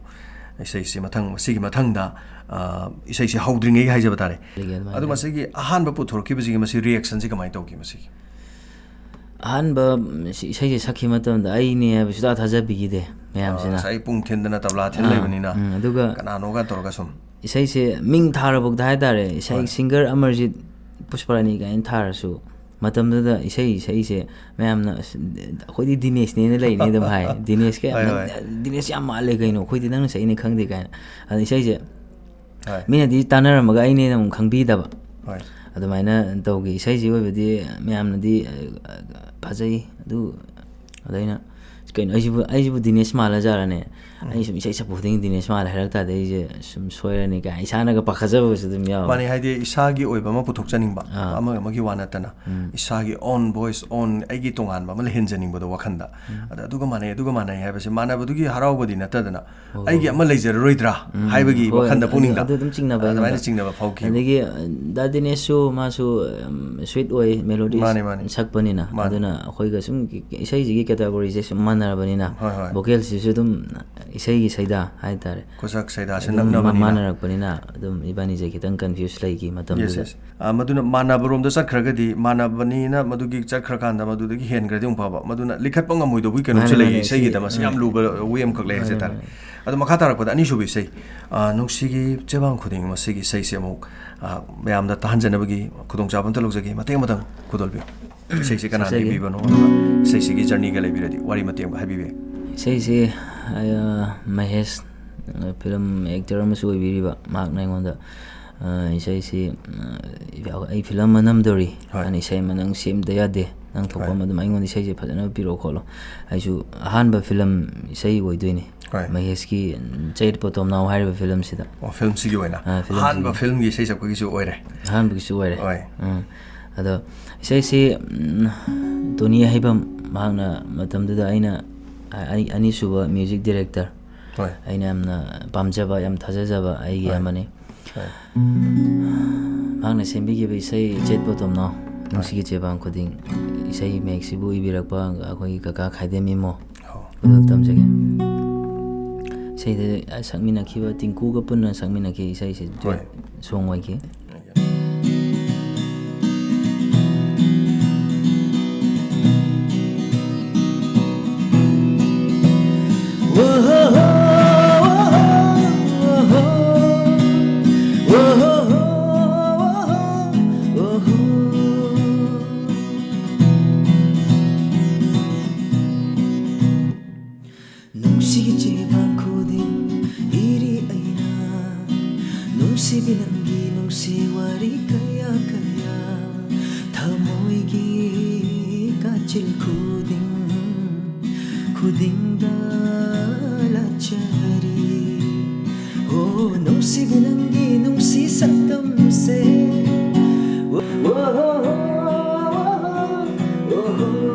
ꯏꯁꯩꯁꯤ ꯃꯊꯪ, ꯃꯁꯤꯒꯤ ꯃꯊꯪꯗ, ꯑ, ꯏꯁꯩꯁꯤ ꯍꯧꯗ꯭ꯔꯤꯉꯩꯒꯤ ꯍꯥꯏꯖꯕ ꯇꯥꯔꯦ꯫ ꯑꯗꯨꯒꯤ ꯑꯗꯨꯃꯥꯏꯅ ꯑꯗꯨ ꯃꯁꯤꯒꯤ ꯑꯍꯥꯟꯕ ꯄꯨꯊꯣꯔꯛꯈꯤꯕꯁꯤꯒꯤ ꯃꯁꯤ reaction ꯁꯤ ꯀꯃꯥꯏꯅ ꯇꯧꯈꯤ ꯃꯁꯤꯒꯤ? ꯑꯍꯥꯟꯕ ꯏꯁꯩꯁꯦ ꯁꯛꯈꯤꯕ ꯃꯇꯝꯗ ꯑꯩꯅꯦ ꯍꯥꯏꯕ ꯁꯨꯡꯊꯥ ꯊꯥꯖꯕꯤꯈꯤꯗꯦ ꯃꯌꯥꯝꯁꯤꯅ꯫ ꯑ, ꯉꯁꯥꯏ ꯄꯨꯡ ꯊꯤꯟꯗꯅ ꯇꯕ꯭ꯂꯥ ꯊꯤꯟ ꯑꯥ, ꯂꯩꯕꯅꯤꯅ ꯎꯝ, ꯑꯗꯨꯒ ꯀꯅꯥꯅꯣꯒ ꯇꯧꯔꯒ ꯁꯨꯝ꯫ ꯏꯁꯩꯁꯦ ꯃꯤꯡ ꯊꯥꯔꯕꯧꯗ ꯍꯥꯏꯇꯥꯔꯦ, ꯏꯁꯩ ꯍꯣꯏ꯫ Singer ꯑꯃꯔꯖꯤꯠ ꯄꯨꯁꯄꯔꯥꯅꯤ ꯀꯥꯏꯅ ꯊꯥꯔꯁꯨ, ꯃꯇꯝꯗꯨꯗ ꯏꯁꯩ ꯏꯁꯩꯁꯦ ꯃꯌꯥꯝꯅ, "ꯑꯁ, ꯑꯩꯈꯣꯏꯗꯤ ꯗꯤꯅꯦꯁꯅꯦꯅ ꯂꯩꯅꯤ" ꯑꯗꯨꯝ ꯍꯥꯏ꯫ "ꯗꯤꯅꯦꯁꯀ ꯌꯥꯝ, ꯍꯣꯏ, ꯅꯪ-, ꯍꯣꯏ꯫ ꯗꯤꯅꯦꯁ ꯌꯥꯝ ꯃꯥꯜꯂꯦ ꯀꯩꯅꯣ, ꯑꯩꯈꯣꯏꯗꯤ ꯅꯪꯅ ꯁꯛꯏꯅꯦ ꯈꯪꯗꯦ" ꯀꯥꯏꯅ꯫ ꯑꯗ ꯏꯁꯩꯁꯦ ꯍꯣꯏ꯫ ꯃꯤꯅꯗꯤ ꯇꯥꯟꯅꯔꯝꯃꯒ ꯑꯩꯅꯦꯅ ꯑꯃꯨꯛ ꯈꯪꯕꯤꯗꯕ꯫ ꯍꯣꯏ꯫ ꯑꯗꯨꯃꯥꯏꯅ ꯇꯧꯈꯤ꯫ ꯏꯁꯩꯁꯤ ꯑꯣꯏꯕꯗꯤ ꯃꯌꯥꯝꯅꯗꯤ, ꯑ, ꯐꯖꯩ꯫ ꯑꯗꯨ, ꯑꯗ ꯑꯩꯅ, "ꯀꯩꯅꯣ, ꯑꯩꯁꯤꯕꯨ, ꯑꯩꯁꯤꯕꯨ ꯗꯤꯅꯦꯁ ꯃꯥꯜꯂꯖꯥꯔꯅꯦ? ꯑꯩ ꯁꯨꯝ ꯏꯁꯩ ꯁꯛꯄ ꯈꯨꯗꯤꯡꯒꯤ ꯗꯤꯅꯦꯁ ꯃꯥꯜꯂꯦ ꯍꯥꯏꯔꯛ ꯇꯥꯔꯗꯤ ꯑꯩꯁꯦ ꯁꯨꯝ ꯁꯣꯏꯔꯅꯤ" ꯀꯥꯏ ꯏꯁꯥꯅꯒ ꯄꯥꯈꯠꯆꯕꯁꯨ ꯑꯗꯨꯝ ꯌꯥꯎꯋꯦ꯫ ꯃꯥꯅꯦ, ꯍꯥꯏꯗꯤ ꯏꯁꯥꯒꯤ ꯑꯣꯏꯕ ꯑꯃ ꯄꯨꯊꯣꯛꯆꯅꯤꯡꯕ, ꯑꯥ꯫ ꯑꯃꯒ ꯑꯃꯒꯤ ꯋꯥ ꯅꯠꯇꯅ, ꯎꯝ꯫ ꯏꯁꯥꯒꯤ own voice, own, ꯑꯩꯒꯤ ꯇꯣꯉꯥꯟꯕ ꯑꯃ ꯂꯩꯍꯟꯖꯅꯤꯡꯕꯗꯣ ꯋꯥꯈꯟꯗ꯫ ꯎꯝ꯫ ꯑꯗ ꯑꯗꯨꯒ ꯃꯥꯟꯅꯩ, ꯑꯗꯨꯒ ꯃꯥꯟꯅꯩ ꯍꯥꯏꯕꯁꯦ ꯃꯥꯟꯅꯕꯗꯨꯒꯤ ꯍꯔꯥꯎꯕꯗꯤ ꯅꯠꯇꯗꯅ, ꯍꯣꯏ, ꯑꯩꯒꯤ ꯍꯣꯏ꯫ ꯑꯃ ꯂꯩꯖꯔꯔꯣꯏꯗ꯭ꯔꯥ ꯎꯝ, ꯍꯥꯏꯕꯒꯤ ꯍꯣꯏ, ꯋꯥꯈꯟꯗ, ꯑꯗꯨ, ꯄꯨꯛꯅꯤꯡꯗ꯫ ꯑꯗꯨ ꯑꯗꯨꯝ ꯆꯤꯡꯅꯕ ꯑꯗꯨꯃꯥꯏꯅ ꯑꯗꯨꯗ꯫ ꯆꯤꯡꯅꯕ ꯐꯥꯎꯈꯤ꯫ ꯑꯗꯒꯤ, ꯑ, ꯗꯥ ꯗꯤꯅꯦꯁꯁꯨ ꯃꯥꯁꯨ, ꯎꯝ, sweet ꯑꯣꯏ, melody ꯃꯥꯅꯦ, ꯃꯥꯅꯦ꯫ ꯁꯛꯄꯅꯤꯅ꯫ ꯃꯥꯅꯦ꯫ ꯑꯗꯨꯅ ꯑꯩꯈꯣꯏꯒ ꯁꯨꯝ ꯏꯁꯩꯁꯤꯒꯤ category ꯁꯦ ꯁꯨꯝ ꯃꯥꯟꯅꯔꯕꯅꯤꯅ, ꯍꯣꯏ, ꯍꯣꯏ꯫ Vocal ꯁꯤꯁꯨ ꯑꯗꯨꯝ ꯏꯁꯩꯒꯤ ꯁꯩꯗꯥ ꯍꯥꯏꯇꯥꯔꯦ꯫ ꯈꯨꯁꯛ ꯁꯩꯗꯥꯁꯦ ꯑꯗꯨꯝ ꯅꯛꯅꯕꯅꯤꯅ꯫ ꯃꯥꯟꯅꯔꯛꯄꯅꯤꯅ ꯑꯗꯨꯝ ꯏꯕꯥꯅꯤꯁꯦ ꯈꯤꯇꯪ confuse ꯂꯩꯈꯤ ꯃꯇꯝꯗꯨꯗ꯫ Yes, yes꯫ ꯑ, ꯃꯗꯨꯅ ꯃꯥꯟꯅꯕꯔꯣꯝꯗ ꯆꯠꯈ꯭ꯔꯒꯗꯤ, ꯃꯥꯟꯅꯕꯅꯤꯅ ꯃꯗꯨꯒꯤ ꯆꯠꯈ꯭ꯔꯀꯥꯟꯗ ꯃꯗꯨꯗꯒꯤ ꯍꯦꯟꯈ꯭ꯔꯗꯤ ꯑꯃꯨꯛ ꯐꯕ, ꯃꯗꯨꯅ ꯂꯤꯈꯠꯄ ꯉꯝꯃꯣꯏꯗꯧꯕꯒꯤ ꯀꯩꯅꯣꯝꯁꯨ ꯃꯥꯅꯦ, ꯂꯩꯌꯦ ꯃꯥꯅꯦ, ꯏꯁꯩꯒꯤꯗ꯫ ꯁꯤ-, ꯃꯁꯤ ꯎꯝ꯫ ꯌꯥꯝ ꯂꯨꯕ way ꯑꯃꯈꯛ ꯂꯩ ꯃꯥꯅꯦ, ꯍꯥꯏꯖ ꯇꯥꯔꯦ꯫ ꯃꯥꯅꯦ꯫ ꯑꯗꯣ ꯃꯈꯥ ꯇꯥꯔꯛꯄꯗ ꯑꯅꯤꯁꯨꯕ ꯏꯁꯩ, ꯑ, "ꯅꯨꯡꯁꯤꯒꯤ ꯆꯦꯕꯥꯡ ꯈꯨꯗꯤꯡ" ꯃꯁꯤꯒꯤ ꯏꯁꯩꯁꯦ ꯑꯃꯨꯛ, ꯑ, ꯃꯌꯥꯝꯗ ꯇꯥꯍꯟꯖꯅꯕꯒꯤ ꯈꯨꯗꯣꯡꯆꯥꯕ ꯑꯝꯇ ꯂꯧꯖꯒꯦ꯫ ꯃꯇꯦꯛ ꯑꯃꯇꯪ ꯈꯨꯗꯣꯜꯕꯤꯌꯨ꯫ ꯏꯁꯩꯁꯦ ꯀꯅꯥꯅ ꯁꯛꯆꯒꯦ꯫ ꯏꯕꯤꯕꯅꯣ? ꯑꯗꯨꯒ ꯏꯁꯩꯁꯤꯒꯤ journey ꯒ ꯂꯩꯕꯤꯔꯗꯤ ꯋꯥꯔꯤ ꯃꯇꯦꯛ ꯑꯃꯒ ꯍꯥꯏꯕꯤꯕ ꯌꯥꯏ꯫ ꯏꯁꯩꯁꯤ, ꯑ, ꯃꯍꯦꯁ, ꯑ, film actor ꯑꯃꯁꯨ ꯑꯣꯏꯕꯤꯔꯤꯕ, ꯃꯍꯥꯛꯅ ꯑꯩꯉꯣꯟꯗ, ꯑ, ꯏꯁꯩꯁꯤ, ꯑ, "ꯑꯩ film ꯑꯃ ꯅꯝꯗꯧꯔꯤ, ꯍꯣꯏ꯫ ꯑꯗꯨꯅ ꯏꯁꯩ ꯑꯃ ꯅꯪ ꯁꯦꯝꯗ ꯌꯥꯗꯦ, ꯅꯪ ꯊꯣꯛꯄ ꯍꯣꯏ꯫ ꯑꯃ ꯑꯗꯨꯝ ꯑꯩꯉꯣꯟꯗ ꯏꯁꯩꯁꯦ ꯐꯖꯅ ꯄꯤꯔꯛꯑꯣ" ꯈꯣꯠꯂꯣ꯫ ꯑꯩꯁꯨ ꯑꯍꯥꯟꯕ film ꯏꯁꯩ ꯑꯣꯏꯗꯣꯏꯅꯤ꯫ ꯍꯣꯏ꯫ ꯃꯍꯦꯁꯀꯤ ꯆꯩꯠ ꯄꯣꯇꯣꯝꯅꯥꯎ ꯍꯥꯏꯔꯤꯕ film ꯁꯤꯗ꯫ ꯑꯣ, film ꯁꯤꯒꯤ ꯑꯣꯏꯅ? ꯑꯥ, film ꯑꯍꯥꯟꯕ ꯁꯤꯒꯤ꯫ Film ꯒꯤ ꯏꯁꯩ ꯁꯛꯄꯒꯤꯁꯨ ꯑꯣꯏꯔꯦ? ꯑꯍꯥꯟꯕꯒꯤꯁꯨ ꯑꯣꯏꯔꯦ꯫ ꯍꯣꯏ꯫ ꯎꯝ꯫ ꯑꯗꯣ ꯏꯁꯩꯁꯤ, ꯎꯝ, ꯇꯣꯅꯤ ꯑꯍꯩꯕꯝ, ꯃꯍꯥꯛꯅ ꯃꯇꯝꯗꯨꯗ ꯑꯩꯅ ꯑ-, ꯑꯩ ꯑꯅꯤꯁꯨꯕ music director꯫ ꯍꯣꯏ꯫ ꯑꯩꯅ ꯌꯥꯝꯅ ꯄꯥꯝꯖꯕ, ꯌꯥꯝ ꯊꯥꯖꯖꯕ ꯑꯩꯒꯤ ꯍꯣꯏ꯫ ꯑꯃꯅꯤ꯫ ꯍꯣꯏ꯫ ꯃꯍꯥꯛꯅ ꯁꯦꯝꯕꯤꯈꯤꯕ ꯏꯁꯩ ꯏꯆꯦꯠ ꯄꯣꯠꯇꯣꯝꯅꯥꯎ, ꯍꯣꯏ꯫ ꯅꯨꯡꯁꯤꯒꯤ ꯆꯦꯕꯥꯡ ꯈꯨꯗꯤꯡ꯫ ꯏꯁꯩ ꯃꯌꯦꯛꯁꯤꯕꯨ ꯏꯕꯤꯔꯛꯄ ꯑꯩꯈꯣꯏꯒꯤ ꯀꯀꯥ ꯈꯥꯏꯗꯦꯝ ꯏꯃꯣ꯫ ꯍꯣ꯫ ꯑꯗꯨ ꯇꯝꯖꯒꯦ꯫ ꯏꯁꯩꯗ ꯁꯛꯃꯤꯟꯅꯈꯤꯕ, ꯇꯤꯡꯀꯨꯒ ꯄꯨꯟꯅ ꯁꯛꯃꯤꯟꯅꯈꯤ ꯏꯁꯩꯁꯤ꯫ ꯍꯣꯏ꯫ Duet song ꯑꯣꯏꯈꯤ꯫ ꯅꯨꯡꯁꯤꯒꯤ ꯆꯦꯕꯥꯡ ꯈꯨꯗꯤꯡ ꯏꯔꯤ ꯑꯩꯅ, ꯅꯨꯡꯁꯤꯕꯤ ꯅꯪꯒꯤ ꯅꯨꯡꯁꯤ ꯋꯥꯔꯤ ꯀꯌꯥ ꯀꯌꯥ, ꯊꯃꯣꯏꯒꯤ ꯀꯥꯆꯤꯜ ꯈꯨꯗꯤꯡ, ꯈꯨꯗꯤꯡꯗ ꯂꯥꯠꯆꯔꯤ꯫ ꯑꯣ, ꯅꯨꯡꯁꯤꯕꯤ ꯅꯪꯒꯤ ꯅꯨꯡꯁꯤ ꯁꯛꯇꯝꯁꯦ꯫ ꯑꯣ, ꯑꯣ, ꯑꯣ, ꯑꯣ, ꯑꯣ꯫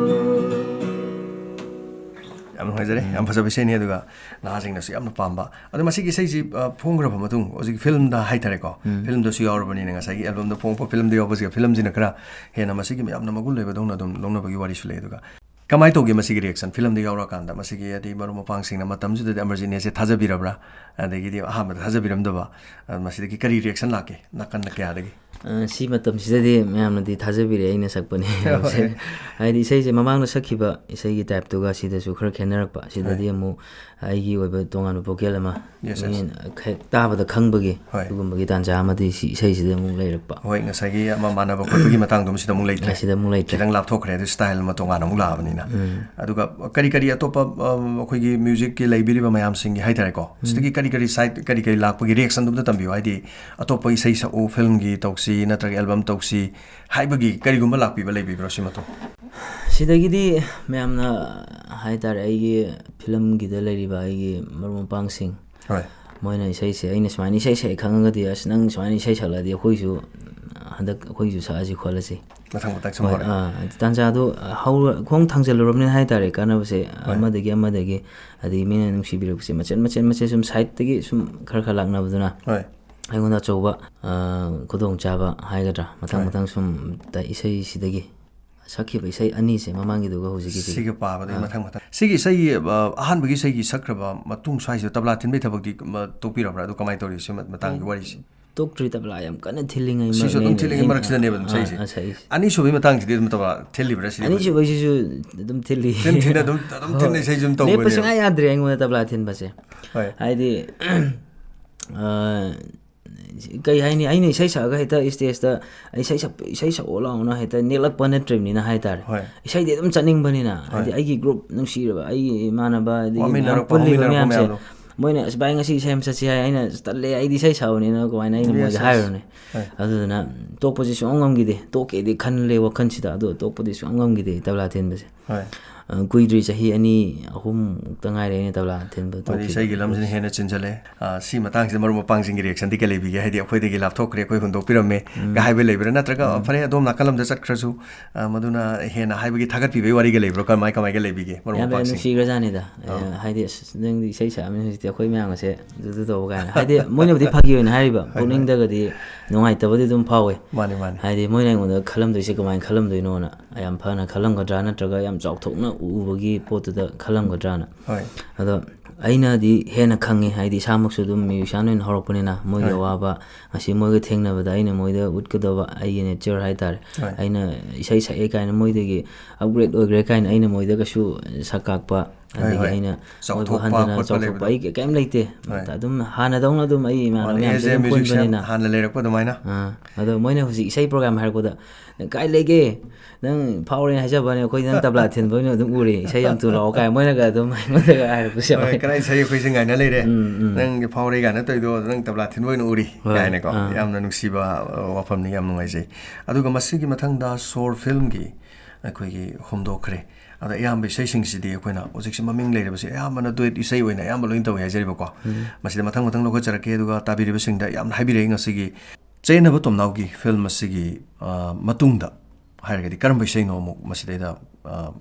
ꯌꯥꯝ ꯅꯨꯡꯉꯥꯏꯖꯔꯦ꯫ ꯎꯝ꯫ ꯌꯥꯝ ꯐꯖꯕ ꯏꯁꯩꯅꯤ, ꯑꯗꯨꯒ ꯅꯍꯥꯁꯤꯡꯅꯁꯨ ꯌꯥꯝꯅ ꯄꯥꯝꯕ꯫ ꯑꯗꯣ ꯃꯁꯤꯒꯤ ꯏꯁꯩꯁꯤ, ꯑ, ꯐꯣꯡꯈ꯭ꯔꯕ ꯃꯇꯨꯡ, ꯍꯧꯖꯤꯛ ꯐꯤꯂꯝꯗ ꯍꯥꯏꯇꯥꯔꯦꯀꯣ, ꯎꯝ꯫ ꯐꯤꯂꯝꯗꯁꯨ ꯌꯥꯎꯔꯕꯅꯤꯅ, ꯉꯁꯥꯏꯒꯤ ꯑꯦꯜꯕꯝꯗ ꯐꯣꯡꯉꯛꯄ ꯐꯤꯂꯝꯗ ꯌꯥꯎꯕꯁꯤꯒ ꯐꯤꯂꯝꯁꯤꯅ ꯈꯔ ꯍꯦꯟꯅ ꯃꯁꯤꯒꯤ ꯌꯥꯝꯅ ꯃꯒꯨꯟ ꯂꯩꯕꯗꯧꯅ ꯑꯗꯨꯝ ꯂꯧꯅꯕꯒꯤ ꯋꯥꯔꯤꯁꯨ ꯂꯩ꯫ ꯑꯗꯨꯒ ꯀꯃꯥꯏꯅ ꯇꯧꯒꯦ ꯃꯁꯤꯒꯤ reaction? ꯐꯤꯂꯝꯗ ꯌꯥꯎꯔꯀꯥꯟꯗ ꯃꯁꯤꯒꯤ, ꯍꯥꯏꯗꯤ, ꯃꯔꯨꯞ ꯃꯄꯥꯡꯁꯤꯡꯅ ꯃꯇꯝꯗꯨꯗꯗꯤ ꯑꯃꯔꯖꯤꯠꯅꯦꯁꯦ ꯊꯥꯖꯕꯤꯔꯕ꯭ꯔꯥ? ꯑꯗꯒꯤꯗꯤ ꯑꯍꯥꯟꯕꯗ ꯊꯥꯖꯕꯤꯔꯝꯗꯕ, ꯑ, ꯃꯁꯤꯗꯒꯤ ꯀꯔꯤ reaction ꯂꯥꯛꯀꯦ ꯅꯥꯀꯟꯗ ꯀꯌꯥꯗꯒꯤ? ꯑ, ꯁꯤ ꯃꯇꯝꯁꯤꯗꯗꯤ ꯃꯌꯥꯝꯅꯗꯤ ꯊꯥꯖꯕꯤꯔꯦ ꯑꯩꯅ ꯁꯛꯄꯅꯦ ꯍꯣꯏ꯫ ꯍꯥꯏꯕꯁꯦ꯫ ꯍꯥꯏꯗꯤ ꯏꯁꯩꯁꯦ ꯃꯃꯥꯡꯗ ꯁꯛꯈꯤꯕ ꯏꯁꯩꯒꯤ type ꯇꯨꯒ ꯁꯤꯗꯁꯨ ꯈꯔ ꯈꯦꯠꯅꯔꯛꯄ꯫ ꯁꯤꯗꯗꯤ ꯍꯣꯏ꯫ ꯑꯃꯨꯛ ꯑꯩꯒꯤ ꯑꯣꯏꯕ ꯇꯣꯉꯥꯟꯕ vocal ꯑꯃ, yes, yes, ꯃꯤ ꯈꯦꯛ ꯇꯥꯕꯗ ꯈꯪꯕꯒꯤ ꯍꯣꯏ꯫ ꯑꯗꯨꯒꯨꯝꯕꯒꯤ ꯇꯥꯟꯖꯥ ꯑꯃꯗꯤ ꯁꯤ ꯏꯁꯩꯁꯤꯗ ꯑꯃꯨꯛ ꯂꯩꯔꯛꯄ꯫ ꯍꯣꯏ, ꯉꯁꯥꯏꯒꯤ ꯑꯃ ꯃꯥꯟꯅꯕ ꯈꯣꯠꯄꯒꯤ ꯃꯇꯥꯡꯗꯨꯃ ꯁꯤꯗ ꯑꯃꯨꯛ ꯂꯩꯇ꯭ꯔꯦ꯫ ꯑꯁꯤꯗ ꯑꯃꯨꯛ ꯂꯩꯇ꯭ꯔꯦ꯫ ꯈꯤꯇꯪ ꯂꯥꯞꯊꯣꯛꯈ꯭ꯔꯦ, ꯑꯗꯨ style ꯑꯃ ꯇꯣꯉꯥꯟꯅ ꯑꯃꯨꯛ ꯂꯥꯛꯑꯕꯅꯤꯅ꯫ ꯎꯝ꯫ ꯑꯗꯨꯒ ꯀꯔꯤ ꯀꯔꯤ ꯑꯇꯣꯞꯄ, ꯑ, ꯑꯩꯈꯣꯏꯒꯤ musicꯀꯤ ꯂꯩꯕꯤꯔꯤꯕ ꯃꯌꯥꯝꯁꯤꯡꯒꯤ ꯍꯥꯏꯇꯥꯔꯦꯀꯣ, ꯎꯝ꯫ ꯁꯤꯗꯒꯤ ꯀꯔꯤ ꯀꯔꯤ side, ꯀꯔꯤ ꯀꯔꯤ ꯂꯥꯛꯄꯒꯤ reactionꯗꯨ ꯑꯝꯇ ꯇꯝꯕꯤꯌꯨ꯫ ꯍꯥꯏꯗꯤ ꯑꯇꯣꯞꯄ ꯏꯁꯩ ꯁꯛꯎ, ꯐꯤꯂꯝꯒꯤ ꯇꯧꯁꯤ ꯅꯠꯇ꯭ꯔꯒ ꯑꯦꯜꯕꯝ ꯇꯧꯁꯤ ꯍꯥꯏꯕꯒꯤ ꯀꯔꯤꯒꯨꯝꯕ ꯂꯥꯛꯄꯤꯕ ꯂꯩꯕꯤꯕ꯭ꯔꯣ ꯁꯤꯃꯇꯣ? ꯁꯤꯗꯒꯤꯗꯤ ꯃꯌꯥꯝꯅ ꯍꯥꯏꯇꯥꯔꯦ, ꯑꯩꯒꯤ ꯐꯤꯂꯝꯒꯤꯗ ꯂꯩꯔꯤꯕ ꯑꯩꯒꯤ ꯃꯔꯨꯞ ꯃꯄꯥꯡꯁꯤꯡ, ꯍꯣꯏ꯫ ꯃꯣꯏꯅ ꯏꯁꯩꯁꯦ, ꯑꯩꯅ ꯁꯨꯃꯥꯏꯅ ꯏꯁꯩ ꯁꯛꯑꯦ ꯈꯪꯉꯒꯗꯤ, "ꯑꯁ, ꯅꯪ ꯁꯨꯃꯥꯏꯅ ꯏꯁꯩ ꯁꯛꯂꯛꯑꯗꯤ ꯑꯩꯈꯣꯏꯁꯨ ꯍꯟꯗꯛ ꯑꯩꯈꯣꯏꯒꯤꯁꯨ ꯁꯛꯑꯁꯤ ꯈꯣꯠꯂꯁꯤ꯫ ꯃꯊꯪ ꯃꯊꯪ ꯁꯨꯝ ꯍꯣꯏ, ꯍꯧꯔꯛꯑꯦ꯫ ꯑꯥ, ꯇꯥꯟꯖꯥꯗꯣ ꯍꯧꯔ-, ꯈꯣꯡ ꯊꯥꯡꯖꯜꯂꯨꯔꯕꯅꯤꯅ ꯍꯥꯏꯇꯥꯔꯦ, ꯀꯥꯟꯅꯕꯁꯦ ꯍꯣꯏ꯫ ꯑꯃꯗꯒꯤ ꯑꯃꯗꯒꯤ, ꯑꯗꯒꯤ ꯃꯤꯅ ꯅꯨꯡꯁꯤꯕꯤꯔꯛꯄꯁꯦ ꯃꯆꯦꯠ ꯃꯆꯦꯠ ꯃꯆꯦꯠ ꯁꯨꯝ ꯁꯥꯏꯠꯇꯒꯤ ꯁꯨꯝ ꯈꯔ ꯈꯔ ꯂꯥꯛꯅꯕꯗꯨꯅ ꯍꯣꯏ꯫ ꯑꯩꯉꯣꯟꯗ ꯑꯆꯧꯕ, ꯑ, ꯈꯨꯗꯣꯡꯆꯥꯕ ꯍꯥꯏꯒꯗ꯭ꯔꯥ, ꯃꯊꯪ ꯍꯣꯏ꯫ ꯃꯊꯪ ꯁꯨꯝ ꯇ-, ꯏꯁꯩꯁꯤꯗꯒꯤ ꯁꯛꯈꯤꯕ ꯏꯁꯩ ꯑꯅꯤꯁꯦ, ꯃꯃꯥꯡꯒꯤꯗꯨꯒ ꯍꯧꯖꯤꯛꯀꯤꯁꯤꯒ꯫ ꯁꯤꯒ ꯄꯥꯕꯗꯒꯤ ꯑꯥ꯫ ꯃꯊꯪ ꯃꯊꯪ꯫ ꯁꯤꯒꯤ ꯏꯁꯩꯒꯤ, ꯑ, ꯑꯍꯥꯟꯕꯒꯤ ꯏꯁꯩꯒꯤ ꯁꯛꯈ꯭ꯔꯕ ꯃꯇꯨꯡ ꯁ꯭ꯋꯥꯏꯁꯤꯗ ꯇꯕ꯭ꯂꯥ ꯊꯤꯟꯕꯒꯤ ꯊꯕꯛꯇꯤ, ꯃ, ꯇꯣꯛꯄꯤꯔꯕ꯭ꯔꯥ? ꯑꯗꯨ ꯀꯃꯥꯏꯅ ꯇꯧꯔꯤ? ꯁꯤ ꯃ-, ꯃꯇꯥꯡꯒꯤ ꯋꯥꯔꯤꯁꯤ꯫ ꯇꯣꯛꯇ꯭ꯔꯤ, ꯇꯕ꯭ꯂꯥ ꯌꯥꯝ ꯀꯟꯅ ꯊꯤꯜꯂꯤꯉꯩ ꯁꯤꯁꯨ ꯑꯗꯨꯝ ꯃꯔꯛꯅꯦ ꯊꯤꯜꯂꯤꯉꯩ ꯑꯩꯅ, ꯃꯔꯛꯁꯤꯗꯅꯦꯕ ꯑꯗꯨꯝ ꯑꯥ, ꯁꯛꯏꯁꯦ꯫ ꯑꯥ, ꯁꯛꯏꯁꯦ꯫ ꯑꯅꯤꯁꯨꯕꯒꯤ ꯃꯇꯥꯡꯁꯤꯗꯤ ꯑꯗꯨꯝ ꯇꯕ꯭ꯂꯥ ꯊꯤꯜꯂꯤꯕ꯭ꯔꯥ ꯁꯤꯗꯤ? ꯑꯅꯤꯁꯨꯕꯩꯁꯤꯁꯨ ꯑꯗꯨꯝ ꯊꯤꯜꯂꯤ꯫ ꯊꯤꯟ ꯊꯤꯟꯅ ꯑꯗꯨꯝ, ꯑꯗꯨꯝ ꯑꯣ꯫ ꯊꯤꯟꯅ ꯏꯁꯩꯁꯨ ꯑꯗꯨꯝ ꯂꯦꯞꯄ ꯇꯧꯕꯅꯦꯕ꯫ ꯁꯨꯡꯌꯥ ꯌꯥꯗ꯭ꯔꯦ ꯑꯩꯉꯣꯟꯗ ꯇꯕ꯭ꯂꯥ ꯊꯤꯟꯕꯁꯦ꯫ ꯍꯣꯏ꯫ ꯍꯥꯏꯗꯤ, ꯑ, ꯀꯩ ꯍꯥꯏꯅꯤ, ꯑꯩꯅ ꯏꯁꯩ ꯁꯛꯑꯒ ꯍꯦꯛꯇ ꯏꯁꯇꯦꯖꯇ ꯏꯁꯩ ꯁꯛ-, ꯏꯁꯩ ꯁꯛꯑꯣ ꯂꯥꯎꯅ ꯍꯦꯛꯇ ꯅꯦꯛꯂꯛꯄ ꯅꯠꯇ꯭ꯔꯤꯕꯅꯤꯅ ꯍꯥꯏꯇꯥꯔꯦ꯫ ꯍꯣꯏ꯫ ꯏꯁꯩꯗꯤ ꯑꯗꯨꯝ ꯆꯠꯅꯤꯡꯕꯅꯤꯅ, ꯍꯥꯏꯗꯤ ꯍꯣꯏ꯫ ꯑꯩꯒꯤ ꯒ꯭ꯔꯨꯞ ꯅꯨꯡꯁꯤꯔꯕ, ꯑꯩꯒꯤ ꯏꯃꯥꯟꯅꯕ, ꯑꯗꯒꯤ ꯃꯌꯥꯝ ꯋꯥꯃꯤꯟꯅꯔꯛꯄ, ꯄꯨꯜꯂꯤꯕ ꯍꯧꯃꯤꯟꯅꯔꯛꯄ ꯃꯌꯥꯝꯁꯦ, ꯃꯌꯥꯝꯗꯣ꯫ ꯃꯣꯏꯅ, "ꯑꯁ ꯚꯥꯏ, ꯉꯁꯤ ꯏꯁꯩ ꯑꯃ ꯆꯠꯁꯤ" ꯍꯥꯏ, ꯑꯩꯅ, "ꯑꯁ ꯇꯜꯂꯦ, ꯑꯩꯗꯤ ꯏꯁꯩ ꯁꯛꯑꯣꯅꯤꯅ" ꯀꯃꯥꯏꯅ ꯑꯩꯅ Yes, ꯃꯣꯏꯗ yes. ꯍꯥꯏꯔꯨꯔꯅꯤ? ꯍꯣꯏ꯫ ꯑꯗꯨꯗꯨꯅ ꯇꯣꯛꯄꯁꯦ ꯁꯨꯡꯉꯝ ꯉꯝꯈꯤꯗꯦ꯫ ꯇꯣꯛꯀꯦꯗꯤ ꯈꯜꯂꯦ ꯋꯥꯈꯜꯁꯤꯗ, ꯑꯗꯣ ꯇꯣꯛꯄꯗꯤ ꯁꯨꯡꯉꯝ ꯉꯝꯈꯤꯗꯦ ꯇꯕ꯭ꯂꯥ ꯊꯤꯟꯕꯁꯦ꯫ ꯍꯣꯏ꯫ ꯑ, ꯀꯨꯏꯗ꯭ꯔꯤ, ꯆꯍꯤ ꯑꯅꯤ ꯑꯍꯨꯝꯃꯨꯛꯇ ꯉꯥꯏꯔꯦ ꯑꯩꯅ ꯇꯕ꯭ꯂꯥ ꯊꯤꯟꯕ ꯍꯣꯏ, ꯇꯣꯛꯈꯤꯕ꯫ ꯏꯁꯩꯒꯤ ꯂꯝꯁꯤꯅ ꯍꯦꯟꯅ ꯆꯤꯟꯁꯤꯜꯂꯦ꯫ ꯑ, ꯁꯤ ꯃꯇꯥꯡꯁꯤꯗ ꯃꯔꯨꯞ ꯃꯄꯥꯡꯁꯤꯡꯒꯤ reaction ꯗꯤ ꯀꯩ ꯂꯩꯕꯤꯒꯦ? ꯍꯥꯏꯗꯤ, "ꯑꯩꯈꯣꯏꯗꯒꯤ ꯂꯥꯞꯊꯣꯛꯈ꯭ꯔꯦ, ꯑꯩꯈꯣꯏ ꯍꯨꯟꯗꯣꯛꯄꯤꯔꯝꯃꯦ" ꯒ ꯍꯥꯏꯕ ꯂꯩꯕ꯭ꯔꯥ? ꯅꯠꯇ꯭ꯔꯒ, "ꯐꯔꯦ, ꯑꯗꯣꯝ ꯅꯥꯀꯜ ꯑꯃꯗ ꯆꯠꯈ꯭ꯔꯁꯨ", ꯑ, ꯃꯗꯨꯅ ꯍꯦꯟꯅ ꯍꯥꯏꯕꯒꯤ ꯊꯥꯒꯠꯄꯤꯕꯒꯤ ꯋꯥꯔꯤꯒ ꯂꯩꯕ꯭ꯔꯥ? ꯀꯃꯥꯏ ꯀꯃꯥꯏꯒ ꯂꯩꯕꯤꯒꯦ ꯃꯔꯨꯞ ꯌꯥꯝꯅ ꯃꯄꯥꯡꯁꯤꯡ? ꯅꯨꯡꯁꯤꯈ꯭ꯔꯖꯥꯠꯅꯤꯗ꯫ ꯑꯥ꯫ ꯑ, ꯍꯥꯏꯗꯤ, "ꯑꯁ, ꯅꯪꯗꯤ ꯏꯁꯩ ꯁꯛꯑꯝꯃꯤ, ꯍꯧꯖꯤꯛꯇꯤ ꯑꯩꯈꯣꯏ ꯃꯌꯥꯝ ꯑꯁꯦ ꯑꯗꯨ ꯇꯧꯕ" ꯀꯥꯏꯅ꯫ ꯍꯥꯏꯗꯤ, ꯃꯣꯏꯅꯕꯨꯗꯤ ꯐꯥꯒꯤ ꯑꯣꯏꯅ ꯍꯥꯏꯔꯤꯕ, ꯍꯣꯏ, ꯍꯣꯏ꯫ ꯄꯨꯛꯅꯤꯡꯗꯒꯗꯤ ꯅꯨꯡꯉꯥꯏꯇꯕꯗꯤ ꯑꯗꯨꯝ ꯐꯥꯎꯋꯦ꯫ ꯃꯥꯅꯤ, ꯃꯥꯅꯤ꯫ ꯍꯥꯏꯗꯤ, ꯃꯣꯏꯅ ꯑꯩꯉꯣꯟꯗ ꯈꯜꯂꯝꯗꯣꯏꯁꯦ ꯀꯃꯥꯏꯅ ꯈꯜꯂꯝꯗꯣꯏꯅꯣꯅ, ꯌꯥꯝ ꯐꯅ ꯈꯜꯂꯝꯒꯗ꯭ꯔꯥ, ꯅꯠꯇ꯭ꯔꯒ ꯌꯥꯝ ꯆꯥꯎꯊꯣꯛꯅ ꯎꯕꯒꯤ ꯄꯣꯠꯇꯨꯗ ꯈꯜꯂꯝꯒꯗ꯭ꯔꯥꯅ꯫ ꯍꯣꯏ꯫ ꯑꯗꯣ ꯑꯩꯅꯗꯤ ꯍꯦꯟꯅ ꯈꯪꯉꯤ, ꯍꯥꯏꯗꯤ, ꯏꯁꯥꯃꯛꯁꯨ ꯑꯗꯨꯝ musician ꯑꯣꯏꯅ ꯍꯧꯔꯛꯄꯅꯤꯅ, ꯃꯣꯏꯒꯤ ꯍꯣꯏ꯫ ꯑꯋꯥꯕ, ꯉꯁꯤ ꯃꯣꯏꯒ ꯊꯦꯡꯅꯕꯗ ꯑꯩꯅ ꯃꯣꯏꯗ ꯎꯠꯀꯗꯕ ꯑꯩꯒꯤ nature ꯍꯥꯏꯇꯥꯔꯦ꯫ ꯍꯣꯏ꯫ ꯑꯩꯅ ꯏꯁꯩ ꯁꯛꯑꯦ ꯀꯥꯏꯅ, ꯃꯣꯏꯗꯒꯤ upgrade ꯑꯣꯏꯈ꯭ꯔꯦ ꯀꯥꯏꯅ ꯑꯩꯅ ꯃꯣꯏꯗ ꯀꯩꯁꯨ ꯁꯛ ꯀꯥꯛꯄ, ꯍꯣꯏ, ꯑꯗꯒꯤ ꯍꯣꯏ꯫ ꯑꯩꯅ ꯃꯣꯏꯕꯨ ꯆꯥꯎꯊꯣꯛꯄ ꯍꯟꯊꯅ ꯈꯣꯠꯄ ꯆꯥꯎꯊꯣꯛꯄ ꯂꯩꯕꯗꯣ꯫ ꯑꯩ ꯀꯩꯝ ꯂꯩꯇꯦ꯫ ꯍꯣꯏ꯫ ꯑꯗꯨꯝ ꯍꯥꯟꯅꯗꯧꯅ ꯑꯗꯨꯝ ꯑꯩ ꯏꯃꯥꯟꯅꯕ ꯃꯥꯅꯤ, ꯃꯌꯥꯝꯁꯦ as a ꯑꯗꯨꯝ musician ꯄꯨꯟꯕꯅꯤꯅ꯫ ꯍꯥꯟꯅ ꯂꯩꯔꯛꯄ ꯑꯗꯨꯃꯥꯏꯅ꯫ ꯑꯥ, ꯑꯗꯣ ꯃꯣꯏꯅ ꯍꯧꯖꯤꯛ ꯏꯁꯩ program ꯍꯥꯏꯔꯛꯄꯗ, "ꯅꯪ ꯀꯥꯏ ꯂꯩꯒꯦ? ꯅꯪ ꯐꯥꯎꯔꯦ ꯍꯥꯏꯖꯕ ꯋꯥꯅꯤ, ꯑꯩꯈꯣꯏꯗꯤ ꯅꯪ ꯇꯕ꯭ꯂꯥ ꯊꯤꯟꯕ ꯑꯣꯏꯅ ꯑꯗꯨꯝ ꯎꯔꯦ, ꯏꯁꯩ ꯌꯥꯝ ꯊꯨꯅ ꯂꯥꯛꯑꯣ" ꯀꯥꯏ ꯃꯣꯏꯅꯒ ꯑꯗꯨꯝ ꯑꯩꯉꯣꯟꯗꯒ ꯍꯥꯏꯔꯛꯄꯁꯨ ꯍꯣꯏ, ꯌꯥꯎꯋꯦ꯫ ꯀꯗꯥꯏ ꯏꯁꯩ ꯑꯩꯈꯣꯏꯁꯦ ꯉꯥꯏꯅ ꯂꯩꯔꯦ꯫ ꯎꯝ, ꯎꯝ꯫ "ꯅꯪꯒꯤ ꯐꯥꯎꯔꯦ ꯀꯥꯏꯅ ꯇꯧꯔꯤꯗꯣ, ꯅꯪ ꯇꯕ꯭ꯂꯥ ꯊꯤꯟꯕ ꯑꯣꯏꯅ ꯎꯔꯤ" ꯍꯣꯏ, ꯀꯥꯏꯅꯀꯣ꯫ ꯑꯥ꯫ ꯌꯥꯝꯅ ꯅꯨꯡꯁꯤꯕ, ꯑ, ꯋꯥꯐꯝꯅꯤ, ꯌꯥꯝ ꯅꯨꯡꯉꯥꯏꯖꯩ꯫ ꯑꯗꯨꯒ ꯃꯁꯤꯒꯤ ꯃꯊꯪꯗ ꯁꯣꯔ ꯐꯤꯂꯝꯒꯤ ꯑꯩꯈꯣꯏꯒꯤ ꯍꯨꯝꯗꯣꯛꯈ꯭ꯔꯦ꯫ ꯑꯗ ꯑꯌꯥꯝꯕ ꯏꯁꯩꯁꯤꯡꯁꯤꯗꯤ ꯑꯩꯈꯣꯏꯅ ꯍꯧꯖꯤꯛꯁꯦ ꯃꯃꯤꯡ ꯂꯩꯔꯕꯁꯦ ꯑꯌꯥꯝꯕꯅ duet ꯏꯁꯩ ꯑꯣꯏꯅ ꯑꯌꯥꯝꯕ ꯂꯣꯏꯅ ꯇꯧꯋꯦ ꯍꯥꯏꯖꯔꯤꯕꯀꯣ꯫ ꯃꯁꯤꯗ ꯃꯊꯪ ꯃꯊꯪ ꯂꯧꯈꯠꯆꯔꯛꯀꯦ, ꯑꯗꯨꯒ ꯇꯥꯕꯤꯔꯤꯕꯁꯤꯡꯗ ꯌꯥꯝꯅ ꯍꯥꯏꯕꯤꯔꯛꯏ ꯉꯁꯤꯒꯤ ꯆꯌꯦꯠꯅꯕ ꯇꯣꯝꯅꯥꯎꯒꯤ ꯐꯤꯂꯝ ꯑꯁꯤꯒꯤ, ꯑ, ꯃꯇꯨꯡꯗ ꯍꯥꯏꯔꯒꯗꯤ ꯀꯔꯝꯕ ꯏꯁꯩꯅꯣ ꯑꯃꯨꯛ ꯃꯁꯤꯗꯩꯗ, ꯑ,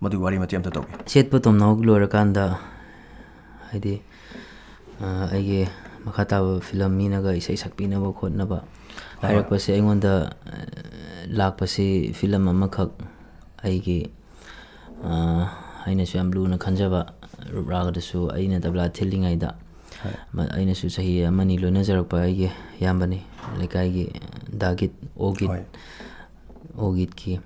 ꯃꯗꯨꯒꯤ ꯋꯥꯔꯤ ꯃꯇꯦꯛ ꯑꯝꯇ ꯇꯧꯒꯦ꯫ ꯆꯌꯦꯠꯅꯕ ꯇꯣꯝꯅꯥꯎ ꯂꯣꯏꯔꯀꯥꯟꯗ, ꯍꯥꯏꯗꯤ, ꯑ, ꯑꯩꯒꯤ ꯃꯈꯥ ꯇꯥꯕ ꯐꯤꯂꯝ ꯃꯤꯅꯒ ꯏꯁꯩ ꯁꯛꯄꯤꯅꯕ ꯈꯣꯠꯅꯕ ꯍꯣꯏ꯫ ꯍꯥꯏꯔꯛꯄꯁꯦ ꯑꯩꯉꯣꯟꯗ, ꯑ, ꯂꯥꯛꯄꯁꯤ ꯐꯤꯂꯝ ꯑꯃꯈꯛ ꯑꯩꯒꯤ, ꯑ, ꯑꯩꯅꯁꯨ ꯌꯥꯝ ꯂꯨꯅ ꯈꯟꯖꯕ ꯔꯨꯞ ꯔꯥꯒꯗꯁꯨ ꯑꯩꯅ ꯇꯕ꯭ꯂꯥ ꯊꯤꯜꯂꯤꯉꯩꯗ ꯍꯣꯏ꯫ ꯃ-, ꯑꯩꯅꯁꯨ ꯆꯍꯤ ꯑꯃꯅꯤ ꯂꯣꯏꯅꯖꯔꯛꯄ ꯑꯩꯒꯤ ꯏꯌꯥꯝꯕꯅꯤ, ꯂꯩꯀꯥꯏꯒꯤ ꯗꯥꯒꯤꯠ ꯑꯣꯒꯤꯠ, ꯍꯣꯏ꯫ ꯑꯣꯒꯤꯠꯀꯤ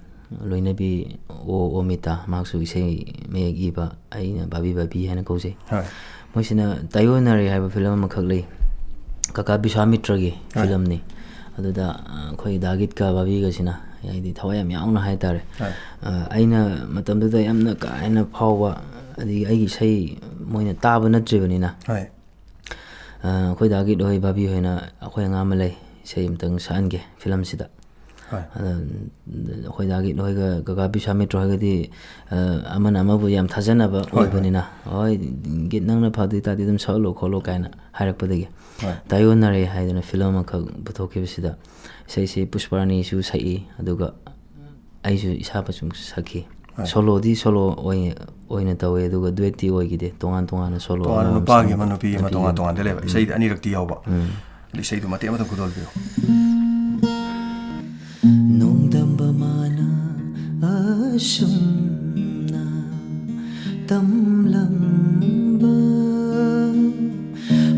ꯂꯣꯏꯅꯕꯤ ꯑꯣ ꯑꯣꯃꯤꯇꯥ, ꯃꯍꯥꯛꯁꯨ ꯏꯁꯩ ꯃꯌꯦꯛ ꯏꯕ, ꯑꯩꯅ ꯕꯥꯕꯤ ꯕꯥꯕꯤ ꯍꯥꯏꯅ ꯀꯧꯖꯩ꯫ ꯍꯣꯏ꯫ ꯃꯣꯏꯁꯤꯅ ꯇꯥꯏꯑꯣꯟꯅꯔꯦ ꯍꯥꯏꯕ ꯐꯤꯂꯝ ꯑꯃꯈꯛ ꯂꯩ, ꯀꯀꯥ ꯕꯤꯁ꯭ꯋꯥꯃꯤꯇ꯭ꯔꯒꯤ ꯍꯣꯏ꯫ ꯐꯤꯂꯝꯅꯤ꯫ ꯑꯗꯨꯗ, ꯑ, ꯑꯩꯈꯣꯏ ꯗꯥꯒꯤꯠꯀ ꯕꯥꯕꯤꯒꯁꯤꯅ ꯍꯥꯏꯗꯤ ꯊꯋꯥꯏ ꯌꯥꯝ ꯌꯥꯎꯅ ꯍꯥꯏꯇꯥꯔꯦ꯫ ꯍꯣꯏ꯫ ꯑ, ꯑꯩꯅ ꯃꯇꯝꯗꯨꯗ ꯌꯥꯝꯅ ꯀꯥ ꯍꯦꯟꯅ ꯐꯥꯎꯕ, ꯑꯗꯒꯤ ꯑꯩꯒꯤ ꯏꯁꯩ ꯃꯣꯏꯅ ꯇꯥꯕ ꯅꯠꯇ꯭ꯔꯤꯕꯅꯤꯅ, ꯍꯣꯏ꯫ ꯑ, ꯑꯩꯈꯣꯏ ꯗꯥꯒꯤꯠ ꯍꯣꯏ, ꯕꯥꯕꯤ ꯍꯣꯏꯅ ꯑꯩꯈꯣꯏ ꯑꯉꯥꯡ ꯑꯃ ꯂꯩ, ꯏꯁꯩ ꯑꯃꯇꯪ ꯁꯛꯍꯟꯒꯦ ꯐꯤꯂꯝꯁꯤꯗ꯫ ꯍꯣꯏ꯫ ꯑꯗ, ꯑꯩꯈꯣꯏ ꯗꯥꯒꯤꯠ ꯍꯣꯏꯒ ꯀꯀꯥ ꯕꯤꯁ꯭ꯋꯥꯃꯤꯇ꯭ꯔ ꯍꯣꯏꯒꯗꯤ, ꯑ, ꯑꯃꯅ ꯑꯃꯕꯨ ꯌꯥꯝ ꯊꯥꯖꯅꯕ ꯍꯣꯏ, ꯍꯣꯏ꯫ ꯑꯣꯏꯕꯅꯤꯅ, "ꯍꯣꯏ, ꯒꯤꯠ ꯅꯪꯅ ꯐꯗꯣꯏ ꯇꯥꯔꯗꯤ ꯑꯗꯨꯝ ꯁꯛꯍꯜꯂꯣ ꯈꯣꯠꯂꯣ" ꯀꯥꯏꯅ ꯍꯥꯏꯔꯛꯄꯗꯒꯤ ꯍꯣꯏ꯫ ꯇꯥꯏꯑꯣꯟꯅꯔꯦ ꯍꯥꯏꯗꯅ ꯐꯤꯂꯝ ꯑꯃꯈꯛ ꯄꯨꯊꯣꯛꯈꯤꯕꯁꯤꯗ ꯏꯁꯩꯁꯤ ꯄꯨꯁꯄꯥꯔꯥꯅꯤꯁꯨ ꯁꯛꯏ, ꯑꯗꯨꯒ ꯑꯩꯁꯨ ꯏꯁꯥꯃꯛꯁꯨ ꯁꯛꯈꯤ꯫ ꯍꯣꯏ꯫ ꯁꯣꯂꯣꯗꯤ ꯁꯣꯂꯣ ꯑꯣꯏ-, ꯑꯣꯏꯅ ꯇꯧꯋꯦ, ꯑꯗꯨꯒ ꯗꯨꯋꯦꯠꯇꯤ ꯑꯣꯏꯈꯤꯗꯦ, ꯇꯣꯉꯥꯟ ꯇꯣꯉꯥꯟꯅ ꯁꯣꯂꯣ ꯇꯣꯉꯥꯟꯅ ꯑꯃꯃꯝ ꯅꯨꯄꯥꯒꯤ ꯁꯨꯝ ꯑꯃ, ꯅꯨꯄꯤꯒꯤ ꯑꯃ, ꯅꯨꯄꯤꯒꯤ ꯇꯣꯉꯥꯟ ꯑꯃ꯫ ꯇꯣꯉꯥꯟꯗ ꯂꯩꯕ꯫ ꯎꯝ꯫ ꯏꯁꯩꯗꯤ ꯑꯅꯤꯔꯛꯇꯤ ꯌꯥꯎꯕ꯫ ꯎꯝ꯫ ꯑꯗꯨ ꯏꯁꯩꯗꯨ ꯃꯇꯦꯛ ꯑꯃꯇꯪ ꯈꯨꯗꯣꯜꯕꯤꯌꯨ꯫ ꯅꯣꯡꯗꯝꯕ ꯃꯥꯅ ꯑꯁꯨꯝꯅ ꯇꯝꯂꯝꯕ,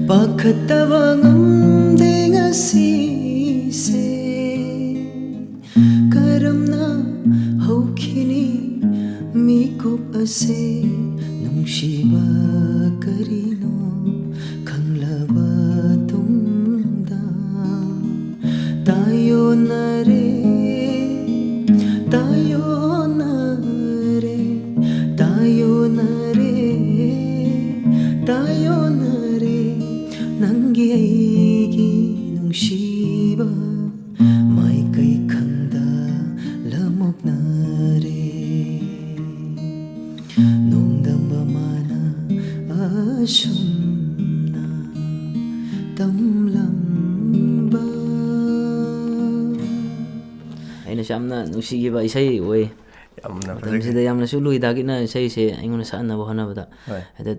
ꯄꯥꯈꯠꯇꯕ ꯉꯝꯗꯦ ꯉꯁꯤꯁꯦ꯫ ꯀꯔꯝꯅ ꯍꯧꯈꯤꯅꯤ ꯃꯤꯀꯨꯞ ꯑꯁꯦ? ꯅꯨꯡꯁꯤꯕ ꯀꯔꯤꯅꯣ ꯈꯪꯂꯕ ꯇꯨꯡꯗ ꯇꯥꯏꯌꯣꯟꯅꯔꯦ, ꯇꯥꯏꯌꯣꯟꯅꯔꯦ, ꯇꯥꯏꯌꯣꯟꯅꯔꯦ, ꯇꯥꯏꯌꯣꯟꯅꯔꯦ꯫ ꯅꯪꯒꯤ ꯑꯩꯒꯤ ꯅꯨꯡꯁꯤꯕ ꯃꯥꯏꯀꯩ ꯈꯪꯗ ꯂꯃꯣꯛꯅꯔꯦ꯫ ꯅꯣꯡꯗꯝꯕ ꯃꯥꯅ ꯑꯁꯨꯝꯅ ꯇꯝꯂꯝꯕ꯫ ꯌꯥꯝꯅ ꯅꯨꯡꯁꯤꯈꯤꯕ ꯏꯁꯩ ꯑꯣꯏ꯫ ꯌꯥꯝꯅ ꯐꯖꯈꯤ꯫ ꯃꯇꯝꯁꯤꯗ ꯌꯥꯝꯅꯁꯨ ꯂꯨꯏ ꯗꯥꯒꯤꯠꯅ ꯏꯁꯩꯁꯦ ꯑꯩꯉꯣꯟꯗ ꯁꯛꯍꯟꯅꯕ ꯍꯣꯠꯅꯕꯗ꯫ ꯍꯣꯏ꯫ ꯍꯦꯛꯇ, ꯑ,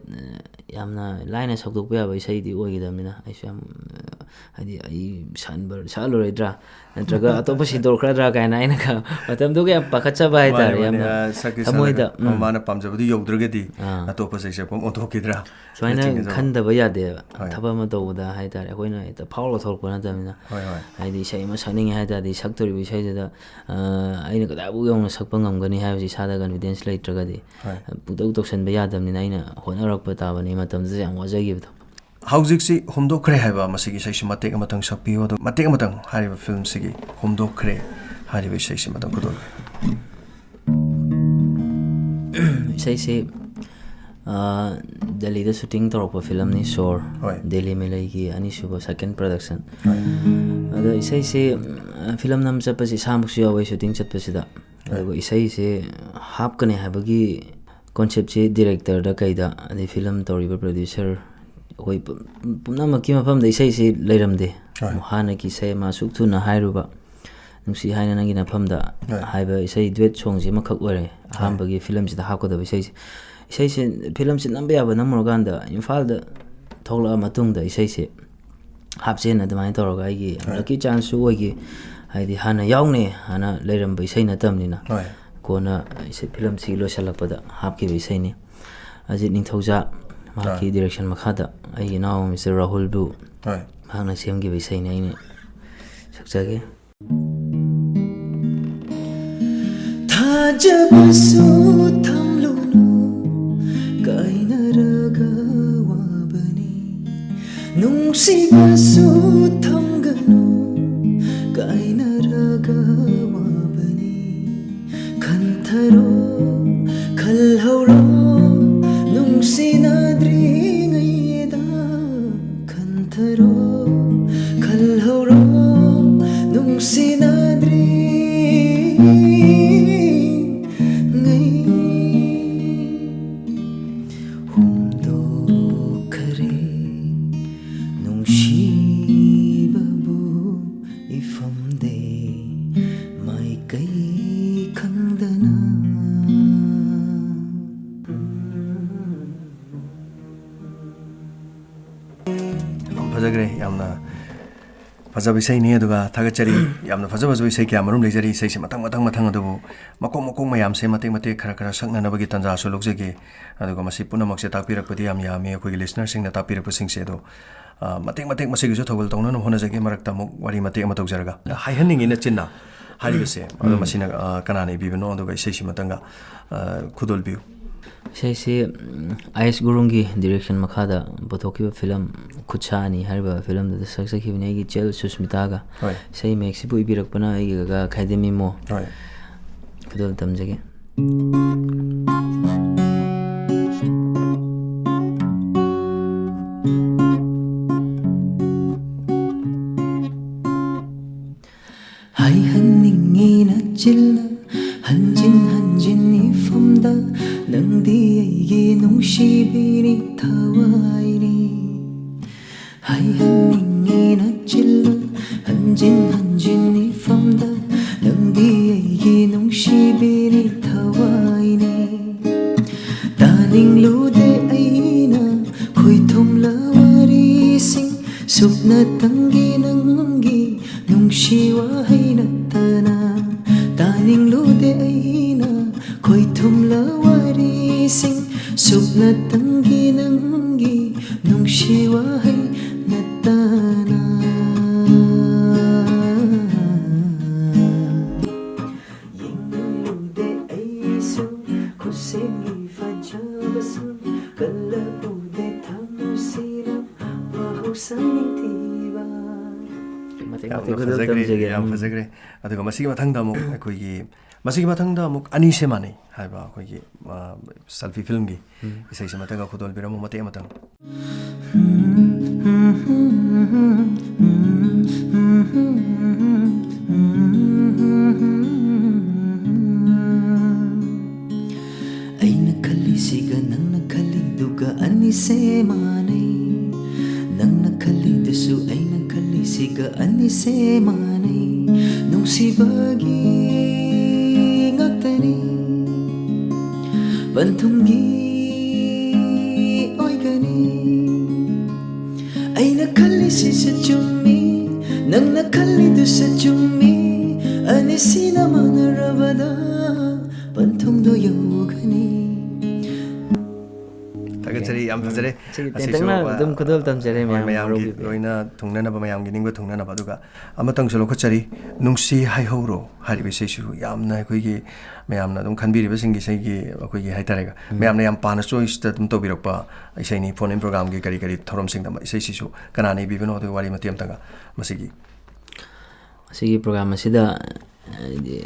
ꯌꯥꯝꯅ ꯂꯥꯏꯅ ꯁꯛꯇꯣꯛꯄ ꯌꯥꯕ ꯏꯁꯩꯗꯤ ꯑꯣꯏꯈꯤꯗꯕꯅꯤꯅ ꯑꯩꯁꯨ ꯌꯥꯝ, ꯑ, ꯍꯥꯏꯗꯤ ꯑꯩ ꯁꯛꯍꯟꯕ-, ꯁꯛꯍꯜꯂꯔꯣꯏꯗ꯭ꯔꯥ ꯅꯠꯇ꯭ꯔꯒ ꯑꯇꯣꯞꯄ ꯁꯤꯟꯗꯣꯛꯈ꯭ꯔꯗ꯭ꯔꯥ ꯀꯥꯏꯅ ꯑꯩꯅ ꯈ-, ꯃꯇꯝꯗꯨꯒ ꯌꯥꯝ ꯄꯥꯈꯠꯆꯕ ꯍꯥꯏꯇꯥꯔꯦ꯫ ꯃꯥꯅꯦ, ꯃꯥꯅꯦ꯫ ꯌꯥꯝꯅ ꯑ, ꯁꯛꯀꯦ ꯊꯃꯣꯏꯗ, ꯁꯛꯂꯒ ꯎꯝ꯫ ꯃꯥꯅ ꯄꯥꯝꯖꯕꯗꯨ ꯌꯧꯗ꯭ꯔꯒꯗꯤ ꯑꯥ꯫ ꯑꯇꯣꯞꯄ ꯁꯩꯁꯛꯄ ꯑꯃ ꯑꯣꯟꯊꯣꯛꯈꯤꯗ꯭ꯔꯥ? ꯁꯨꯃꯥꯏꯅ ꯅꯆꯤꯡꯕ꯫ ꯈꯟꯗꯕ ꯌꯥꯗꯦꯕ꯫ ꯍꯣꯏ꯫ ꯊꯕꯛ ꯑꯃ ꯇꯧꯕꯗ ꯍꯥꯏꯇꯥꯔꯦ, ꯑꯩꯈꯣꯏꯅ ꯍꯦꯛꯇ ꯐꯥꯎꯔ ꯊꯣꯛꯂꯛꯄ ꯅꯠꯇꯕꯅꯤꯅ꯫ ꯍꯣꯏ, ꯍꯣꯏ꯫ ꯍꯥꯏꯗꯤ ꯏꯁꯩ ꯑꯃ ꯁꯛꯅꯤꯡꯉꯦ ꯍꯥꯏ ꯇꯥꯔꯗꯤ ꯁꯛꯇꯣꯔꯤꯕ ꯏꯁꯩꯗꯨꯗ, ꯑ, ꯑꯩꯅ ꯀꯗꯥꯏꯐꯥꯎ ꯌꯧꯅ ꯁꯛꯄ ꯉꯝꯒꯅꯤ ꯍꯥꯏꯕꯁꯤ ꯏꯁꯥꯗ confidence ꯂꯩꯇ꯭ꯔꯒꯗꯤ ꯍꯣꯏ꯫ ꯄꯨꯡꯇꯧ ꯇꯧꯁꯟꯕ ꯌꯥꯗꯕꯅꯤꯅ ꯑꯩꯅ ꯍꯣꯠꯅꯔꯛꯄ ꯇꯥꯕꯅꯤ꯫ ꯃꯇꯝꯗꯨꯗ ꯌꯥꯝ ꯋꯥꯖꯈꯤꯕꯗꯣ꯫ ꯍꯧꯖꯤꯛꯁꯤ ꯍꯣꯝꯗꯣꯛꯈ꯭ꯔꯦ ꯍꯥꯏꯕ ꯃꯁꯤꯒꯤ ꯏꯁꯩꯁꯤ ꯃꯇꯦꯛ ꯑꯃꯇꯪ ꯁꯛꯄꯤꯌꯨ꯫ ꯑꯗꯣ ꯃꯇꯦꯛ ꯑꯃꯇꯪ ꯍꯥꯏꯔꯤꯕ ꯐꯤꯂꯝꯁꯤꯒꯤ ꯍꯣꯝꯗꯣꯛꯈ꯭ꯔꯦ ꯍꯥꯏꯔꯤꯕ ꯏꯁꯩꯁꯤ ꯑꯃꯇꯪ ꯈꯨꯗꯣꯜ꯫ ꯏꯁꯩꯁꯤ, ꯑ, ꯗꯦꯜꯂꯤꯗ ꯁꯨꯇꯤꯡ ꯇꯧꯔꯛꯄ ꯐꯤꯂꯝꯅꯤ, ꯁꯣꯔ꯫ ꯍꯣꯏ꯫ ꯗꯦꯜꯂꯤ ꯃꯤꯂꯩꯒꯤ ꯑꯅꯤꯁꯨꯕ, second production꯫ ꯍꯣꯏ꯫ ꯑꯗꯣ ꯏꯁꯩꯁꯤ, ꯑ, ꯐꯤꯂꯝ ꯅꯝ ꯆꯠꯄꯁꯤ ꯏꯁꯥꯃꯛꯁꯨ ꯌꯥꯎꯋꯦ ꯁꯨꯇꯤꯡ ꯆꯠꯄꯁꯤꯗ꯫ ꯍꯣꯏ꯫ ꯑꯗꯨꯒ ꯏꯁꯩꯁꯦ ꯍꯥꯞꯀꯅꯤ ꯍꯥꯏꯕꯒꯤ conceptꯁꯦ directorꯗ ꯀꯩꯗ, ꯑꯗꯩ ꯐꯤꯂꯝ ꯇꯧꯔꯤꯕ producer, ꯑꯩꯈꯣꯏ ꯄꯨꯝ-, ꯄꯨꯝꯅꯃꯛꯀꯤ ꯃꯐꯝꯗ ꯏꯁꯩꯁꯤ ꯂꯩꯔꯝꯗꯦ꯫ ꯍꯣꯏ꯫ ꯍꯥꯟꯅꯒꯤ ꯏꯁꯩ ꯑꯃ ꯑꯁꯨꯛ ꯊꯨꯅ ꯍꯥꯏꯔꯨꯕ, ꯅꯨꯡꯁꯤ ꯍꯥꯏꯅ ꯅꯪꯒꯤ ꯅꯐꯝꯗ ꯍꯣꯏ꯫ ꯍꯥꯏꯕ ꯏꯁꯩ duet songꯁꯤ ꯑꯃꯈꯛ ꯑꯣꯏꯔꯦ ꯑꯍꯥꯟꯕꯒꯤ ꯐꯤꯂꯝꯁꯤꯗ ꯍꯥꯞꯀꯗꯕ ꯏꯁꯩꯁꯦ꯫ ꯏꯁꯩꯁꯦ, ꯐꯤꯂꯝꯁꯦ ꯅꯝꯕ ꯌꯥꯕ ꯅꯝꯃꯨꯔꯀꯥꯟꯗ ꯏꯝꯐꯥꯜꯗ ꯊꯣꯛꯂꯛꯑ ꯃꯇꯨꯡꯗ ꯏꯁꯩꯁꯦ ꯍꯥꯞꯁꯦꯅ ꯑꯗꯨꯃꯥꯏꯅ ꯇꯧꯔꯒ ꯑꯩꯒꯤ ꯍꯣꯏ꯫ lucky chanceꯁꯨ ꯑꯣꯏꯈꯤ꯫ ꯍꯥꯏꯗꯤ ꯍꯥꯟꯅ ꯌꯥꯎꯅꯦ ꯍꯥꯟꯅ ꯂꯩꯔꯝꯕ ꯏꯁꯩ ꯅꯠꯇꯕꯅꯤꯅ꯫ ꯍꯣꯏ꯫ ꯀꯣꯟꯅ ꯏꯁꯩ, ꯐꯤꯂꯝꯁꯤ ꯂꯣꯏꯁꯤꯜꯂꯛꯄꯗ ꯍꯥꯞꯈꯤꯕ ꯏꯁꯩꯅꯤ꯫ ꯑꯖꯤꯠ ꯅꯤꯡꯊꯧꯖꯥ ꯃꯍꯥꯛꯀꯤ ꯍꯣꯏ꯫ direction ꯃꯈꯥꯗ ꯑꯩꯒꯤ ꯏꯅꯥꯎ mister ꯔꯥꯍꯨꯜꯕꯨ ꯍꯣꯏ꯫ ꯃꯍꯥꯛꯅ ꯁꯦꯝꯈꯤꯕ ꯏꯁꯩꯅꯤ꯫ ꯑꯩꯅ ꯁꯛꯆꯒꯦ꯫ ꯊꯥꯖꯕꯁꯨ ꯊꯝꯂꯨꯅꯨ, ꯀꯥꯏꯅꯔꯒ ꯋꯥꯕꯅꯤ꯫ ꯅꯨꯡꯁꯤꯕꯁꯨ ꯊꯝꯒꯅꯨ, ꯀꯥꯏꯅꯔꯒ ꯋꯥꯕꯅꯤ꯫ ꯈꯟꯊꯔꯣ, ꯈꯜꯍꯧꯔꯣ, ꯅꯨꯡꯁꯤꯅꯗ꯭ꯔꯤꯉꯩꯗ ꯈꯟꯊꯔꯣ, ꯈꯜꯍꯧꯔꯣ, ꯅꯨꯡꯁꯤꯅꯗ꯭ꯔꯤꯉꯩ꯫ ꯍꯨꯝꯗꯣꯛꯈꯔꯦ ꯅꯨꯡꯁꯤ ꯐꯖꯕ ꯏꯁꯩꯅꯤ, ꯑꯗꯨꯒ ꯊꯥꯒꯠꯆꯔꯤ꯫ ꯌꯥꯝꯅ ꯐꯖ ꯐꯖꯕ ꯏꯁꯩ ꯀꯌꯥ ꯃꯔꯨꯝ ꯂꯩꯖꯔꯤ꯫ ꯏꯁꯩꯁꯦ ꯃꯊꯪ, ꯃꯊꯪ, ꯃꯊꯪ, ꯑꯗꯨꯕꯨ ꯃꯀꯣꯛ, ꯃꯀꯣꯛ ꯃꯌꯥꯝꯁꯦ ꯃꯇꯦꯛ, ꯃꯇꯦꯛ ꯈꯔ, ꯈꯔ ꯁꯛꯅꯅꯕꯒꯤ ꯇꯥꯟꯖꯥꯁꯨ ꯂꯧꯖꯒꯦ꯫ ꯑꯗꯨꯒ ꯃꯁꯤ ꯄꯨꯝꯅꯃꯛꯁꯦ ꯇꯥꯛꯄꯤꯔꯛꯄꯗꯤ ꯌꯥꯝ ꯌꯥꯝꯃꯤ, ꯑꯩꯈꯣꯏꯒꯤ listenerꯁꯤꯡꯅ ꯇꯥꯛꯄꯤꯔꯛꯄꯁꯤꯡꯁꯦ꯫ ꯑꯗꯣ, ꯑ, ꯃꯇꯦꯛ, ꯃꯇꯦꯛ ꯃꯁꯤꯒꯤꯁꯨ ꯊꯧꯒꯜ ꯇꯧꯅꯅꯕ ꯍꯣꯠꯅꯖꯒꯦ꯫ ꯃꯔꯛꯇ ꯑꯃꯨꯛ ꯋꯥꯔꯤ ꯃꯇꯦꯛ ꯑꯃ ꯇꯧꯖꯔꯒ, "ꯍꯥꯏꯍꯟꯅꯤꯡꯉꯤ ꯅꯆꯤꯟꯅ" ꯍꯥꯏꯔꯤꯕꯁꯦ, ꯑꯗꯣ ꯎꯝ꯫ ꯃꯁꯤꯅ, ꯑ, ꯀꯅꯥꯅ ꯏꯕꯤꯕꯅꯣ? ꯑꯗꯨꯒ ꯏꯁꯩꯁꯤ ꯃꯇꯪꯒ, ꯑ, ꯈꯨꯗꯣꯜꯕꯤꯌꯨ꯫ ꯏꯁꯩꯁꯤ, ꯎꯝ, ꯑꯥꯏ ꯑꯦꯁ ꯒꯨꯔꯨꯡꯒꯤ direction ꯃꯈꯥꯗ ꯄꯨꯊꯣꯛꯈꯤꯕ film ꯈꯨꯠꯁꯥꯅꯤ ꯍꯥꯏꯔꯤꯕ filmꯗꯨꯗ ꯁꯛꯆꯈꯤꯕꯅꯤ꯫ ꯑꯩꯒꯤ ꯏꯆꯦꯜ ꯁꯨꯁꯃꯤꯇꯥꯒ꯫ ꯍꯣꯏ꯫ ꯏꯁꯩ ꯃꯌꯦꯛꯁꯤꯕꯨ ꯏꯕꯤꯔꯛꯄꯅ ꯑꯩꯒꯤ ꯀꯀꯥ ꯈꯥꯏꯗꯦꯝ ꯏꯃꯣ꯫ ꯍꯣꯏ꯫ ꯈꯨꯗꯣꯜ ꯇꯝꯖꯒꯦ꯫ ꯍꯥꯏꯍꯟꯅꯤꯡꯉꯤ ꯅꯆꯤꯟꯅ ꯍꯟꯖꯤꯟ ꯍꯟꯖꯤꯟ ꯏꯐꯝꯗ, ꯅꯪꯗꯤ ꯑꯩꯒꯤ ꯅꯨꯡꯁꯤꯕꯤꯅꯤ, ꯊꯋꯥꯏꯅꯤ꯫ ꯍꯥꯏꯍꯟꯅꯤꯡꯉꯤ ꯅꯆꯤꯟꯅ ꯍꯟꯖꯤꯟ ꯍꯟꯖꯤꯟ ꯏꯐꯝꯗ, ꯅꯪꯗꯤ ꯑꯩꯒꯤ ꯅꯨꯡꯁꯤꯕꯤꯅꯤ, ꯊꯋꯥꯏꯅꯤ꯫ ꯇꯥꯅꯤꯡꯂꯨꯗꯦ ꯑꯩꯅ ꯈꯣꯏꯊꯨꯝꯂ ꯋꯥꯔꯤꯁꯤꯡ, ꯁꯨꯞꯅꯇꯪꯒꯤ ꯅꯪꯒꯤ ꯅꯨꯡꯁꯤ ꯋꯥꯍꯩ ꯅꯠꯇꯅ꯫ ꯇꯥꯅꯤꯡꯂꯨꯗꯦ ꯑꯩꯅ ꯈꯣꯏꯊꯨꯝꯂ ꯋꯥꯔꯤꯁꯤꯡ, ꯁꯨꯞꯅꯇꯪꯒꯤ ꯅꯪꯒꯤ ꯅꯨꯡꯁꯤ ꯋꯥꯍꯩ ꯅꯠꯇꯅ꯫ ꯌꯦꯡꯅꯤꯡꯂꯨꯗꯦ ꯑꯩꯁꯨ ꯈꯨꯠꯁꯦꯝꯒꯤ ꯐꯖꯕꯁꯨ, ꯀꯜꯂꯛꯎꯗꯦ ꯊꯃꯣꯏꯁꯤꯅ ꯃꯍꯧꯁꯥ ꯅꯤꯡꯊꯤꯕ꯫ ꯃꯇꯦꯛ ꯌꯥꯝꯅ ꯃꯇꯦꯛ ꯈꯨꯗꯣꯜ ꯐꯖꯈ꯭ꯔꯦ, ꯇꯝꯖꯒꯦ꯫ ꯌꯥꯝ ꯎꯝ꯫ ꯐꯖꯈ꯭ꯔꯦ꯫ ꯑꯗꯨꯒ ꯃꯁꯤꯒꯤ ꯃꯊꯪꯗ ꯑꯃꯨꯛ ꯑꯩꯈꯣꯏꯒꯤ, ꯃꯁꯤꯒꯤ ꯃꯊꯪꯗ ꯑꯃꯨꯛ "ꯑꯅꯤꯁꯦ ꯃꯥꯟꯅꯩ" ꯍꯥꯏꯕ ꯑꯩꯈꯣꯏꯒꯤ, ꯑ, selfie filmꯒꯤ ꯎꯝ꯫ ꯏꯁꯩꯁꯤ ꯃꯊꯪꯒ ꯈꯨꯗꯣꯜꯕꯤꯔꯝꯃꯨ, ꯃꯇꯦꯛ ꯑꯃꯇꯪ꯫ ꯑꯩꯅ ꯈꯜꯂꯤꯁꯤꯒ ꯅꯪꯅ ꯈꯜꯂꯤꯗꯨꯒ ꯑꯅꯤꯁꯦ ꯃꯥꯟꯅꯩ꯫ ꯅꯪꯅ ꯈꯜꯂꯤꯗꯨꯁꯨ ꯑꯩꯅ ꯈꯜꯂꯤꯁꯤꯒ ꯑꯅꯤꯁꯦ ꯃꯥꯟꯅꯩ꯫ ꯅꯨꯡꯁꯤꯕꯒꯤ ꯉꯥꯛꯇꯅꯤ, ꯄꯟꯊꯨꯡꯒꯤ ꯑꯣꯏꯒꯅꯤ꯫ ꯑꯩꯅ ꯈꯜꯂꯤꯁꯤꯁꯨ ꯆꯨꯝꯃꯤ, ꯅꯪꯅ ꯈꯜꯂꯤꯗꯨꯁꯨ ꯆꯨꯝꯃꯤ, ꯑꯅꯤꯁꯤꯅ ꯃꯥꯟꯅꯔꯕꯗ ꯄꯟꯊꯨꯡꯗꯣ ꯌꯧꯒꯅꯤ꯫ ꯊꯥꯒꯠꯆꯔꯤ, ꯌꯥꯝ ꯐꯖꯔꯦ꯫ ꯁꯤꯒꯤ ꯑꯁꯤꯁꯨ, ꯇꯦꯟꯇꯛꯅ ꯑ, ꯑꯗꯨꯝ ꯈꯨꯗꯣꯜ ꯇꯝꯖꯔꯦ ꯍꯣꯏ, ꯃꯌꯥꯝ ꯃꯌꯥꯝꯒꯤ ꯍꯧꯔꯛꯄꯤꯕ꯫ ꯂꯣꯏꯅ ꯊꯨꯡꯅꯅꯕ, ꯑꯗꯨꯒ ꯑꯃꯇꯪꯁꯨ ꯂꯧꯈꯠꯆꯔꯤ, "ꯅꯨꯡꯁꯤ ꯍꯥꯏꯍꯧꯔꯣ" ꯍꯥꯏꯔꯤꯕ ꯏꯁꯩꯁꯤꯁꯨ ꯌꯥꯝꯅ ꯑꯩꯈꯣꯏꯒꯤ ꯃꯌꯥꯝꯅ ꯑꯗꯨꯝ ꯈꯟꯕꯤꯔꯤꯕꯁꯤꯡꯒꯤ ꯏꯁꯩꯒꯤ ꯑꯩꯈꯣꯏꯒꯤ ꯍꯥꯏꯇꯥꯔꯦꯒ, ꯃꯌꯥꯝꯅ ꯌꯥꯝ ꯄꯥꯝꯅ ꯆꯣꯏꯁꯇ ꯑꯗꯨꯝ ꯇꯧꯕꯤꯔꯛꯄ ꯏꯁꯩꯅꯤ꯫ ꯐꯣꯟ ꯏꯟ ꯄ꯭ꯔꯣꯒꯥꯝꯒꯤ ꯀꯔꯤ ꯀꯔꯤ ꯊꯧꯔꯝꯁꯤꯡꯗ ꯏꯁꯩꯁꯤꯁꯨ ꯀꯅꯥꯅ ꯏꯕꯤꯕꯅꯣ, ꯑꯗꯨꯒꯤ ꯋꯥꯔꯤ ꯃꯇꯦꯛ ꯑꯃꯇꯪꯒ ꯃꯁꯤꯒꯤ꯫ ꯑꯁꯤꯒꯤ ꯄ꯭ꯔꯣꯒꯥꯝ ꯑꯁꯤꯗ, ꯍꯥꯏꯗꯤ,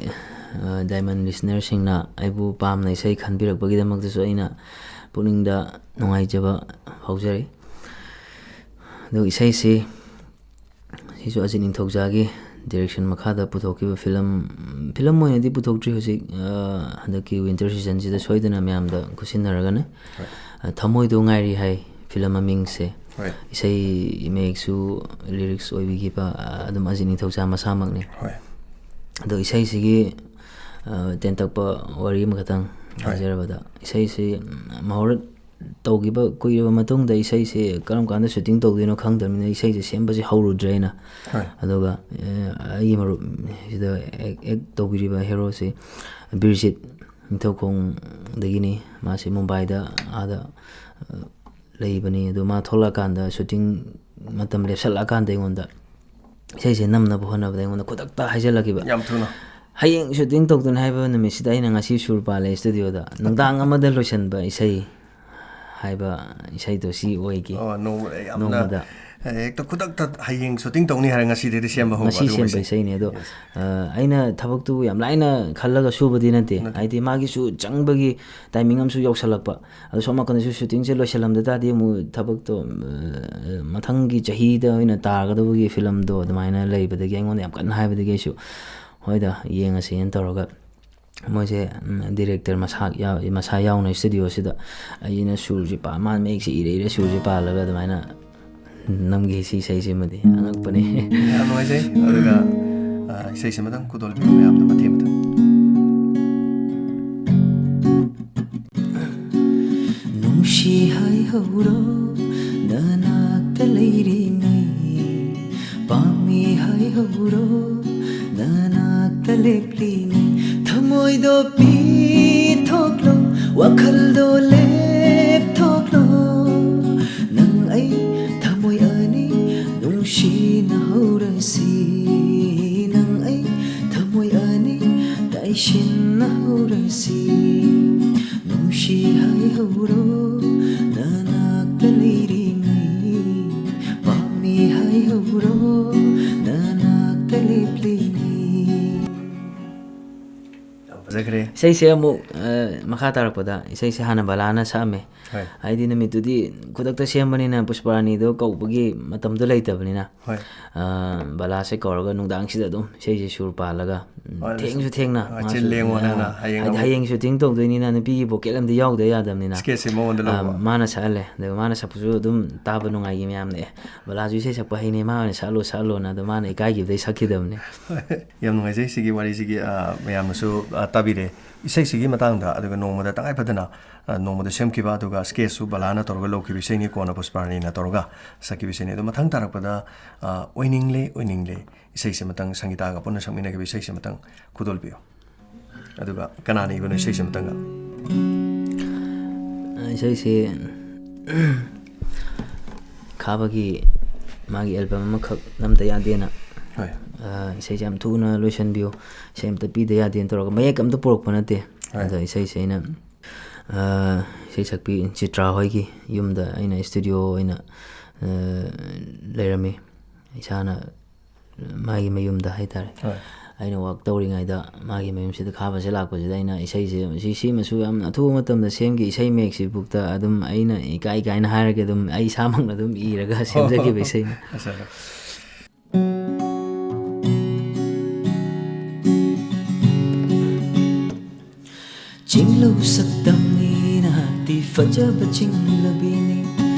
ꯑ, ꯗꯥꯏꯃꯟ ꯂꯤꯁꯅꯔꯁꯤꯡꯅ ꯑꯩꯕꯨ ꯄꯥꯝꯅ ꯏꯁꯩ ꯈꯟꯕꯤꯔꯛꯄꯒꯤꯗꯃꯛꯇꯁꯨ ꯑꯩꯅ ꯄꯨꯛꯅꯤꯡꯗ ꯅꯨꯡꯉꯥꯏꯖꯕ ꯐꯥꯎꯖꯔꯤ꯫ ꯑꯗꯨ ꯏꯁꯩꯁꯤ, ꯁꯤꯁꯨ ꯑꯖꯤꯠ ꯅꯤꯡꯊꯧꯖꯥꯒꯤ ꯗꯤꯔꯦꯛꯁꯟ ꯃꯈꯥꯗ ꯄꯨꯊꯣꯛꯈꯤꯕ ꯐꯤꯂꯝ, ꯐꯤꯂꯝ ꯑꯣꯏꯅꯗꯤ ꯄꯨꯊꯣꯛꯇ꯭ꯔꯤ ꯍꯧꯖꯤꯛ, ꯑ, ꯍꯟꯗꯛꯀꯤ ꯋꯤꯟꯇꯔ ꯁꯤꯖꯟꯁꯤꯗ ꯁꯣꯏꯗꯅ ꯃꯌꯥꯝꯗ ꯈꯨꯠꯁꯤꯟꯅꯔꯒꯅꯤ꯫ ꯑ, ꯊꯃꯣꯏꯗꯣ ꯉꯥꯏꯔꯤ ꯍꯥꯏ ꯐꯤꯂꯝ ꯃꯃꯤꯡꯁꯦ꯫ ꯍꯣꯏ꯫ ꯏꯁꯩ ꯃꯌꯦꯛꯁꯨ ꯂꯤꯔꯤꯛꯁ ꯑꯣꯏꯕꯤꯈꯤꯕ, ꯑ, ꯑꯗꯨꯝ ꯑꯖꯤꯠ ꯅꯤꯡꯊꯧꯖꯥ ꯃꯁꯥꯃꯛꯅꯤ꯫ ꯍꯣꯏ꯫ ꯑꯗꯣ ꯏꯁꯩꯁꯤꯒꯤ, ꯑ, ꯇꯦꯟꯇꯛꯄ ꯋꯥꯔꯤ ꯑꯃꯈꯛꯇꯪ ꯍꯣꯏ꯫ ꯍꯥꯏꯖꯔꯕꯗ, ꯏꯁꯩꯁꯤ, ꯎꯝ, ꯃꯍꯧꯔꯠ ꯇꯧꯈꯤꯕ ꯀꯨꯏꯔꯕ ꯃꯇꯨꯡꯗ ꯏꯁꯩꯁꯦ ꯀꯔꯝ ꯀꯥꯟꯗ ꯁꯨꯇꯤꯡ ꯇꯧꯗꯣꯏꯅꯣ ꯈꯪꯗꯕꯅꯤꯅ ꯏꯁꯩꯁꯦ ꯁꯦꯝꯕꯁꯦ ꯍꯧꯔꯨꯗ꯭ꯔꯦ ꯑꯩꯅ꯫ ꯍꯣꯏ꯫ ꯑꯗꯨꯒ, ꯑꯦ, ꯑꯩꯒꯤ ꯃꯔꯨꯞ ꯁꯤꯗ ꯑꯦꯛ, ꯑꯦꯛ ꯇꯧꯕꯤꯔꯤꯕ ꯍꯦꯔꯣꯁꯦ ꯕꯤꯔꯖꯤꯠ ꯅꯤꯡꯊꯧꯈꯣꯡꯗꯒꯤꯅꯤ꯫ ꯃꯥꯁꯦ ꯃꯨꯝꯕꯥꯏꯗ ꯑꯥꯗ, ꯑ, ꯂꯩꯕꯅꯤ꯫ ꯑꯗꯣ ꯃꯥ ꯊꯣꯛꯂꯛꯑꯀꯥꯟꯗ, ꯁꯨꯇꯤꯡ ꯃꯇꯝ ꯂꯦꯞꯁꯜꯂꯛꯑꯀꯥꯟꯗ ꯑꯩꯉꯣꯟꯗ ꯏꯁꯩꯁꯦ ꯅꯝꯅꯕ ꯍꯣꯠꯅꯕꯗ ꯑꯩꯉꯣꯟꯗ ꯈꯨꯗꯛꯇ ꯍꯥꯏꯖꯜꯂꯛꯈꯤꯕ꯫ ꯌꯥꯝ ꯊꯨꯅ꯫ ꯍꯌꯦꯡ ꯁꯨꯇꯤꯡ ꯇꯧꯗꯣꯏꯅꯦ ꯍꯥꯏꯕ ꯅꯨꯃꯤꯠꯁꯤꯗ ꯑꯩꯅ ꯉꯁꯤ ꯁꯨꯔ ꯄꯥꯜꯂꯦ ꯏꯁꯇꯨꯗꯤꯑꯣꯗ꯫ ꯅꯨꯡꯗꯥꯡ ꯑꯃꯗ ꯂꯣꯏꯁꯤꯟꯕ ꯏꯁꯩ ꯍꯥꯏꯕ ꯏꯁꯩꯗꯣ ꯁꯤ ꯑꯣꯏꯈꯤ꯫ ꯑꯣ, ꯅꯣꯡꯃ ꯌꯥꯝꯅ, ꯅꯣꯡꯃꯗ꯫ ꯑꯦ, ꯍꯦꯛꯇ ꯈꯨꯗꯛꯇ ꯍꯌꯦꯡ ꯁꯨꯇꯤꯡ ꯇꯧꯅꯤ ꯍꯥꯏꯔ ꯉꯁꯤꯗꯩꯗꯤ ꯁꯦꯝꯕ ꯍꯧꯕ ꯉꯁꯤ ꯑꯗꯨꯒꯨꯝꯕ ꯁꯦꯝꯕ ꯏꯁꯩ꯫ ꯏꯁꯩꯅꯦ꯫ ꯑꯗꯣ, Yes. ꯑ, ꯑꯩꯅ ꯊꯕꯛꯇꯨ ꯌꯥꯝ ꯂꯥꯏꯅ ꯈꯜꯂꯒ ꯁꯨꯕꯗꯤ ꯅꯠꯇꯦ꯫ ꯅꯠꯇꯦ꯫ ꯍꯥꯏꯗꯤ ꯃꯥꯒꯤꯁꯨ ꯆꯪꯕꯒꯤ ꯇꯥꯏꯃꯤꯡ ꯑꯃꯁꯨ ꯌꯧꯁꯜꯂꯛꯄ꯫ ꯑꯗꯣ ꯁꯣꯝ ꯅꯥꯀꯟꯗꯁꯨ ꯁꯨꯇꯤꯡꯁꯦ ꯂꯣꯏꯁꯜꯂꯝꯗ ꯇꯥꯔꯗꯤ ꯑꯃꯨꯛ ꯊꯕꯛꯇꯣ, ꯑ, ꯃꯊꯪꯒꯤ ꯆꯍꯤꯗ ꯑꯣꯏꯅ ꯇꯥꯒꯗꯕꯒꯤ ꯐꯤꯂꯝꯗꯣ ꯑꯗꯨꯃꯥꯏꯅ ꯂꯩꯕꯗꯒꯤ ꯑꯩꯉꯣꯟꯗ ꯌꯥꯝ ꯀꯟꯅ ꯍꯥꯏꯕꯗꯒꯤ ꯑꯩꯁꯨ ꯍꯣꯏꯗ ꯌꯦꯡꯉꯁꯦꯅ ꯇꯧꯔꯒ ꯃꯣꯏꯁꯦ, ꯎꯝ, ꯗꯤꯔꯦꯛꯇꯔ ꯃꯁꯥ ꯌꯥꯎ-, ꯃꯁꯥ ꯌꯥꯎꯅ ꯏꯁꯇꯨꯗꯤꯑꯣꯁꯤꯗ ꯑꯩꯅ ꯁꯨꯔꯁꯤ ꯄꯥ-, ꯃꯥꯅ ꯃꯌꯦꯛꯁꯤ ꯏꯔꯦ ꯏꯔꯦ ꯁꯨꯔꯁꯤ ꯄꯥꯜꯂꯒ ꯑꯗꯨꯃꯥꯏꯅ ꯅꯝꯈꯤ ꯁꯤ ꯏꯁꯩꯁꯤꯃꯗꯤ꯫ ꯑꯉꯛꯄꯅꯦ꯫ ꯌꯥꯝ ꯅꯨꯡꯉꯥꯏꯖꯩ꯫ ꯑꯗꯨꯒ, ꯑ, ꯏꯁꯩꯁꯤꯃꯇꯪ ꯈꯨꯗꯣꯜꯕꯤꯌꯨ ꯃꯌꯥꯝꯗ ꯃꯇꯦꯛ ꯑꯃꯇꯪ꯫ ꯅꯨꯡꯁꯤ ꯍꯥꯏꯍꯧꯔꯣ ꯅꯅꯥꯛꯇ ꯂꯩꯔꯤꯉꯩ, ꯄꯥꯝꯃꯤ ꯄꯤꯊꯣꯛꯂꯣ, ꯋꯥꯈꯜꯗꯣ ꯂꯦꯞꯊꯣꯛꯂꯣ꯫ ꯅꯪ ꯑꯩ ꯊꯃꯣꯏ ꯑꯅꯤ ꯅꯨꯡꯁꯤꯅ ꯍꯧꯔꯁꯤ꯫ ꯅꯪ ꯑꯩ ꯊꯃꯣꯏ ꯑꯅꯤ ꯇꯥꯏꯁꯤꯟꯅ ꯍꯧꯔꯁꯤ꯫ ꯅꯨꯡꯁꯤ ꯍꯥꯏꯍꯧꯔꯣ, ꯅꯅꯥꯛꯇ ꯂꯩꯔꯤꯉꯩ꯫ ꯄꯥꯝꯃꯤ ꯍꯥꯏꯍꯧꯔꯣ, ꯅꯅꯥꯛꯇ ꯂꯦꯞꯂꯤꯉꯩ꯫ ꯌꯥꯝ ꯐꯖꯈ꯭ꯔꯦ꯫ ꯏꯁꯩꯁꯦ ꯑꯃꯨꯛ, ꯑ, ꯃꯈꯥ ꯇꯥꯔꯛꯄꯗ ꯏꯁꯩꯁꯦ ꯍꯥꯟꯅ ꯕꯂꯥꯅ ꯁꯛꯑꯝꯃꯦ꯫ ꯍꯣꯏ꯫ ꯍꯥꯏꯗꯤ ꯅꯨꯃꯤꯠꯇꯨꯗꯤ ꯈꯨꯗꯛꯇ ꯁꯦꯝꯕꯅꯤꯅ ꯄꯨꯁꯄꯔꯥꯅꯤꯗꯣ ꯀꯧꯕꯒꯤ ꯃꯇꯝꯗꯣ ꯂꯩꯇꯕꯅꯤꯅ꯫ ꯍꯣꯏ꯫ ꯑ, ꯕꯂꯥꯁꯦ ꯀꯧꯔꯒ ꯅꯨꯡꯗꯥꯡꯁꯤꯗ ꯑꯗꯨꯝ ꯏꯁꯩꯁꯦ ꯁꯨꯔ ꯄꯥꯜꯂꯒ, ꯎꯝ, ꯍꯣꯏ, ꯊꯦꯡꯁꯨ ꯊꯦꯡꯅ ꯍꯣꯏ, ꯃꯥꯁꯨ, ꯆꯤꯜ ꯂꯦꯡꯉꯣ ꯑ, ꯅꯪꯅ ꯍꯌꯦꯡ ꯍꯥꯏꯗꯤ ꯑꯃꯨꯛ ꯍꯌꯦꯡ shooting ꯇꯧꯗꯣꯏꯅꯤꯅ ꯅꯨꯄꯤꯒꯤ vocal ꯑꯃꯗꯤ ꯌꯥꯎꯗ ꯌꯥꯗꯕꯅꯤꯅ꯫ Sketch ꯁꯦꯝꯕ ꯑꯣꯟꯗ ꯑ, ꯂꯧꯕ꯫ ꯃꯥꯅ ꯁꯛꯍꯜꯂꯦ꯫ ꯑꯗꯨꯒ ꯃꯥꯅ ꯁꯛꯄꯁꯨ ꯑꯗꯨꯝ ꯇꯥꯕ ꯅꯨꯡꯉꯥꯏꯈꯤ ꯃꯌꯥꯝꯅ꯫ "ꯑꯦ, ꯕꯂꯥꯁꯨ ꯏꯁꯩ ꯁꯛꯄ ꯍꯩꯅꯦ, ꯃꯥ ꯑꯣꯏꯅ ꯁꯛꯍꯜꯂꯣ, ꯁꯛꯍꯜꯂꯣꯅ", ꯑꯗꯣ ꯃꯥꯅ ꯏꯀꯥꯏꯈꯤꯕꯗꯩ ꯁꯛꯈꯤꯗꯕꯅꯦ꯫ ꯌꯥꯝ ꯅꯨꯡꯉꯥꯏꯖꯩ ꯁꯤꯒꯤ ꯋꯥꯔꯤꯁꯤꯒꯤ, ꯑ, ꯃꯌꯥꯝꯅꯁꯨ, ꯑ, ꯇꯥꯕꯤꯔꯦ ꯏꯁꯩꯁꯤꯒꯤ ꯃꯇꯥꯡꯗ꯫ ꯑꯗꯨꯒ ꯅꯣꯡꯃꯗ ꯇꯉꯥꯏ ꯐꯗꯅ, ꯑ, ꯅꯣꯡꯃꯗ ꯁꯦꯝꯈꯤꯕ, ꯑꯗꯨꯒ sketch ꯁꯨ ꯕꯂꯥꯅ ꯇꯧꯔꯒ ꯂꯧꯈꯤꯕ ꯏꯁꯩꯅꯤ, ꯀꯣꯟꯅ ꯄꯨꯁꯄꯔꯥꯅꯤꯅ ꯇꯧꯔꯒ ꯁꯛꯈꯤꯕ ꯏꯁꯩꯅꯤ꯫ ꯑꯗꯣ ꯃꯊꯪ ꯇꯥꯔꯛꯄꯗ, ꯑ, "ꯑꯣꯏꯅꯤꯡꯂꯦ ꯑꯣꯏꯅꯤꯡꯂꯦ" ꯏꯁꯩꯁꯦ ꯑꯃꯇꯪ, ꯁꯪꯒꯤꯇꯥꯒ ꯄꯨꯟꯅ ꯁꯛꯃꯤꯟꯅꯈꯤꯕ ꯏꯁꯩꯁꯦ ꯑꯃꯇꯪ ꯈꯨꯗꯣꯜꯕꯤꯌꯨ꯫ ꯑꯗꯨꯒ ꯀꯅꯥꯅ ꯏꯕꯅꯣ ꯏꯁꯩꯁꯦ ꯑꯃꯇꯪꯒ? ꯏꯁꯩꯁꯦ ꯈꯥꯕꯒꯤ ꯃꯥꯒꯤ album ꯑꯃꯈꯛ ꯅꯝꯗ ꯌꯥꯗꯦꯅ, ꯍꯣꯏ꯫ ꯑ, ꯏꯁꯩꯁꯦ ꯌꯥꯝ ꯊꯨꯅ ꯂꯣꯏꯁꯤꯟꯕꯤꯌꯨ, ꯏꯁꯩ ꯑꯝꯇ ꯄꯤꯗ ꯌꯥꯗꯦꯅ ꯇꯧꯔꯒ, ꯃꯌꯦꯛ ꯑꯝꯇ ꯄꯨꯔꯛꯄ ꯅꯠꯇꯦ꯫ ꯍꯣꯏ꯫ ꯑꯗꯣ ꯏꯁꯩꯁꯦ ꯑꯩꯅ, ꯑ, ꯏꯁꯩ ꯁꯛꯄꯤ ꯆꯤꯇ꯭ꯔꯥ ꯍꯣꯏꯒꯤ ꯌꯨꯝꯗ ꯑꯩꯅ studio ꯑꯣꯏꯅ, ꯑ, ꯂꯩꯔꯝꯃꯤ꯫ ꯏꯁꯥꯅ ꯃꯥꯒꯤ ꯃꯌꯨꯝꯗ ꯍꯥꯏꯇꯥꯔꯦ꯫ ꯍꯣꯏ꯫ ꯑꯩꯅ work ꯇꯧꯔꯤꯉꯩꯗ ꯃꯥꯒꯤ ꯃꯌꯨꯝꯁꯤꯗ ꯈꯥꯕꯁꯦ ꯂꯥꯛꯄꯁꯤꯗ ꯑꯩꯅ ꯏꯁꯩꯁꯦ, ꯁꯤ, ꯁꯤꯃꯁꯨ ꯌꯥꯝ ꯑꯊꯨꯕ ꯃꯇꯝꯗ ꯁꯦꯝꯈꯤ, ꯏꯁꯩ ꯃꯌꯦꯛꯁꯤꯐꯥꯎꯗ ꯑꯗꯨꯝ ꯑꯩꯅ ꯏꯀꯥꯏ ꯏꯀꯥꯏꯅ ꯍꯥꯏꯔꯒ ꯑꯗꯨꯝ ꯑꯩ ꯏꯁꯥꯃꯛꯅ ꯑꯗꯨꯝ ꯏꯔꯒ ꯁꯦꯝꯖꯈꯤꯕ ꯏꯁꯩꯅꯤ꯫ ꯑꯠꯆꯥ꯫ ꯆꯤꯡꯂꯧ ꯁꯛꯇꯝꯅꯤ ꯅꯍꯥꯛꯇꯤ ꯐꯖꯕ ꯆꯤꯡꯂꯕꯤꯅꯤ,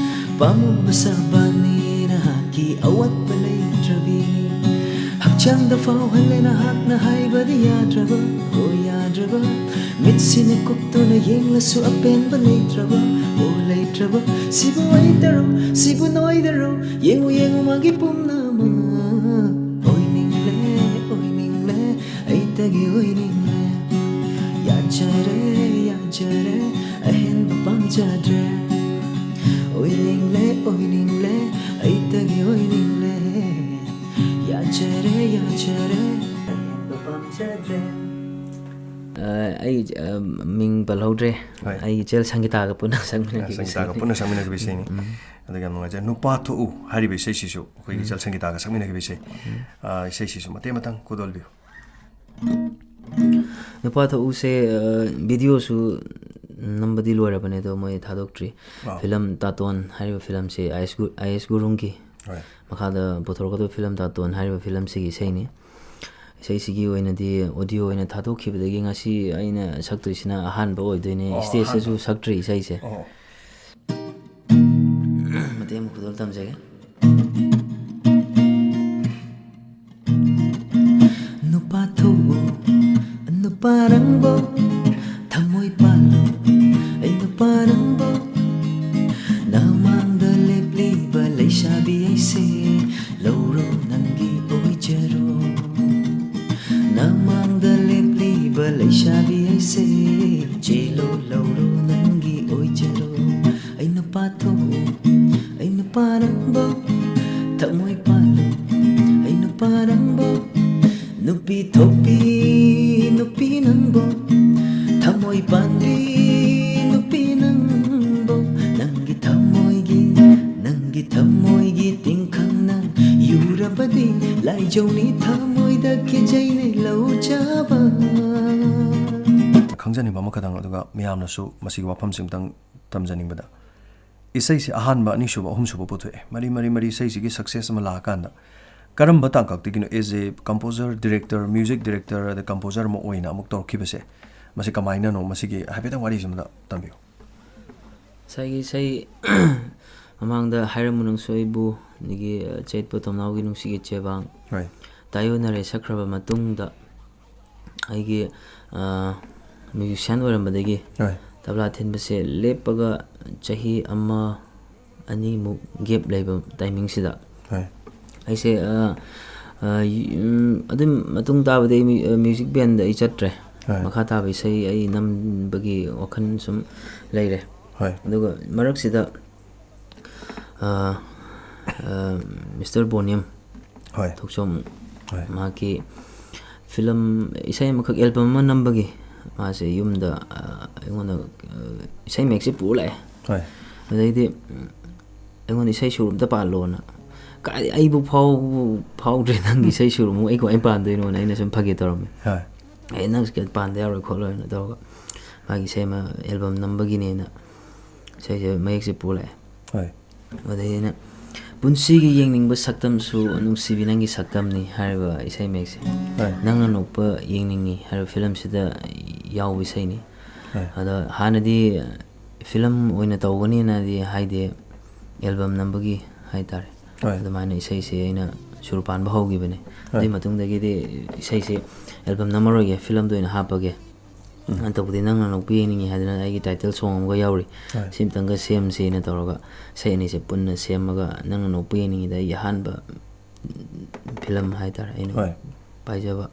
ꯄꯥꯝꯃꯨꯕ ꯁꯕꯥꯟꯅꯤ ꯅꯍꯥꯛꯀꯤ ꯑꯋꯥꯠꯄ ꯂꯩꯇ꯭ꯔꯕꯤꯅꯤ꯫ ꯍꯛꯆꯥꯡꯗ ꯐꯥꯎꯍꯜꯂꯦ ꯅꯍꯥꯛꯅ ꯍꯥꯏꯕꯗꯤ ꯌꯥꯗ꯭ꯔꯕ, ꯑꯣ ꯌꯥꯗ꯭ꯔꯕ, ꯃꯤꯠꯁꯤꯅ ꯀꯨꯞꯇꯨꯅ ꯌꯦꯡꯂꯁꯨ ꯑꯄꯦꯟꯕ ꯂꯩꯇ꯭ꯔꯕ, ꯑꯣ ꯂꯩꯇ꯭ꯔꯕ꯫ ꯁꯤꯕꯨ ꯑꯩꯗꯔꯣ, ꯁꯤꯕꯨ ꯅꯣꯏꯗꯔꯣ, ꯌꯦꯡꯉꯨ ꯌꯦꯡꯉꯨ ꯃꯥꯒꯤ ꯄꯨꯝꯅꯃꯛ꯫ ꯑꯣꯏꯅꯤꯡꯂꯦ, ꯑꯣꯏꯅꯤꯡꯂꯦ, ꯑꯩꯇꯒꯤ ꯑꯣꯏꯅꯤꯡꯂꯦ꯫ ꯌꯥꯖꯔꯦ, ꯌꯥꯖꯔꯦ, ꯑꯍꯦꯟꯕ ꯄꯥꯝꯖꯗ꯭ꯔꯦ꯫ ꯑꯣꯏꯅꯤꯡꯂꯦ, ꯑꯣꯏꯅꯤꯡꯂꯦ, ꯑꯩꯇꯒꯤ ꯑꯣꯏꯅꯤꯡꯂꯦ꯫ ꯌꯥꯖꯔꯦ, ꯌꯥꯖꯔꯦ, ꯑꯍꯦꯟꯕ ꯄꯥꯝꯖꯗ꯭ꯔꯦ꯫ ꯑ, ꯑꯩ, ꯑ, ꯃꯤꯡ ꯄꯜꯍꯧꯗ꯭ꯔꯦ꯫ ꯍꯣꯏ꯫ ꯑꯩ ꯏꯆꯦꯜ ꯁꯪꯒꯤꯇꯥꯒ ꯄꯨꯟꯅ ꯁꯛꯃꯤꯟꯅꯈꯤꯕ ꯁꯪꯒꯤꯇꯥꯒ ꯏꯁꯩꯅꯤ꯫ ꯄꯨꯟꯅ ꯁꯛꯃꯤꯟꯅꯈꯤꯕ ꯏꯁꯩꯅꯤ꯫ ꯎꯝ꯫ ꯑꯗꯨꯒ ꯌꯥꯝ ꯅꯨꯡꯉꯥꯏꯖꯩ꯫ ꯅꯨꯄꯥ ꯊꯣꯛꯎ ꯍꯥꯏꯔꯤꯕ ꯏꯁꯩꯁꯤꯁꯨ ꯑꯩꯈꯣꯏꯒꯤ ꯎꯝ꯫ ꯏꯆꯦꯜ ꯁꯪꯒꯤꯇꯥꯒ ꯁꯛꯃꯤꯟꯅꯈꯤꯕ ꯏꯁꯩ꯫ ꯎꯝ꯫ ꯑ, ꯏꯁꯩꯁꯤꯁꯨ ꯃꯇꯦꯛ ꯑꯃꯇꯪ ꯈꯨꯗꯣꯜꯕꯤꯌꯨ꯫ ꯅꯨꯄꯥ ꯊꯣꯛꯎꯁꯦ, ꯑ, ꯚꯤꯗꯤꯑꯣꯁꯨ ꯅꯝꯕꯗꯤ ꯂꯣꯏꯔꯕꯅꯦ, ꯑꯗꯣ ꯃꯣꯏ ꯊꯥꯗꯣꯛꯇ꯭ꯔꯤ꯫ ꯑꯥ꯫ ꯐꯤꯂꯝ ꯇꯥꯇꯣꯟ ꯍꯥꯏꯔꯤꯕ ꯐꯤꯂꯝꯁꯦ ꯑꯥꯏ ꯑꯦꯁ ꯒꯨ-, ꯑꯥꯏ ꯑꯦꯁ ꯒꯨꯔꯨꯡꯒꯤ ꯍꯣꯏ꯫ ꯃꯈꯥꯗ ꯄꯨꯊꯣꯔꯛꯀꯗꯕ ꯐꯤꯂꯝ ꯇꯥꯇꯣꯟ ꯍꯥꯏꯔꯤꯕ ꯐꯤꯂꯝꯁꯤꯒꯤ ꯏꯁꯩꯅꯤ꯫ ꯏꯁꯩꯁꯤꯒꯤ ꯑꯣꯏꯅꯗꯤ ꯑꯣꯗꯤꯑꯣ ꯑꯣꯏꯅ ꯊꯥꯗꯣꯛꯈꯤꯕꯗꯒꯤ ꯉꯁꯤ ꯑꯩꯅ ꯁꯛꯇꯣꯏꯁꯤꯅ ꯑꯍꯥꯟꯕ ꯑꯣꯏꯗꯣꯏꯅꯦ꯫ ꯑꯣ, ꯁ꯭ꯇꯦꯖꯇꯁꯨ ꯑꯍꯥꯟꯕ꯫ ꯁꯛꯇ꯭ꯔꯤ ꯏꯁꯩꯁꯦ꯫ ꯑꯣ꯫ ꯃꯇꯦꯛ ꯑꯃ ꯈꯨꯗꯣꯜ ꯇꯝꯖꯒꯦ꯫ ꯅꯨꯄꯥ ꯊꯣꯛꯎ, ꯅꯨꯄꯥ ꯅꯪꯕꯣ, ꯊꯃꯣꯏ ꯄꯥꯜꯂꯨ, ꯑꯩ ꯅꯨꯄꯥ ꯅꯪꯕꯣ꯫ ꯅꯃꯥꯡꯗ ꯂꯦꯞꯂꯤꯕ ꯂꯩꯁꯥꯕꯤ ꯑꯩꯁꯦ ꯂꯧꯔꯣ ꯅꯪꯒꯤ ꯑꯣꯏꯖꯔꯣ꯫ ꯅꯃꯥꯡꯗ ꯂꯦꯞꯂꯤꯕ ꯂꯩꯁꯥꯕꯤ ꯑꯩꯁꯦ ꯆꯦꯜꯂꯣ ꯂꯧꯔꯣ ꯅꯪꯒꯤ ꯑꯣꯏꯖꯔꯣ꯫ ꯑꯩ ꯅꯨꯄꯥ ꯊꯣꯛꯎ, ꯑꯩ ꯅꯨꯄꯥ ꯅꯪꯕꯣ, ꯊꯃꯣꯏ ꯄꯥꯜꯂꯨ, ꯑꯩ ꯅꯨꯄꯥ ꯅꯪꯕꯣ꯫ ꯅꯨꯄꯤ ꯊꯣꯛꯄꯤ, ꯅꯨꯄꯤ ꯅꯪꯕꯣ, ꯊꯃꯣꯏ ꯄꯥꯟꯕꯤ, ꯅꯨꯄꯤ ꯅꯪꯕꯣ꯫ ꯅꯪꯒꯤ ꯊꯃꯣꯏꯒꯤ, ꯅꯪꯒꯤ ꯊꯃꯣꯏꯒꯤ ꯇꯤꯡꯈꯪꯅ ꯌꯨꯔꯕꯗꯤ ꯂꯥꯏꯖꯧꯅꯤ ꯊꯃꯣꯏꯗ ꯀꯤꯖꯩꯅꯦ ꯂꯧꯖꯕ꯫ ꯈꯪꯖꯅꯤꯡꯕ ꯑꯃꯈꯛꯇꯪ, ꯑꯗꯨꯒ ꯃꯌꯥꯝꯅꯁꯨ ꯃꯁꯤꯒꯤ ꯋꯥꯐꯝꯁꯤꯡꯇꯪ ꯇꯝꯖꯅꯤꯡꯕꯗ, ꯏꯁꯩꯁꯦ ꯑꯍꯥꯟꯕ, ꯑꯅꯤꯁꯨꯕ, ꯑꯍꯨꯝꯁꯨꯕ ꯄꯨꯊꯣꯛꯑꯦ꯫ ꯃꯔꯤ, ꯃꯔꯤ, ꯃꯔꯤ ꯏꯁꯩꯁꯤꯒꯤ success ꯑꯃ ꯂꯥꯛꯑꯀꯥꯟꯗ ꯀꯔꯝꯕ ꯇꯥꯡꯀꯛꯇꯒꯤꯅꯣ as a composer, director, music director, ꯑꯗ composer ꯑꯃ ꯑꯣꯏꯅ ꯑꯃꯨꯛ ꯇꯧꯔꯛꯈꯤꯕꯁꯦ? ꯃꯁꯤ ꯀꯃꯥꯏꯅꯅꯣ? ꯃꯁꯤꯒꯤ ꯍꯥꯏꯐꯦꯠꯇꯪ ꯋꯥꯔꯤꯁꯤ ꯑꯃꯗ ꯇꯝꯕꯤꯌꯨ꯫ ꯉꯁꯥꯏꯒꯤ ꯏꯁꯩ ꯃꯃꯥꯡꯗ ꯍꯥꯏꯔꯝꯃꯨ ꯅꯪꯁꯨ ꯑꯩꯕꯨ, ꯑꯗꯒꯤ, ꯑ, ꯆꯌꯦꯠꯄ ꯇꯣꯝꯅꯥꯎꯒꯤ ꯅꯨꯡꯁꯤꯒꯤ ꯆꯦꯕꯥꯡ ꯍꯣꯏ꯫ ꯇꯥꯏꯌꯣꯟꯅꯔꯦ ꯁꯛꯈ꯭ꯔꯕ ꯃꯇꯨꯡꯗ ꯑꯩꯒꯤ, ꯑ, musician ꯑꯣꯏꯔꯝꯕꯗꯒꯤ ꯍꯣꯏ꯫ ꯇꯕ꯭ꯂꯥ ꯊꯤꯟꯕꯁꯦ ꯂꯦꯞꯄꯒ ꯆꯍꯤ ꯑꯃ ꯑꯅꯤꯃꯨꯛ gap ꯂꯩꯕ timingꯁꯤꯗ ꯍꯣꯏ꯫ ꯑꯩꯁꯦ, ꯑ, ꯑ, ꯌꯨ-, ꯎꯝ, ꯑꯗꯨꯝ ꯃꯇꯨꯡ ꯇꯥꯕꯗꯤ ꯑꯩ ꯃ꯭ꯌꯨ-, ꯑ, music bandꯗ ꯑꯩ ꯆꯠꯇ꯭ꯔꯦ꯫ ꯍꯣꯏ꯫ ꯃꯈꯥ ꯇꯥꯕ ꯏꯁꯩ ꯑꯩ ꯅꯝꯕꯒꯤ ꯋꯥꯈꯜ ꯁꯨꯝ ꯂꯩꯔꯦ꯫ ꯍꯣꯏ꯫ ꯑꯗꯨꯒ ꯃꯔꯛꯁꯤꯗ, ꯑ, ꯑ, ꯃꯤꯁꯇꯔ ꯕꯣꯅꯤꯌꯝ ꯍꯣꯏ꯫ ꯊꯣꯛꯆꯣꯝ, ꯍꯣꯏ꯫ ꯃꯍꯥꯛꯀꯤ ꯐꯤꯂꯝ, ꯏꯁꯩ ꯑꯃꯈꯛ, ꯑꯦꯜꯕꯝ ꯑꯃ ꯅꯝꯕꯒꯤ ꯃꯥꯁꯦ ꯌꯨꯝꯗ, ꯑ, ꯑꯩꯉꯣꯟꯗ, ꯑ, ꯏꯁꯩ ꯃꯌꯦꯛꯁꯦ ꯄꯨꯔ ꯂꯥꯛꯑꯦ꯫ ꯍꯣꯏ꯫ ꯑꯗꯩꯗꯤ, ꯎꯝ, ꯑꯩꯉꯣꯟꯗ ꯏꯁꯩ ꯁꯨꯔ ꯑꯝꯇ ꯄꯥꯜꯂꯣꯅ꯫ ꯀꯥꯏ, ꯑꯩꯕꯨ ꯐꯥꯎ-, ꯐꯥꯎꯗ꯭ꯔꯦ ꯅꯪꯒꯤ ꯏꯁꯩ ꯁꯨꯔ ꯑꯃꯨꯛ ꯑꯩ ꯀꯃꯥꯏꯅ ꯄꯥꯟꯗꯣꯏꯅꯣꯅ ꯑꯩꯅ ꯁꯨꯝ ꯐꯥꯒꯤ ꯇꯧꯔꯝꯃꯦ꯫ ꯍꯣꯏ꯫ "ꯑꯦ, ꯅꯪ ꯁꯤꯗ ꯄꯥꯟꯗ ꯌꯥꯔꯣꯏ ꯈꯣꯠꯂꯣꯏꯅ" ꯇꯧꯔꯒ ꯃꯥꯒꯤ ꯏꯁꯩ ꯑꯃ ꯑꯦꯜꯕꯝ ꯅꯝꯕꯒꯤꯅꯦꯅ ꯏꯁꯩꯁꯦ ꯃꯌꯦꯛꯁꯦ ꯄꯨ ꯂꯥꯛꯑꯦ꯫ ꯍꯣꯏ꯫ ꯑꯗꯩ ꯑꯩꯅ "ꯄꯨꯟꯁꯤꯒꯤ ꯌꯦꯡꯅꯤꯡꯕ ꯁꯛꯇꯝꯁꯨ ꯅꯨꯡꯁꯤꯕꯤ ꯅꯪꯒꯤ ꯁꯛꯇꯝꯅꯤ" ꯍꯥꯏꯔꯤꯕ ꯏꯁꯩ ꯃꯌꯦꯛꯁꯦ꯫ ꯍꯣꯏ꯫ "ꯅꯪꯅ ꯅꯣꯛꯄ ꯌꯦꯡꯅꯤꯡꯉꯤ" ꯍꯥꯏꯔꯤꯕ ꯐꯤꯂꯝꯁꯤꯗ ꯌꯥꯎꯕ ꯏꯁꯩꯅꯤ꯫ ꯍꯣꯏ꯫ ꯑꯗꯣ ꯍꯥꯟꯅꯗꯤ ꯐꯤꯂꯝ ꯑꯣꯏꯅ ꯇꯧꯒꯅꯤꯅꯗꯤ ꯍꯥꯏꯗꯦ, ꯑꯦꯜꯕꯝ ꯅꯝꯕꯒꯤ ꯍꯥꯏꯇꯥꯔꯦ꯫ ꯍꯣꯏ꯫ ꯑꯗꯨꯃꯥꯏꯅ ꯏꯁꯩꯁꯦ ꯑꯩꯅ ꯁꯨꯔ ꯄꯥꯟꯕ ꯍꯧꯈꯤꯕꯅꯦ꯫ ꯍꯣꯏ꯫ ꯑꯗꯨꯒꯤ ꯃꯇꯨꯡꯗꯒꯤꯗꯤ ꯏꯁꯩꯁꯦ ꯑꯦꯜꯕꯝ ꯅꯝꯃꯔꯣꯏꯒꯦ, ꯐꯤꯂꯝꯗ ꯑꯣꯏꯅ ꯍꯥꯞꯄꯒꯦ꯫ ꯎꯝ꯫ ꯑꯗꯨꯕꯨꯗꯤ "ꯅꯪꯅ ꯅꯣꯛꯄ ꯌꯦꯡꯅꯤꯡꯉꯤ" ꯍꯥꯏꯗꯅ ꯑꯩꯒꯤ ꯇꯥꯏꯇꯜ ꯁꯣꯡ ꯑꯃꯒ ꯌꯥꯎꯔꯤ꯫ ꯍꯣꯏ꯫ ꯁꯤꯝꯇꯪꯒ ꯁꯦꯝꯁꯦꯅ ꯇꯧꯔꯒ ꯏꯁꯩ ꯑꯅꯤꯁꯦ ꯄꯨꯟꯅ ꯁꯦꯝꯃꯒ "ꯅꯪꯅ ꯅꯣꯛꯄ ꯌꯦꯡꯅꯤꯡꯉꯤꯗ" ꯑꯩꯒꯤ ꯑꯍꯥꯟꯕ ꯐꯤꯂꯝ ꯍꯥꯏꯇꯥꯔꯦ ꯑꯩꯅ ꯍꯣꯏ꯫ ꯄꯥꯏꯖꯕ꯫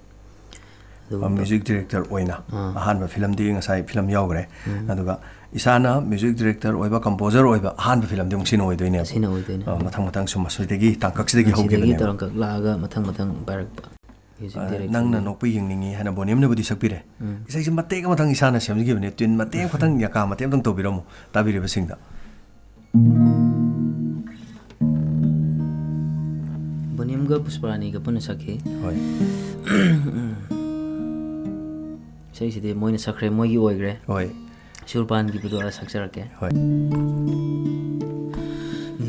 ꯑꯗꯨꯒꯨꯝꯕ꯫ ꯃ꯭ꯌꯨꯖꯤꯛ ꯗꯤꯔꯦꯛꯇꯔ ꯑꯣꯏꯅ ꯑꯥ꯫ ꯑꯍꯥꯟꯕ ꯐꯤꯂꯝꯗꯤ ꯉꯁꯥꯏ ꯐꯤꯂꯝ ꯌꯥꯎꯈ꯭ꯔꯦ꯫ ꯎꯝ꯫ ꯑꯗꯨꯒ ꯏꯁꯥꯅ ꯃ꯭ꯌꯨꯖꯤꯛ ꯗꯤꯔꯦꯛꯇꯔ ꯑꯣꯏꯕ, ꯀꯝꯄꯣꯖꯔ ꯑꯣꯏꯕ ꯑꯍꯥꯟꯕ ꯐꯤꯂꯝꯗꯤ ꯑꯃꯨꯛ ꯁꯤꯅ ꯑꯣꯏꯗꯣꯏꯅꯦꯕ꯫ ꯁꯤꯅ ꯑꯣꯏꯗꯣꯏꯅꯦ꯫ ꯑ, ꯃꯊꯪ ꯃꯊꯪ ꯁꯨꯝ ꯑꯁꯤꯗꯒꯤ ꯇꯥꯡꯀꯛꯁꯤꯗꯒꯤ ꯁꯤꯗꯒꯤ ꯍꯧꯈꯤꯕꯅꯦꯕ꯫ ꯇꯥꯡꯀꯛ ꯂꯥꯛꯑꯒ ꯃꯊꯪ ꯃꯊꯪ ꯄꯥꯏꯔꯛꯄ꯫ ꯃ꯭ꯌꯨꯖꯤꯛ ꯑ, ꯗꯤꯔꯦꯛꯇꯔ ꯅꯪꯅ ꯑꯣꯏꯕ꯫ ꯅꯣꯛꯄ ꯌꯦꯡꯅꯤꯡꯉꯤ ꯍꯥꯏꯅ ꯕꯣꯅꯤꯌꯝꯅꯕꯨꯗꯤ ꯁꯛꯄꯤꯔꯦ꯫ ꯎꯝ꯫ ꯏꯁꯩꯁꯦ ꯃꯇꯦꯛ ꯑꯃꯇꯪ ꯏꯁꯥꯅ ꯁꯦꯝꯖꯈꯤꯕꯅꯦ꯫ ꯇ꯭ꯌꯨꯟ ꯃꯇꯦꯛ ꯑꯃꯈꯛꯇꯪ ꯌꯥꯀꯥ ꯃꯇꯦꯛ ꯑꯃꯇꯪ ꯇꯧꯕꯤꯔꯝꯃꯨ ꯇꯥꯕꯤꯔꯤꯕꯁꯤꯡꯗ꯫ ꯕꯣꯅꯤꯌꯝꯒ ꯄꯨꯁꯄꯔꯥꯅꯤꯒ ꯄꯨꯟꯅ ꯁꯛꯈꯤ꯫ ꯍꯣꯏ꯫ ꯏꯁꯩꯁꯤꯗꯤ ꯃꯣꯏꯅ ꯁꯛꯈ꯭ꯔꯦ, ꯃꯣꯏꯒꯤ ꯑꯣꯏꯈ꯭ꯔꯦ꯫ ꯍꯣꯏ꯫ ꯁꯨꯔ ꯄꯥꯟꯈꯤꯕꯗꯣ ꯑꯩ ꯁꯛꯆꯔꯛꯀꯦ꯫ ꯍꯣꯏ꯫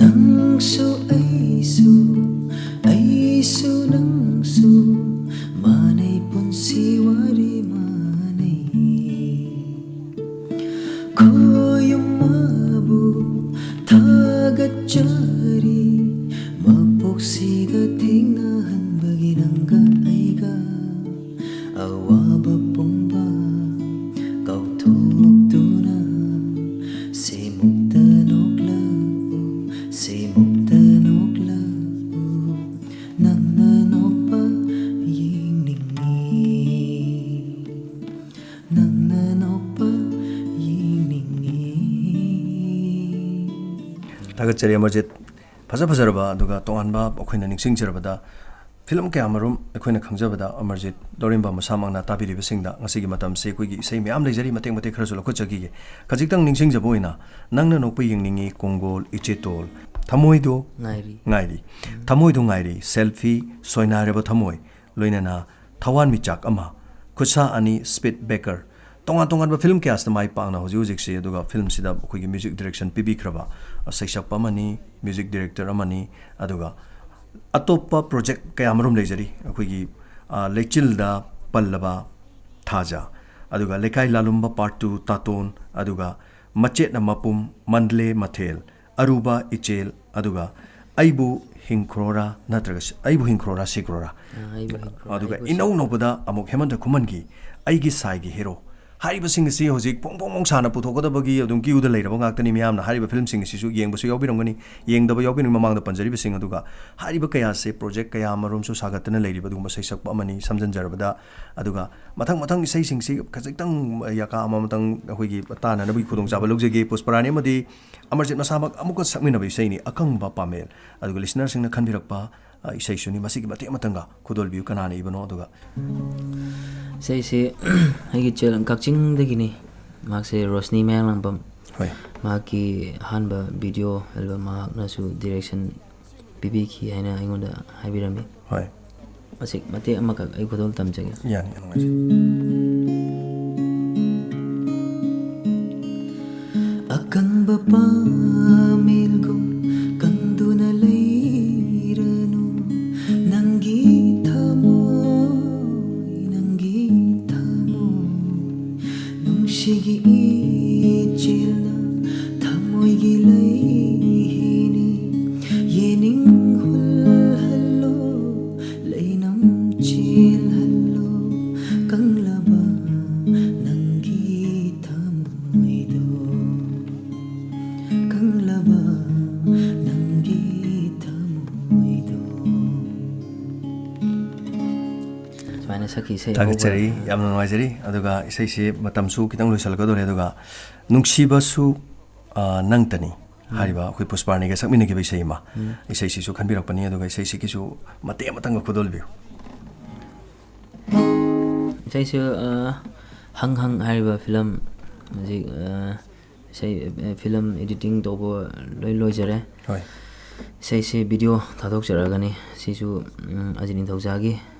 ꯅꯪꯁꯨ ꯑꯩꯁꯨ, ꯑꯩꯁꯨ ꯅꯪꯁꯨ, ꯃꯥꯟꯅꯩ ꯄꯨꯟꯁꯤ ꯋꯥꯔꯤ ꯃꯥꯟꯅꯩ꯫ ꯈꯣꯌꯨꯝ ꯃꯥꯕꯨ ꯊꯥꯒꯠꯆꯔꯤ, ꯃꯄꯣꯛꯁꯤꯗ ꯊꯦꯡꯅꯍꯟꯕꯒꯤ ꯅꯪꯒ ꯑꯩꯒ꯫ ꯑꯋꯥꯕ ꯄꯨꯝꯕ ꯀꯥꯎꯊꯣꯛꯇꯨꯅ, ꯁꯤꯃꯨꯛꯇ ꯅꯣꯛꯂꯛꯎ, ꯁꯤꯃꯨꯛꯇ ꯅꯣꯛꯂꯛꯎ, ꯅꯪꯅ ꯅꯣꯛꯄ ꯌꯦꯡꯅꯤꯡꯉꯤ꯫ ꯅꯪꯅ ꯅꯣꯛꯄ ꯌꯦꯡꯅꯤꯡꯉꯤ꯫ ꯊꯥꯒꯠꯆꯔꯤ ꯑꯃꯔꯖꯤꯠ꯫ ꯐꯖ ꯐꯖꯔꯕ ꯑꯗꯨꯒ ꯇꯣꯉꯥꯟꯕ ꯑꯩꯈꯣꯏꯅ ꯅꯤꯡꯁꯤꯡꯖꯔꯕꯗ ꯐꯤꯂꯝ ꯀꯌꯥ ꯃꯔꯨꯝ ꯑꯩꯈꯣꯏꯅ ꯈꯪꯖꯕꯗ ꯑꯃꯔꯖꯤꯠ ꯂꯧꯔꯦꯝꯕꯝ ꯃꯁꯥꯃꯛꯅ ꯇꯥꯕꯤꯔꯤꯕꯁꯤꯡꯗ ꯉꯁꯤꯒꯤ ꯃꯇꯝꯁꯤ ꯑꯩꯈꯣꯏꯒꯤ ꯏꯁꯩ ꯃꯌꯥꯝ ꯂꯩꯖꯔꯤ, ꯃꯇꯦꯛ ꯃꯇꯦꯛ ꯈꯔꯁꯨ ꯂꯧꯈꯠꯆꯈꯤꯒꯦ꯫ ꯈꯖꯤꯛꯇꯪ ꯅꯤꯡꯁꯤꯡꯖꯕ ꯑꯣꯏꯅ ꯅꯪꯅ ꯅꯣꯛꯄ ꯌꯦꯡꯅꯤꯡꯉꯤ, ꯀꯣꯡꯒꯣꯜ, ꯏꯆꯦꯇꯣꯜ, ꯊꯃꯣꯏꯗꯣ ꯉꯥꯏꯔꯤ꯫ ꯉꯥꯏꯔꯤ, ꯊꯃꯣꯏꯗꯣ ꯉꯥꯏꯔꯤ, ꯁꯦꯜꯐꯤ, ꯁꯣꯏꯅꯥꯏꯔꯕ ꯊꯃꯣꯏ, ꯂꯣꯏꯅꯅ ꯊꯋꯥꯟꯃꯤꯆꯥꯛ ꯑꯃ, ꯈꯨꯠꯁꯥ ꯑꯅꯤ, ꯁ꯭ꯄꯤꯠ ꯕ꯭ꯔꯦꯀꯔ, ꯇꯣꯉꯥꯟ ꯇꯣꯉꯥꯟꯕ ꯐꯤꯂꯝ ꯀꯌꯥꯁꯤꯗ ꯃꯥꯏ ꯄꯥꯛꯅ ꯍꯧꯖꯤꯛ ꯍꯧꯖꯤꯛꯁꯦ, ꯑꯗꯨꯒ ꯐꯤꯂꯝꯁꯤꯗ ꯑꯩꯈꯣꯏꯒꯤ ꯃ꯭ꯌꯨꯖꯤꯛ ꯗꯤꯔꯦꯛꯁꯟ ꯄꯤꯕꯤꯈ꯭ꯔꯕ ꯁꯩꯁꯛꯄ ꯑꯃꯅꯤ, ꯃ꯭ꯌꯨꯖꯤꯛ ꯗꯤꯔꯦꯛꯇꯔ ꯑꯃꯅꯤ, ꯑꯗꯨꯒ ꯑꯇꯣꯞꯄ ꯄ꯭ꯔꯣꯖꯦꯛ ꯀꯌꯥ ꯃꯔꯨꯝ ꯂꯩꯖꯔꯤ꯫ ꯑꯩꯈꯣꯏꯒꯤ, ꯑ, ꯂꯩꯆꯤꯜꯗ ꯄꯜꯂꯕ ꯊꯥꯖ, ꯑꯗꯨꯒ ꯂꯩꯀꯥꯏ ꯂꯥꯂꯨꯝꯕ ꯄꯥꯔꯠ ꯇꯨ ꯇꯥꯇꯣꯟ, ꯑꯗꯨꯒ ꯃꯆꯦꯠꯅ ꯃꯄꯨꯝ, ꯃꯟꯗꯂꯦ ꯃꯊꯦꯜ, ꯑꯔꯨꯕ ꯏꯆꯦꯜ, ꯑꯗꯨꯒ ꯑꯩꯕꯨ ꯍꯤꯡꯈ꯭ꯔꯣꯔꯥ ꯅꯠꯇ꯭ꯔꯒ ꯁꯤ-, ꯑꯩꯕꯨ ꯍꯤꯡꯈ꯭ꯔꯣꯔꯥ ꯁꯤꯈ꯭ꯔꯣꯔꯥ? ꯑꯥ, ꯑꯩꯕꯨ ꯍꯤꯡꯈ꯭ꯔꯣꯔꯥ, ꯑꯗꯨꯒ ꯑꯩꯕꯨ ꯏꯅꯧ ꯁꯤꯈ꯭ꯔꯣꯔꯥ? ꯅꯧꯕꯗ ꯑꯃꯨꯛ ꯍꯦꯃꯟꯇ ꯈꯨꯃꯟꯒꯤ ꯑꯩꯒꯤ ꯁꯥꯏꯒꯤ ꯍꯦꯔꯣ꯫ ꯍꯥꯏꯔꯤꯕꯁꯤꯡ ꯑꯁꯤ ꯍꯧꯖꯤꯛ ꯐꯣꯡ ꯐꯣꯡ ꯐꯣꯡ ꯁꯥꯅ ꯄꯨꯊꯣꯛꯀꯗꯕꯒꯤ ꯑꯗꯨꯝ ꯀ꯭ꯌꯨꯗ ꯂꯩꯔꯕ ꯉꯥꯛꯇꯅꯤ꯫ ꯃꯤꯌꯥꯝꯅ ꯍꯥꯏꯔꯤꯕ ꯐꯤꯂꯝꯁꯤꯡ ꯑꯁꯤꯁꯨ ꯌꯦꯡꯕꯁꯨ ꯌꯥꯎꯕꯤꯔꯝꯒꯅꯤ, ꯌꯦꯡꯗꯕ ꯌꯥꯎꯕꯤꯔꯝꯒꯅꯤ ꯃꯃꯥꯡꯗ ꯄꯟꯖꯔꯤꯕꯁꯤꯡ꯫ ꯑꯗꯨꯒ ꯍꯥꯏꯔꯤꯕ ꯀꯌꯥꯁꯦ ꯄ꯭ꯔꯣꯖꯦꯛ ꯀꯌꯥ ꯃꯔꯨꯝꯁꯨ ꯁꯥꯒꯠꯇꯅ ꯂꯩꯔꯤꯕ ꯑꯗꯨꯒꯨꯝꯕ ꯁꯩꯁꯛꯄ ꯑꯃꯅꯤ꯫ ꯁꯝꯖꯤꯟꯖꯔꯕꯗ, ꯑꯗꯨꯒ ꯃꯊꯪ ꯃꯊꯪ ꯏꯁꯩꯁꯤꯡꯁꯤ ꯈꯖꯤꯛꯇꯪ ꯌꯥꯀꯥ ꯑꯃꯃꯇꯪ ꯑꯩꯈꯣꯏꯒꯤ ꯇꯥꯅꯅꯕꯒꯤ ꯈꯨꯗꯣꯡꯆꯥꯕ ꯂꯧꯖꯒꯦ꯫ ꯄꯨꯁꯄꯔꯥꯅꯤ ꯑꯃꯗꯤ ꯑꯃꯔꯖꯤꯠ ꯃꯁꯥꯃꯛ ꯑꯃꯨꯛꯀ ꯁꯛꯃꯤꯟꯅꯕ ꯏꯁꯩꯅꯤ, ꯑꯀꯪꯕ ꯄꯥꯃꯦꯜ꯫ ꯑꯗꯨꯒ ꯂꯤꯁꯅꯔꯁꯤꯡꯅ ꯈꯟꯕꯤꯔꯛꯄ, ꯑ, ꯏꯁꯩꯁꯨꯅꯤ꯫ ꯃꯁꯤꯒꯤ ꯃꯇꯦꯛ ꯑꯃꯇꯪꯒ ꯈꯨꯗꯣꯜꯕꯤꯌꯨ, ꯀꯅꯥꯅ ꯏꯕꯅꯣ? ꯑꯗꯨꯒ ꯏꯁꯩꯁꯤ ꯑꯩꯒꯤ ꯆꯦ-, ꯀꯛꯆꯤꯡꯗꯒꯤꯅꯤ꯫ ꯃꯍꯥꯛꯁꯦ ꯔꯣꯁꯅꯤ ꯃꯌꯥꯡꯂꯥꯡꯕꯝ꯫ ꯍꯣꯏ꯫ ꯃꯍꯥꯛꯀꯤ ꯑꯍꯥꯟꯕ ꯚꯤꯗꯤꯑꯣ ꯑꯦꯜꯕꯝ ꯃꯍꯥꯛꯅꯁꯨ ꯗꯤꯔꯦꯛꯁꯟ ꯄꯤꯕꯤꯈꯤ ꯍꯥꯏꯅ ꯑꯩꯉꯣꯟꯗ ꯍꯥꯏꯕꯤꯔꯝꯃꯤ꯫ ꯍꯣꯏ꯫ ꯃꯁꯤ ꯃꯇꯦꯛ ꯑꯃꯈꯛ ꯑꯩ ꯈꯨꯗꯣꯜ ꯇꯝꯖꯒꯦ꯫ ꯌꯥꯅꯤ, ꯌꯥꯝ ꯅꯨꯡꯉꯥꯏꯖꯩ꯫ ꯑꯀꯪꯕ ꯄꯥꯃꯦꯜꯒꯨꯝ ꯀꯪꯗꯨꯅ ꯂꯩꯔꯅꯨ ꯅꯪꯒꯤ ꯊꯃꯣꯏ, ꯅꯪꯒꯤ ꯊꯃꯣꯏ꯫ ꯅꯨꯡꯁꯤꯒꯤ ꯏꯆꯦꯜꯅ ꯊꯃꯣꯏꯒꯤ ꯂꯩꯍꯤꯅꯤ꯫ ꯌꯦꯅꯤꯡ ꯍꯨꯜꯍꯜꯂꯣ, ꯂꯩꯅꯝ ꯆꯦꯜꯍꯜꯂꯣ, ꯀꯪꯂꯕ ꯅꯪꯒꯤ ꯊꯃꯣꯏꯗꯣ, ꯀꯪꯂꯕ ꯅꯪꯒꯤ ꯊꯃꯣꯏꯗꯣ꯫ ꯁꯨꯃꯥꯏꯅ ꯁꯛꯈꯤ ꯏꯁꯩ ꯊꯥꯒꯠꯆꯔꯤ, ꯑꯍꯧꯕ꯫ ꯌꯥꯝꯅ ꯅꯨꯡꯉꯥꯏꯖꯔꯤ꯫ ꯑꯗꯨꯒ ꯏꯁꯩꯁꯤ ꯃꯇꯝꯁꯨ ꯈꯤꯇꯪ ꯂꯣꯏꯁꯤꯜꯂꯛꯀꯗꯧꯔꯦ, ꯑꯗꯨꯒ ꯅꯨꯡꯁꯤꯕꯁꯨ, ꯑ, ꯅꯪꯇꯅꯤ ꯎꯝ꯫ ꯍꯥꯏꯔꯤꯕ ꯑꯩꯈꯣꯏ ꯄꯨꯁꯄꯥꯔꯥꯅꯤꯒ ꯁꯛꯃꯤꯟꯅꯈꯤꯕ ꯏꯁꯩ ꯑꯃ, ꯎꯝ꯫ ꯏꯁꯩꯁꯤꯁꯨ ꯈꯟꯕꯤꯔꯛꯄꯅꯤ, ꯑꯗꯨꯒ ꯏꯁꯩꯁꯤꯒꯤꯁꯨ ꯃꯇꯦꯛ ꯑꯃꯇꯪꯒ ꯈꯨꯗꯣꯜꯕꯤꯌꯨ꯫ ꯏꯁꯩꯁꯨ, ꯑ, ꯍꯪ ꯍꯪ ꯍꯥꯏꯔꯤꯕ ꯐꯤꯂꯝ ꯍꯧꯖꯤꯛ, ꯑ, ꯏꯁꯩ, ꯑ, ꯐꯤꯂꯝ editing ꯇꯧꯕ ꯂꯣꯏ ꯂꯣꯏꯖꯔꯦ꯫ ꯍꯣꯏ꯫ ꯏꯁꯩꯁꯤ video ꯊꯥꯗꯣꯛꯆꯔꯛꯑꯒꯅꯤ꯫ ꯁꯤꯁꯨ, ꯎꯝ, ꯑꯖꯤꯠ ꯅꯤꯡꯊꯧꯖꯥꯒꯤ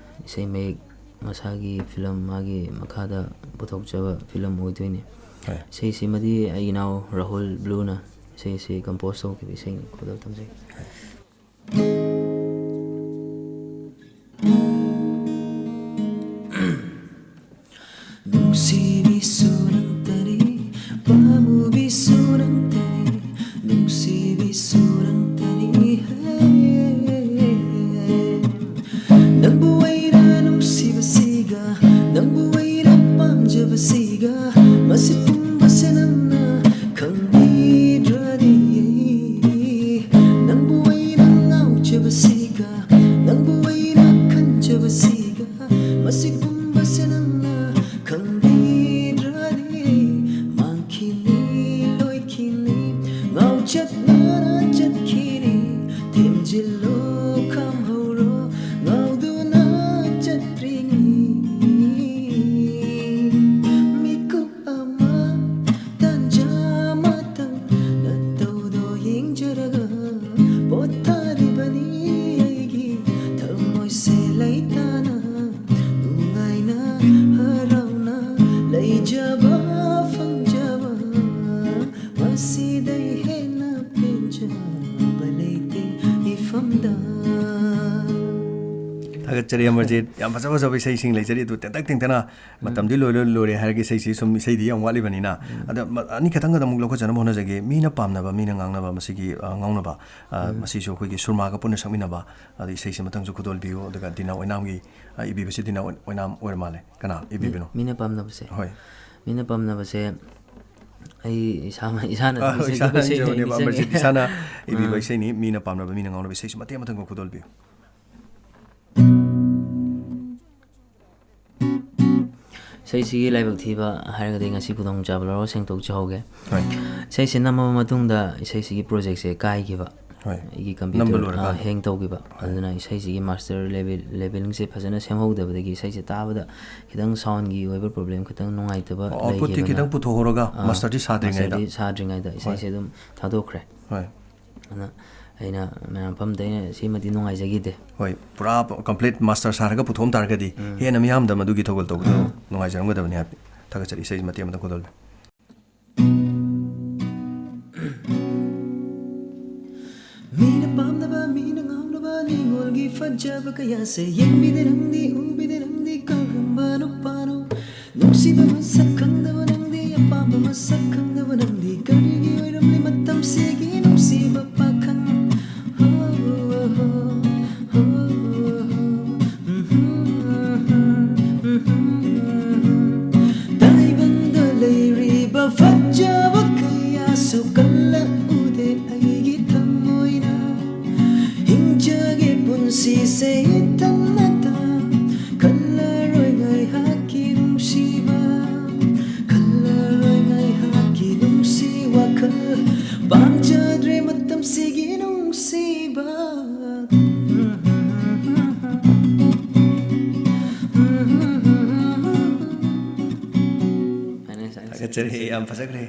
ꯏꯁꯩ ꯃꯌꯦꯛ ꯃꯁꯥꯒꯤ ꯐꯤꯂꯝ ꯃꯥꯒꯤ ꯃꯈꯥꯗ ꯄꯨꯊꯣꯛꯆꯕ ꯐꯤꯂꯝ ꯑꯣꯏꯗꯣꯏꯅꯤ꯫ ꯍꯣꯏ꯫ ꯏꯁꯩꯁꯤꯃꯗꯤ ꯑꯩꯒꯤ ꯏꯅꯥꯎ ꯔꯥꯍꯨꯜ ꯕ꯭ꯂꯨꯅ ꯏꯁꯩꯁꯤ compose ꯇꯧꯈꯤꯕ ꯏꯁꯩꯅꯤ꯫ ꯈꯨꯗꯣꯜ ꯇꯝꯖꯩ꯫ ꯍꯣꯏ꯫ ꯅꯨꯡꯁꯤꯕꯤꯁꯨ ꯅꯪꯇꯅꯤ, ꯄꯥꯝꯃꯨꯕꯤꯁꯨ ꯅꯪꯇꯅꯤ, ꯅꯨꯡꯁꯤꯕꯤꯁꯨ ꯅꯪꯇꯅꯤ, ꯍꯦ꯫ ꯅꯪꯕꯨ ꯑꯩꯅ ꯅꯨꯡꯁꯤꯕꯁꯤꯒ, ꯅꯪꯕꯨ ꯑꯩꯅ ꯄꯥꯝꯖꯕꯁꯤꯒ, ꯃꯁꯤ ꯄꯨꯝꯕꯁꯦ ꯅꯪꯅ ꯈꯪꯕꯤꯗ꯭ꯔꯗꯤ, ꯅꯪꯕꯨ ꯑꯩꯅ ꯉꯥꯎꯖꯕꯁꯤꯒ, ꯅꯪꯕꯨ ꯑꯩꯅ ꯈꯟꯖꯕꯁꯤꯒ, ꯃꯁꯤ ꯄꯨꯝꯕꯁꯦ ꯅꯪꯅ ꯈꯪꯕꯤꯗ꯭ꯔꯗꯤ, ꯃꯥꯡꯈꯤꯅꯤ, ꯂꯣꯏꯈꯤꯅꯤ, ꯉꯥꯎꯆꯠꯅꯔ ꯆꯠꯈꯤꯅꯤ꯫ ꯊꯦꯝꯖꯤꯜꯂꯣ, ꯈꯪꯍꯧꯔꯣ, ꯉꯥꯎꯗꯨꯅ ꯆꯠꯇ꯭ꯔꯤꯉꯩ ꯃꯤꯀꯨꯞ ꯑꯃ, ꯇꯥꯟꯖꯥ ꯑꯃꯇꯪ ꯅꯇꯧꯗꯣ ꯌꯦꯡꯖꯔꯒ ꯄꯣꯊꯥꯔꯤꯕꯅꯤ ꯑꯩꯒꯤ ꯊꯃꯣꯏꯁꯦ ꯂꯩꯇꯥꯅ꯫ ꯅꯨꯡꯉꯥꯏꯅ ꯍꯔꯥꯎꯅ ꯂꯩꯖꯕ ꯐꯪꯖꯕ, ꯃꯁꯤꯗꯩ ꯍꯦꯟꯅ ꯄꯦꯟꯖꯕ ꯂꯩꯇꯦ ꯏꯐꯝꯗ꯫ ꯊꯥꯒꯠꯆꯔꯤ ꯑꯃꯔꯖꯤꯠ, ꯌꯥꯝ ꯐꯖ ꯐꯖꯕ ꯏꯁꯩꯁꯤꯡ ꯂꯩꯖꯔꯤ꯫ ꯑꯗꯨ ꯇꯦꯟꯇꯛ ꯇꯦꯟꯇꯛꯅ, ꯎꯝ꯫ ꯃꯇꯝꯗꯤ ꯂꯣꯏꯔ ꯂꯣꯏꯔꯦ ꯍꯥꯏꯔꯒ ꯏꯁꯩꯁꯤ ꯁꯨꯝ ꯏꯁꯩꯗꯤ ꯌꯥꯝ ꯋꯥꯠꯂꯤꯕꯅꯤꯅ, ꯎꯝ꯫ ꯑꯗ ꯃ-, ꯑꯅꯤ ꯈꯛꯇꯪꯒꯗ ꯑꯃꯨꯛ ꯂꯧꯈꯠꯆꯅꯕ ꯍꯣꯠꯅꯖꯒꯦ꯫ ꯃꯤꯅ ꯄꯥꯝꯅꯕ, ꯃꯤꯅ ꯉꯥꯡꯅꯕ, ꯃꯁꯤꯒꯤ, ꯑ, ꯉꯥꯎꯅꯕ, ꯑ, ꯎꯝ꯫ ꯃꯁꯤꯁꯨ ꯑꯩꯈꯣꯏꯒꯤ ꯁꯨꯔꯃꯥꯒ ꯄꯨꯟꯅ ꯁꯛꯃꯤꯟꯅꯕ, ꯑꯗ ꯏꯁꯩꯁꯤ ꯃꯊꯪꯁꯨ ꯈꯨꯗꯣꯜꯕꯤꯌꯨ꯫ ꯑꯗꯨꯒ ꯗꯤꯅꯥ ꯑꯣꯏꯅꯥꯝꯒꯤ, ꯑ, ꯏꯕꯤꯕꯁꯤ ꯗꯤꯅꯥ ꯑꯣꯏ-, ꯑꯣꯏꯅꯥꯝ ꯑꯣꯏꯔ ꯃꯥꯜꯂꯦ꯫ ꯀꯅꯥ ꯏꯕꯤꯕꯅꯣ? ꯃꯤ-, ꯃꯤꯅ ꯄꯥꯝꯅꯕꯁꯦ꯫ ꯍꯣꯏ꯫ ꯃꯤꯅ ꯄꯥꯝꯅꯕꯁꯦ ꯑꯩ ꯏꯁꯥꯃꯛ, ꯏꯁꯥꯅ ꯑ, ꯑꯗꯨꯝ ꯏꯁꯩ ꯏꯁꯥꯅ ꯏꯁꯩ ꯏꯖꯕꯅꯦꯕ, ꯅꯤꯡꯁꯤꯡꯉꯦ꯫ ꯑꯃꯔꯖꯤꯠ ꯏꯁꯥꯅ ꯏꯕꯤꯕ ꯑꯥ꯫ ꯏꯁꯩꯅꯤ꯫ ꯃꯤꯅ ꯄꯥꯝꯅꯕ, ꯃꯤꯅ ꯉꯥꯎꯅꯕ ꯏꯁꯩꯁꯤ ꯃꯇꯦꯛ ꯑꯃꯇꯪꯒ ꯈꯨꯗꯣꯜꯕꯤꯌꯨ꯫ ꯏꯁꯩꯁꯤꯒꯤ ꯂꯥꯏꯕꯛ ꯊꯤꯕ ꯍꯥꯏꯔꯒꯗꯤ ꯉꯁꯤ ꯈꯨꯗꯣꯡꯆꯥꯕ ꯂꯧꯔꯒ ꯁꯦꯡꯗꯣꯛꯆꯍꯧꯒꯦ꯫ ꯍꯣꯏ꯫ ꯏꯁꯩꯁꯦ ꯅꯝꯃꯕ ꯃꯇꯨꯡꯗ ꯏꯁꯩꯁꯤꯒꯤ ꯄ꯭ꯔꯣꯖꯦꯛꯁꯦ ꯀꯥꯏꯈꯤꯕ꯫ ꯍꯣꯏ꯫ ꯑꯩꯒꯤ ꯅꯝꯕ ꯀꯝꯄ꯭ꯌꯨꯇꯔ ꯂꯣꯏꯔꯀꯥꯟꯗ꯫ ꯍꯦꯡ ꯇꯧꯈꯤꯕ꯫ ꯍꯣꯏ꯫ ꯑꯗꯨꯅ ꯏꯁꯩꯁꯤꯒꯤ ꯃꯥꯁꯇꯔ ꯂꯦꯕꯦꯜ ꯂꯦꯕꯦꯂꯤꯡꯁꯦ ꯐꯖꯅ ꯁꯦꯝꯍꯧꯗꯕꯗꯒꯤ ꯏꯁꯩꯁꯦ ꯇꯥꯕꯗ ꯈꯤꯇꯪ ꯁꯥꯎꯟꯒꯤ ꯑꯣꯏꯕ ꯄ꯭ꯔꯣꯕ꯭ꯂꯦꯝ ꯈꯤꯇꯪ ꯅꯨꯡꯉꯥꯏꯇꯕ ꯑꯣ, ꯑꯥꯎꯠꯄꯨꯠꯇꯤ ꯂꯩꯈꯤꯕꯅ꯫ ꯈꯤꯇꯪ ꯄꯨꯊꯣꯛꯍꯧꯔꯒ ꯑꯥ, ꯃꯥꯁꯇꯔꯗꯤ ꯁꯥꯗ꯭ꯔꯤꯉꯩꯗ꯫ ꯃꯥꯁꯇꯔꯗꯤ ꯁꯥꯗ꯭ꯔꯤꯉꯩꯗ ꯏꯁꯩꯁꯦ ꯍꯣꯏ꯫ ꯑꯗꯨꯝ ꯊꯥꯗꯣꯛꯈ꯭ꯔꯦ꯫ ꯍꯣꯏ꯫ ꯑꯗꯨꯅ ꯑꯩꯅ ꯃꯌꯥꯝ ꯃꯐꯝꯗ ꯑꯩꯅ ꯁꯤꯃꯗꯤ ꯅꯨꯡꯉꯥꯏꯖꯈꯤꯗꯦ꯫ ꯍꯣꯏ, ꯄꯨꯔꯥ ꯀꯝꯄ꯭ꯂꯤꯠ ꯃꯥꯁꯇꯔ ꯁꯥꯔꯒ ꯄꯨꯊꯣꯛꯑꯝ ꯇꯥꯔꯒꯗꯤ ꯎꯝ꯫ ꯍꯦꯟꯅ ꯃꯤꯌꯥꯝꯗ ꯃꯗꯨꯒꯤ ꯊꯧꯒꯜ ꯇꯧꯕꯗꯣ ꯅꯨꯡꯉꯥꯏꯖꯔꯝꯒꯗꯕꯅꯤ ꯍꯥꯏꯕꯗꯤ ꯊꯥꯒꯠꯆꯔꯤ꯫ ꯏꯁꯩꯁꯤ ꯃꯇꯦꯛ ꯑꯃꯇꯪ ꯈꯨꯗꯣꯜꯕꯤꯌꯨ꯫ ꯃꯤꯅ ꯄꯥꯝꯅꯕ, ꯃꯤꯅ ꯉꯥꯎꯅꯕ ꯅꯤꯡꯉꯣꯜꯒꯤ ꯐꯖꯕ ꯀꯌꯥꯁꯦ ꯌꯦꯡꯕꯤꯗꯦ ꯅꯪꯗꯤ, ꯎꯕꯤꯗꯦ ꯅꯪꯗꯤ, ꯀꯔꯝꯕ ꯅꯨꯄꯥꯅꯣ? ꯅꯨꯡꯁꯤꯕ ꯃꯁꯛ ꯈꯪꯗꯕ ꯅꯪꯗꯤ, ꯑꯄꯥꯝꯕ ꯃꯁꯛ ꯈꯪꯗꯕ ꯅꯪꯗꯤ, ꯀꯔꯤꯒꯤ ꯑꯣꯏꯔꯝꯂꯦ ꯃꯇꯝꯁꯤꯒꯤ ꯅꯨꯡꯁꯤꯕ ꯄꯥꯈꯪ? ꯍꯣ, ꯍꯣ, ꯍꯣ, ꯍꯣ, ꯍꯣ꯫ ꯇꯥꯏꯕꯪꯗ ꯂꯩꯔꯤꯕ ꯐꯖꯕ ꯀꯌꯥꯁꯨ ꯀꯜꯂꯛꯎꯗꯦ ꯑꯩꯒꯤ ꯊꯃꯣꯏꯅ꯫ ꯍꯤꯡꯖꯒꯦ ꯄꯨꯟꯁꯤꯁꯦ ꯏꯊꯟꯅꯇ, ꯈꯜꯂꯔꯣꯏ ꯉꯥꯏꯍꯥꯛꯀꯤ ꯅꯨꯡꯁꯤꯕ, ꯈꯜꯂꯔꯣꯏ ꯉꯥꯏꯍꯥꯛꯀꯤ ꯅꯨꯡꯁꯤ ꯋꯥꯈꯜ, ꯄꯥꯝꯖꯗ꯭ꯔꯦ ꯃꯇꯝꯁꯤꯒꯤ ꯅꯨꯡꯁꯤꯕ꯫ ꯊꯥꯒꯠꯆꯔꯤ, ꯌꯥꯝ ꯐꯖꯈ꯭ꯔꯦ꯫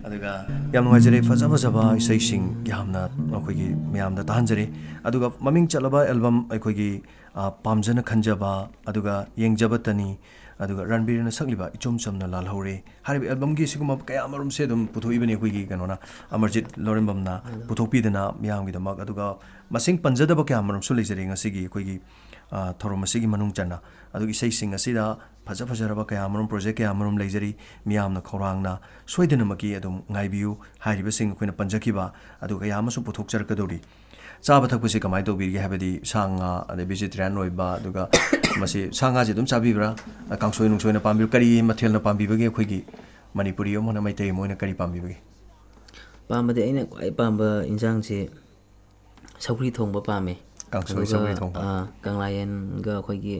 ꯑꯗꯨꯒ ꯌꯥꯝ ꯅꯨꯡꯉꯥꯏꯖꯔꯦ, ꯐꯖ ꯐꯖꯕ ꯏꯁꯩꯁꯤꯡ ꯌꯥꯝꯅ ꯑꯩꯈꯣꯏꯒꯤ ꯃꯌꯥꯝꯗ ꯇꯥꯍꯟꯖꯔꯤ꯫ ꯑꯗꯨꯒ ꯃꯃꯤꯡ ꯆꯠꯂꯕ ꯑꯦꯜꯕꯝ ꯑꯩꯈꯣꯏꯒꯤ, ꯑ, ꯄꯥꯝꯖꯅ ꯈꯟꯖꯕ, ꯑꯗꯨꯒ ꯌꯦꯡꯖꯕꯇꯅꯤ, ꯑꯗꯨꯒ ꯔꯟꯕꯤꯔꯅ ꯁꯛꯂꯤꯕ ꯏꯆꯝ ꯆꯝꯅ ꯂꯥꯜꯍꯧꯔꯦ ꯍꯥꯏꯔꯤꯕ ꯑꯦꯜꯕꯝꯒꯤ ꯁꯤꯒꯨꯝꯕ ꯀꯌꯥ ꯑꯃꯔꯣꯝꯁꯦ ꯑꯗꯨꯝ ꯄꯨꯊꯣꯛꯏꯕꯅꯤ ꯑꯩꯈꯣꯏꯒꯤ ꯀꯩꯅꯣꯅ, ꯑꯃꯔꯖꯤꯠ ꯂꯧꯔꯦꯝꯕꯝꯅ ꯄꯨꯊꯣꯛꯄꯤꯗꯅ ꯃꯤꯌꯥꯝꯒꯤꯗꯃꯛ꯫ ꯑꯗꯨꯒ ꯃꯁꯤꯡ ꯄꯟꯖꯗꯕ ꯀꯌꯥ ꯑꯃꯔꯣꯝꯁꯨ ꯂꯩꯖꯔꯤ ꯉꯁꯤꯒꯤ ꯑꯩꯈꯣꯏꯒꯤ, ꯑ, ꯊꯧꯔꯝ ꯑꯁꯤꯒꯤ ꯃꯅꯨꯡ ꯆꯟꯅ꯫ ꯑꯗꯨꯒ ꯏꯁꯩꯁꯤꯡ ꯑꯁꯤꯗ ꯐꯖ ꯐꯖꯔꯕ ꯀꯌꯥ ꯑꯃꯔꯣꯝ, ꯄ꯭ꯔꯣꯖꯦꯛ ꯀꯌꯥ ꯑꯃꯔꯣꯝ ꯂꯩꯖꯔꯤ꯫ ꯃꯤꯌꯥꯝꯅ ꯈꯧꯔꯥꯡꯅ ꯁꯣꯏꯗꯅꯃꯛꯀꯤ ꯑꯗꯨꯝ ꯉꯥꯏꯕꯤꯌꯨ꯫ ꯍꯥꯏꯔꯤꯕꯁꯤꯡ ꯑꯩꯈꯣꯏꯅ ꯄꯟꯖꯈꯤꯕ ꯑꯗꯨ ꯀꯌꯥ ꯑꯃꯁꯨ ꯄꯨꯊꯣꯛꯆꯔꯛꯀꯗꯧꯔꯤ꯫ ꯆꯥꯕ ꯊꯛꯄꯁꯤ ꯀꯃꯥꯏꯅ ꯇꯧꯕꯤꯔꯤꯒꯦ? ꯍꯥꯏꯕꯗꯤ ꯁꯥ ꯉꯥ, ꯑꯗꯩ ꯚꯦꯖꯤꯇꯦꯔꯤꯌꯥꯟ ꯑꯣꯏꯕ, ꯑꯗꯨꯒ ꯃꯁꯤ ꯁꯥ ꯉꯥꯁꯤ ꯑꯗꯨꯝ ꯆꯥꯕꯤꯕ꯭ꯔꯥ? ꯀꯥꯡꯁꯣꯏ ꯅꯨꯡꯁꯣꯏꯅ ꯄꯥꯝꯕꯤꯕ꯭ꯔꯥ? ꯀꯔꯤ ꯃꯊꯦꯜꯅ ꯄꯥꯝꯕꯤꯕꯒꯦ? ꯑꯩꯈꯣꯏꯒꯤ ꯃꯅꯤꯄꯨꯔꯤ ꯑꯃ ꯑꯣꯏꯅ, ꯃꯩꯇꯩ ꯑꯃ ꯑꯣꯏꯅ ꯀꯔꯤ ꯄꯥꯝꯕꯤꯕꯒꯦ? ꯄꯥꯝꯕꯗꯤ ꯑꯩꯅ ꯈ꯭ꯋꯥꯏ ꯄꯥꯝꯕ ꯏꯟꯁꯥꯡꯁꯤ ꯁꯧꯒ꯭ꯔꯤ ꯊꯣꯡꯕ ꯄꯥꯝꯃꯦ꯫ ꯀꯥꯡꯁꯣꯏ ꯑꯗꯨꯒ, ꯁꯧꯒ꯭ꯔꯤ ꯊꯣꯡꯕ꯫ ꯑꯥ, ꯀꯪꯂꯥꯌꯦꯟꯒ ꯑꯩꯈꯣꯏꯒꯤ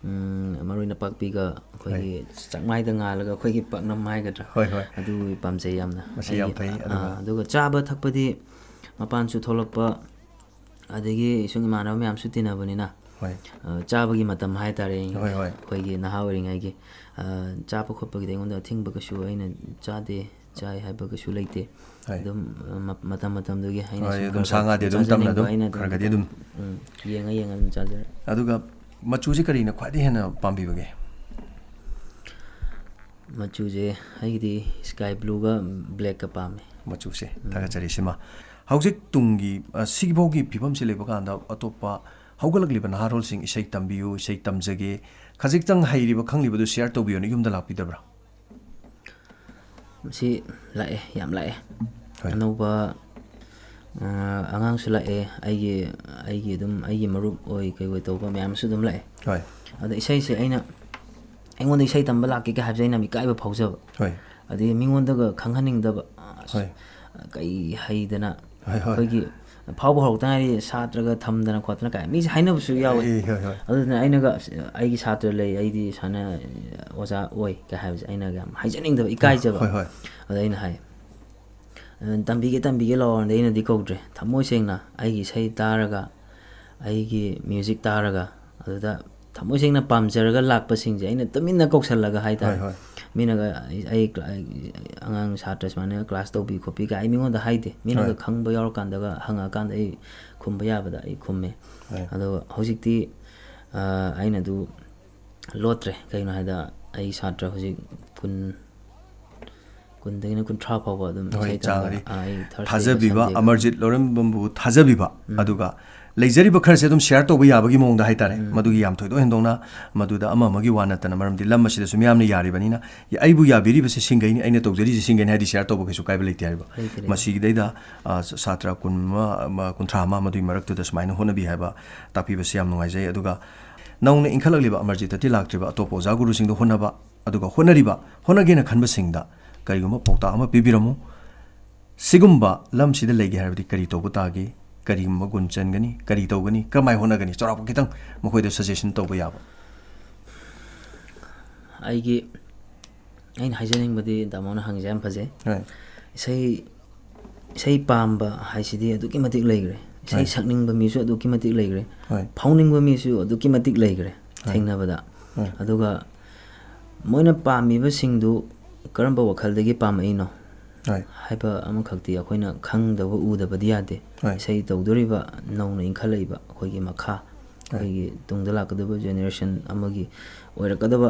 ꯎꯝ, ꯃꯔꯣꯏ ꯅꯄꯥꯛꯄꯤꯒ ꯑꯩꯈꯣꯏꯒꯤ ꯆꯥꯛꯃꯥꯏꯗ ꯉꯥꯜꯂꯒ ꯑꯩꯈꯣꯏꯒꯤ ꯄꯥꯛꯅꯝ ꯍꯥꯏꯒꯗ꯭ꯔꯥ? ꯍꯣꯏ, ꯍꯣꯏ꯫ ꯑꯗꯨ ꯄꯥꯝꯖꯩ ꯌꯥꯝꯅ꯫ ꯃꯁꯤ ꯌꯥꯝ ꯑꯩꯒꯤ, ꯐꯩ꯫ ꯑꯥ, ꯑꯗꯨꯒ ꯑꯗꯨꯒ ꯆꯥꯕ ꯊꯛꯄꯗꯤ ꯃꯄꯥꯟꯁꯨ ꯊꯣꯛꯂꯛꯄ, ꯑꯗꯒꯤ ꯁꯨꯝ ꯏꯃꯥꯟꯅꯕ ꯃꯌꯥꯝꯁꯨ ꯇꯤꯟꯅꯕꯅꯤꯅ, ꯍꯣꯏ꯫ ꯑ, ꯆꯥꯕꯒꯤ ꯃꯇꯝ ꯍꯥꯏꯇꯥꯔꯦ, ꯍꯣꯏ, ꯍꯣꯏ꯫ ꯑꯩꯈꯣꯏꯒꯤ ꯅꯍꯥ ꯑꯣꯏꯔꯤꯉꯩꯒꯤ, ꯑ, ꯆꯥꯕ ꯈꯣꯠꯄꯒꯤꯗꯤ ꯑꯩꯉꯣꯟꯗ ꯑꯊꯤꯡꯕ ꯀꯩꯁꯨ ꯑꯩꯅ ꯆꯥꯗꯦ, ꯆꯥꯏ ꯍꯥꯏꯕ ꯀꯩꯁꯨ ꯂꯩꯇꯦ꯫ ꯍꯣꯏ꯫ ꯑꯗꯨꯝ, ꯑ, ꯃ-, ꯃꯇꯝ ꯃꯇꯝꯗꯨꯒꯤ ꯑꯩꯅ ꯍꯣꯏ, ꯁꯨꯝ ꯑꯗꯨꯝ ꯈꯔ ꯁꯥ ꯈꯔ ꯉꯥꯗꯤ ꯑꯗꯨꯝ ꯇꯝꯅ ꯆꯥꯖꯅꯤꯡꯕ ꯑꯗꯨꯝ ꯑꯩꯅ ꯈꯔ ꯈꯔꯗꯤ ꯑꯗꯨꯝ꯫ ꯎꯝ, ꯌꯦꯡꯉ ꯌꯦꯡꯉ ꯑꯗꯨꯝ ꯆꯥꯖꯔꯦ꯫ ꯑꯗꯨꯒ ꯃꯆꯨꯁꯤ ꯀꯔꯤꯅ ꯈ꯭ꯋꯥꯏꯗꯒꯤ ꯍꯦꯟꯅ ꯄꯥꯝꯕꯤꯕꯒꯦ? ꯃꯆꯨꯁꯦ ꯑꯩꯒꯤꯗꯤ sky blueꯒ blackꯀ ꯄꯥꯝꯃꯦ꯫ ꯃꯆꯨꯁꯦ꯫ ꯎꯝ꯫ ꯊꯥꯒꯠꯆꯔꯤ ꯁꯤꯃ꯫ ꯍꯧꯖꯤꯛ ꯇꯨꯡꯒꯤ, ꯑ, ꯁꯤꯒꯤꯐꯥꯎꯒꯤ ꯐꯤꯕꯝꯁꯤ ꯂꯩꯕ ꯀꯥꯟꯗ ꯑꯇꯣꯞꯄ ꯍꯧꯒꯠꯂꯛꯂꯤꯕ ꯅꯍꯥꯔꯣꯜꯁꯤꯡ ꯏꯁꯩ ꯇꯝꯕꯤꯌꯨ, ꯏꯁꯩ ꯇꯝꯖꯒꯦ, ꯈꯖꯤꯛꯇꯪ ꯍꯩꯔꯤꯕ ꯈꯪꯂꯤꯕꯗꯨ share ꯇꯧꯕꯤꯌꯨꯅ ꯌꯨꯝꯗ ꯂꯥꯛꯄꯤꯗꯕ꯭ꯔꯥ? ꯃꯁꯤ ꯂꯥꯛꯑꯦ, ꯌꯥꯝ ꯂꯥꯛꯑꯦ꯫ ꯍꯣꯏ꯫ ꯑꯅꯧꯕ, ꯑ, ꯑꯉꯥꯡꯁꯨ ꯂꯥꯛꯑꯦ, ꯑꯩꯒꯤ, ꯑꯩꯒꯤ ꯑꯗꯨꯝ ꯑꯩꯒꯤ ꯃꯔꯨꯞ ꯑꯣꯏ ꯀꯩ ꯑꯣꯏ ꯇꯧꯕ ꯃꯌꯥꯝꯁꯨ ꯑꯗꯨꯝ ꯂꯥꯛꯑꯦ꯫ ꯍꯣꯏ꯫ ꯑꯗ ꯏꯁꯩꯁꯦ ꯑꯩꯅ, ꯑꯩꯉꯣꯟꯗ ꯏꯁꯩ ꯇꯝꯕ ꯂꯥꯛꯀꯦꯒ ꯍꯥꯏꯕꯁꯦ ꯑꯩꯅ ꯌꯥꯝ ꯏꯀꯥꯏꯕ ꯐꯥꯎꯖꯕ꯫ ꯍꯣꯏ꯫ ꯑꯗꯒꯤ ꯃꯤꯉꯣꯟꯗꯒ ꯈꯪꯍꯟꯅꯤꯡꯗꯕ, ꯑꯁ, ꯍꯣꯏ꯫ ꯀꯩ ꯍꯩꯗꯅ ꯍꯣꯏ, ꯍꯣꯏ꯫ ꯑꯩꯈꯣꯏꯒꯤ ꯐꯥꯎꯕ ꯍꯧꯔꯛꯇ ꯉꯥꯏꯔꯤ ꯁꯥꯇ꯭ꯔꯒ ꯊꯝꯗꯅ ꯈꯣꯠꯇꯅ ꯀꯥꯏ ꯃꯤꯁꯦ ꯍꯥꯏꯅꯕꯁꯨ ꯌꯥꯎꯋꯦ꯫ ꯑꯦ, ꯍꯣꯏ, ꯍꯣꯏ꯫ ꯑꯗꯨꯅ ꯑꯩꯅꯒ, "ꯑꯁ, ꯑꯩꯒꯤ ꯁꯥꯇ꯭ꯔ ꯂꯩ, ꯑꯩꯗꯤ ꯁꯥꯟꯅ ꯑꯣꯖꯥ ꯑꯣꯏ" ꯀꯥꯏ ꯍꯥꯏꯕꯁꯦ ꯑꯩꯅꯒ ꯌꯥꯝ ꯍꯥꯏꯖꯅꯤꯡꯗꯕ, ꯏꯀꯥꯏꯖꯕ꯫ ꯍꯣꯏ, ꯍꯣꯏ꯫ ꯑꯗ ꯑꯩꯅ ꯍꯥꯏ, "ꯑ, ꯇꯝꯕꯤꯒꯦ, ꯇꯝꯕꯤꯒꯦ, ꯂꯥꯛꯑꯣ" ꯑꯗ ꯑꯩꯅꯗꯤ ꯀꯧꯗ꯭ꯔꯦ꯫ ꯊꯃꯣꯏ ꯁꯦꯡꯅ ꯑꯩꯒꯤ ꯏꯁꯩ ꯇꯥꯔꯒ, ꯑꯩꯒꯤ music ꯇꯥꯔꯒ, ꯑꯗꯨꯗ ꯊꯃꯣꯏ ꯁꯦꯡꯅ ꯄꯥꯝꯖꯔꯒ ꯂꯥꯛꯄꯁꯤꯡꯁꯦ ꯑꯩꯅ ꯇꯨꯃꯤꯟꯅ ꯀꯧꯁꯜꯂꯒ ꯍꯥꯏꯇꯥꯔꯦ꯫ ꯍꯣꯏ, ꯍꯣꯏ꯫ ꯃꯤꯅꯒ ꯑꯩ, ꯑꯩ ꯀ꯭ꯂꯥ-, ꯑꯩ ꯑꯉꯥꯡ ꯁꯥꯇ꯭ꯔ ꯁꯨꯃꯥꯏꯅ class ꯇꯧꯕꯤ ꯈꯣꯠꯄꯤ ꯀꯥꯏ ꯑꯩ ꯃꯤꯉꯣꯟꯗ ꯍꯥꯏꯗꯦ꯫ ꯃꯤꯅꯒ ꯍꯣꯏ꯫ ꯈꯪꯕ ꯌꯥꯎꯔꯀꯥꯟꯗꯒ ꯍꯪꯉꯛꯑꯀꯥꯟꯗ ꯑꯩ ꯈꯨꯝꯕ ꯌꯥꯕꯗ ꯑꯩ ꯈꯨꯝꯃꯦ꯫ ꯍꯣꯏ꯫ ꯑꯗꯣ ꯍꯧꯖꯤꯛꯇꯤ, ꯑ, ꯑꯩꯅ ꯑꯗꯨ ꯂꯣꯠꯇ꯭ꯔꯦ꯫ ꯀꯩꯒꯤꯅꯣ ꯍꯥꯏꯗ ꯑꯩ ꯁꯥꯇ꯭ꯔ ꯍꯧꯖꯤꯛ ꯀꯨꯟ, ꯀꯨꯟꯗꯒꯤꯅ ꯀꯨꯟꯊ꯭ꯔꯥ ꯐꯥꯎꯕ ꯑꯗꯨꯝ ꯍꯣꯏ, ꯏꯁꯩ ꯆꯥꯡ ꯇꯝꯕ, ꯑꯗꯩ ꯑ, ꯑꯩ Thursday, ꯊꯥꯖꯕꯤꯕ, Sunday꯫ ꯑꯃꯔꯖꯤꯠ ꯂꯧꯔꯦꯝꯕꯝꯕꯨ ꯊꯥꯖꯕꯤꯕ, ꯎꯝ꯫ ꯑꯗꯨꯒ ꯂꯩꯖꯔꯤꯕ ꯈꯔꯁꯦ ꯑꯗꯨꯝ share ꯇꯧꯕ ꯌꯥꯕꯒꯤ ꯃꯑꯣꯡꯗ ꯍꯥꯏꯇꯥꯔꯦ꯫ ꯎꯝ꯫ ꯃꯗꯨꯒꯤ ꯌꯥꯝ ꯊꯣꯏꯗꯣꯛ ꯍꯦꯟꯗꯣꯛꯅ ꯃꯗꯨꯗ ꯑꯃ ꯑꯃꯒꯤ ꯋꯥ ꯅꯠꯇꯅ, ꯃꯔꯝꯗꯤ ꯂꯝ ꯑꯁꯤꯗꯁꯨ ꯃꯤꯌꯥꯝꯅ ꯌꯥꯔꯤꯕꯅꯤꯅ, "ꯑꯩꯕꯨ ꯌꯥꯕꯤꯔꯤꯕꯁꯦ ꯁꯤꯡꯒꯩꯅꯤ, ꯑꯩꯅ ꯇꯧꯖꯔꯤꯁꯦ ꯁꯤꯡꯒꯩꯅꯤ" ꯍꯥꯏꯗꯤ share ꯇꯧꯕ ꯀꯩꯁꯨ ꯀꯥꯏꯕ ꯂꯩꯇꯦ ꯍꯥꯏꯔꯤꯕ꯫ ꯂꯩꯇꯦ, ꯂꯩꯇꯦ꯫ ꯃꯁꯤꯗꯩꯗ, ꯑ, ꯁꯥꯇ꯭ꯔ ꯀꯨꯟ ꯑꯃ, ꯑꯃ, ꯀꯨꯟꯊ꯭ꯔꯥ ꯑꯃ ꯃꯗꯨꯒꯤ ꯃꯔꯛꯇꯨꯗ ꯁꯨꯃꯥꯏꯅ ꯍꯣꯠꯅꯕꯤ ꯍꯥꯏꯕ ꯇꯥꯛꯄꯤꯕꯁꯤ ꯌꯥꯝ ꯅꯨꯡꯉꯥꯏꯖꯩ꯫ ꯑꯗꯨꯒ ꯅꯧꯅ ꯏꯟꯈꯠꯂꯛꯂꯤꯕ ꯑꯃꯔꯖꯤꯠꯇꯗꯤ ꯂꯥꯛꯇ꯭ꯔꯤꯕ ꯑꯇꯣꯞꯄ ꯑꯣꯖꯥ ꯒꯨꯔꯨꯁꯤꯡꯗ ꯍꯣꯠꯅꯕ, ꯑꯗꯨꯒ ꯍꯣꯠꯅꯔꯤꯕ, ꯍꯣꯠꯅꯒꯦꯅ ꯈꯟꯕꯁꯤꯡꯗ ꯀꯔꯤꯒꯨꯝꯕ ꯄꯥꯎꯇꯥꯛ ꯑꯃ ꯄꯤꯕꯤꯔꯝꯃꯨ꯫ ꯁꯤꯒꯨꯝꯕ ꯂꯝꯁꯤꯗ ꯂꯩꯒꯦ ꯍꯥꯏꯔꯕꯗꯤ ꯀꯔꯤ ꯇꯧꯕ ꯇꯥꯒꯦ? ꯀꯔꯤꯒꯨꯝꯕ ꯒꯨꯟ ꯆꯦꯟꯒꯅꯤ? ꯀꯔꯤ ꯇꯧꯒꯅꯤ? ꯀꯔꯝꯍꯥꯏꯅ ꯍꯣꯠꯅꯒꯅꯤ? ꯆꯥꯎꯔꯥꯛꯄ ꯈꯤꯇꯪ ꯃꯈꯣꯏꯗ suggestion ꯇꯧꯕ ꯌꯥꯕ꯫ ꯑꯩꯒꯤ, ꯑꯩꯅ ꯍꯥꯏꯖꯅꯤꯡꯕꯗꯤ, ꯇꯥꯃꯣꯅ ꯍꯪꯉꯤꯁꯦ ꯌꯥꯝ ꯐꯖꯩ꯫ ꯍꯣꯏ꯫ ꯏꯁꯩ, ꯏꯁꯩ ꯄꯥꯝꯕ ꯍꯥꯏꯁꯤꯗꯤ ꯑꯗꯨꯛꯀꯤ ꯃꯇꯤꯛ ꯂꯩꯈ꯭ꯔꯦ꯫ ꯏꯁꯩ ꯍꯣꯏ꯫ ꯁꯛꯅꯤꯡꯕ ꯃꯤꯁꯨ ꯑꯗꯨꯛꯀꯤ ꯃꯇꯤꯛ ꯂꯩꯈ꯭ꯔꯦ꯫ ꯍꯣꯏ꯫ ꯐꯥꯎꯅꯤꯡꯕ ꯃꯤꯁꯨ ꯑꯗꯨꯛꯀꯤ ꯃꯇꯤꯛ ꯂꯩꯈ꯭ꯔꯦ ꯍꯣꯏ꯫ ꯊꯦꯡꯅꯕꯗ꯫ ꯍꯣꯏ꯫ ꯑꯗꯨꯒ ꯃꯣꯏꯅ ꯄꯥꯝꯃꯤꯕꯁꯤꯡꯗꯨ ꯀꯔꯝꯕ ꯋꯥꯈꯜꯗꯒꯤ ꯄꯥꯝꯃꯛꯏꯅꯣ ꯍꯣꯏ꯫ ꯍꯥꯏꯕ ꯑꯃꯈꯛꯇꯤ ꯑꯩꯈꯣꯏꯅ ꯈꯪꯗꯕ ꯎꯗꯕꯗꯤ ꯌꯥꯗꯦ꯫ ꯍꯣꯏ꯫ ꯏꯁꯩ ꯇꯧꯗꯣꯔꯤꯕ ꯅꯧꯅ ꯏꯟꯈꯠꯂꯛꯏꯕ ꯑꯩꯈꯣꯏꯒꯤ ꯃꯈꯥ, ꯑꯩꯈꯣꯏꯒꯤ ꯇꯨꯡꯗ ꯂꯥꯛꯀꯗꯕ ꯖꯦꯅꯦꯔꯦꯁꯟ ꯑꯃꯒꯤ ꯑꯣꯏꯔꯛꯀꯗꯕ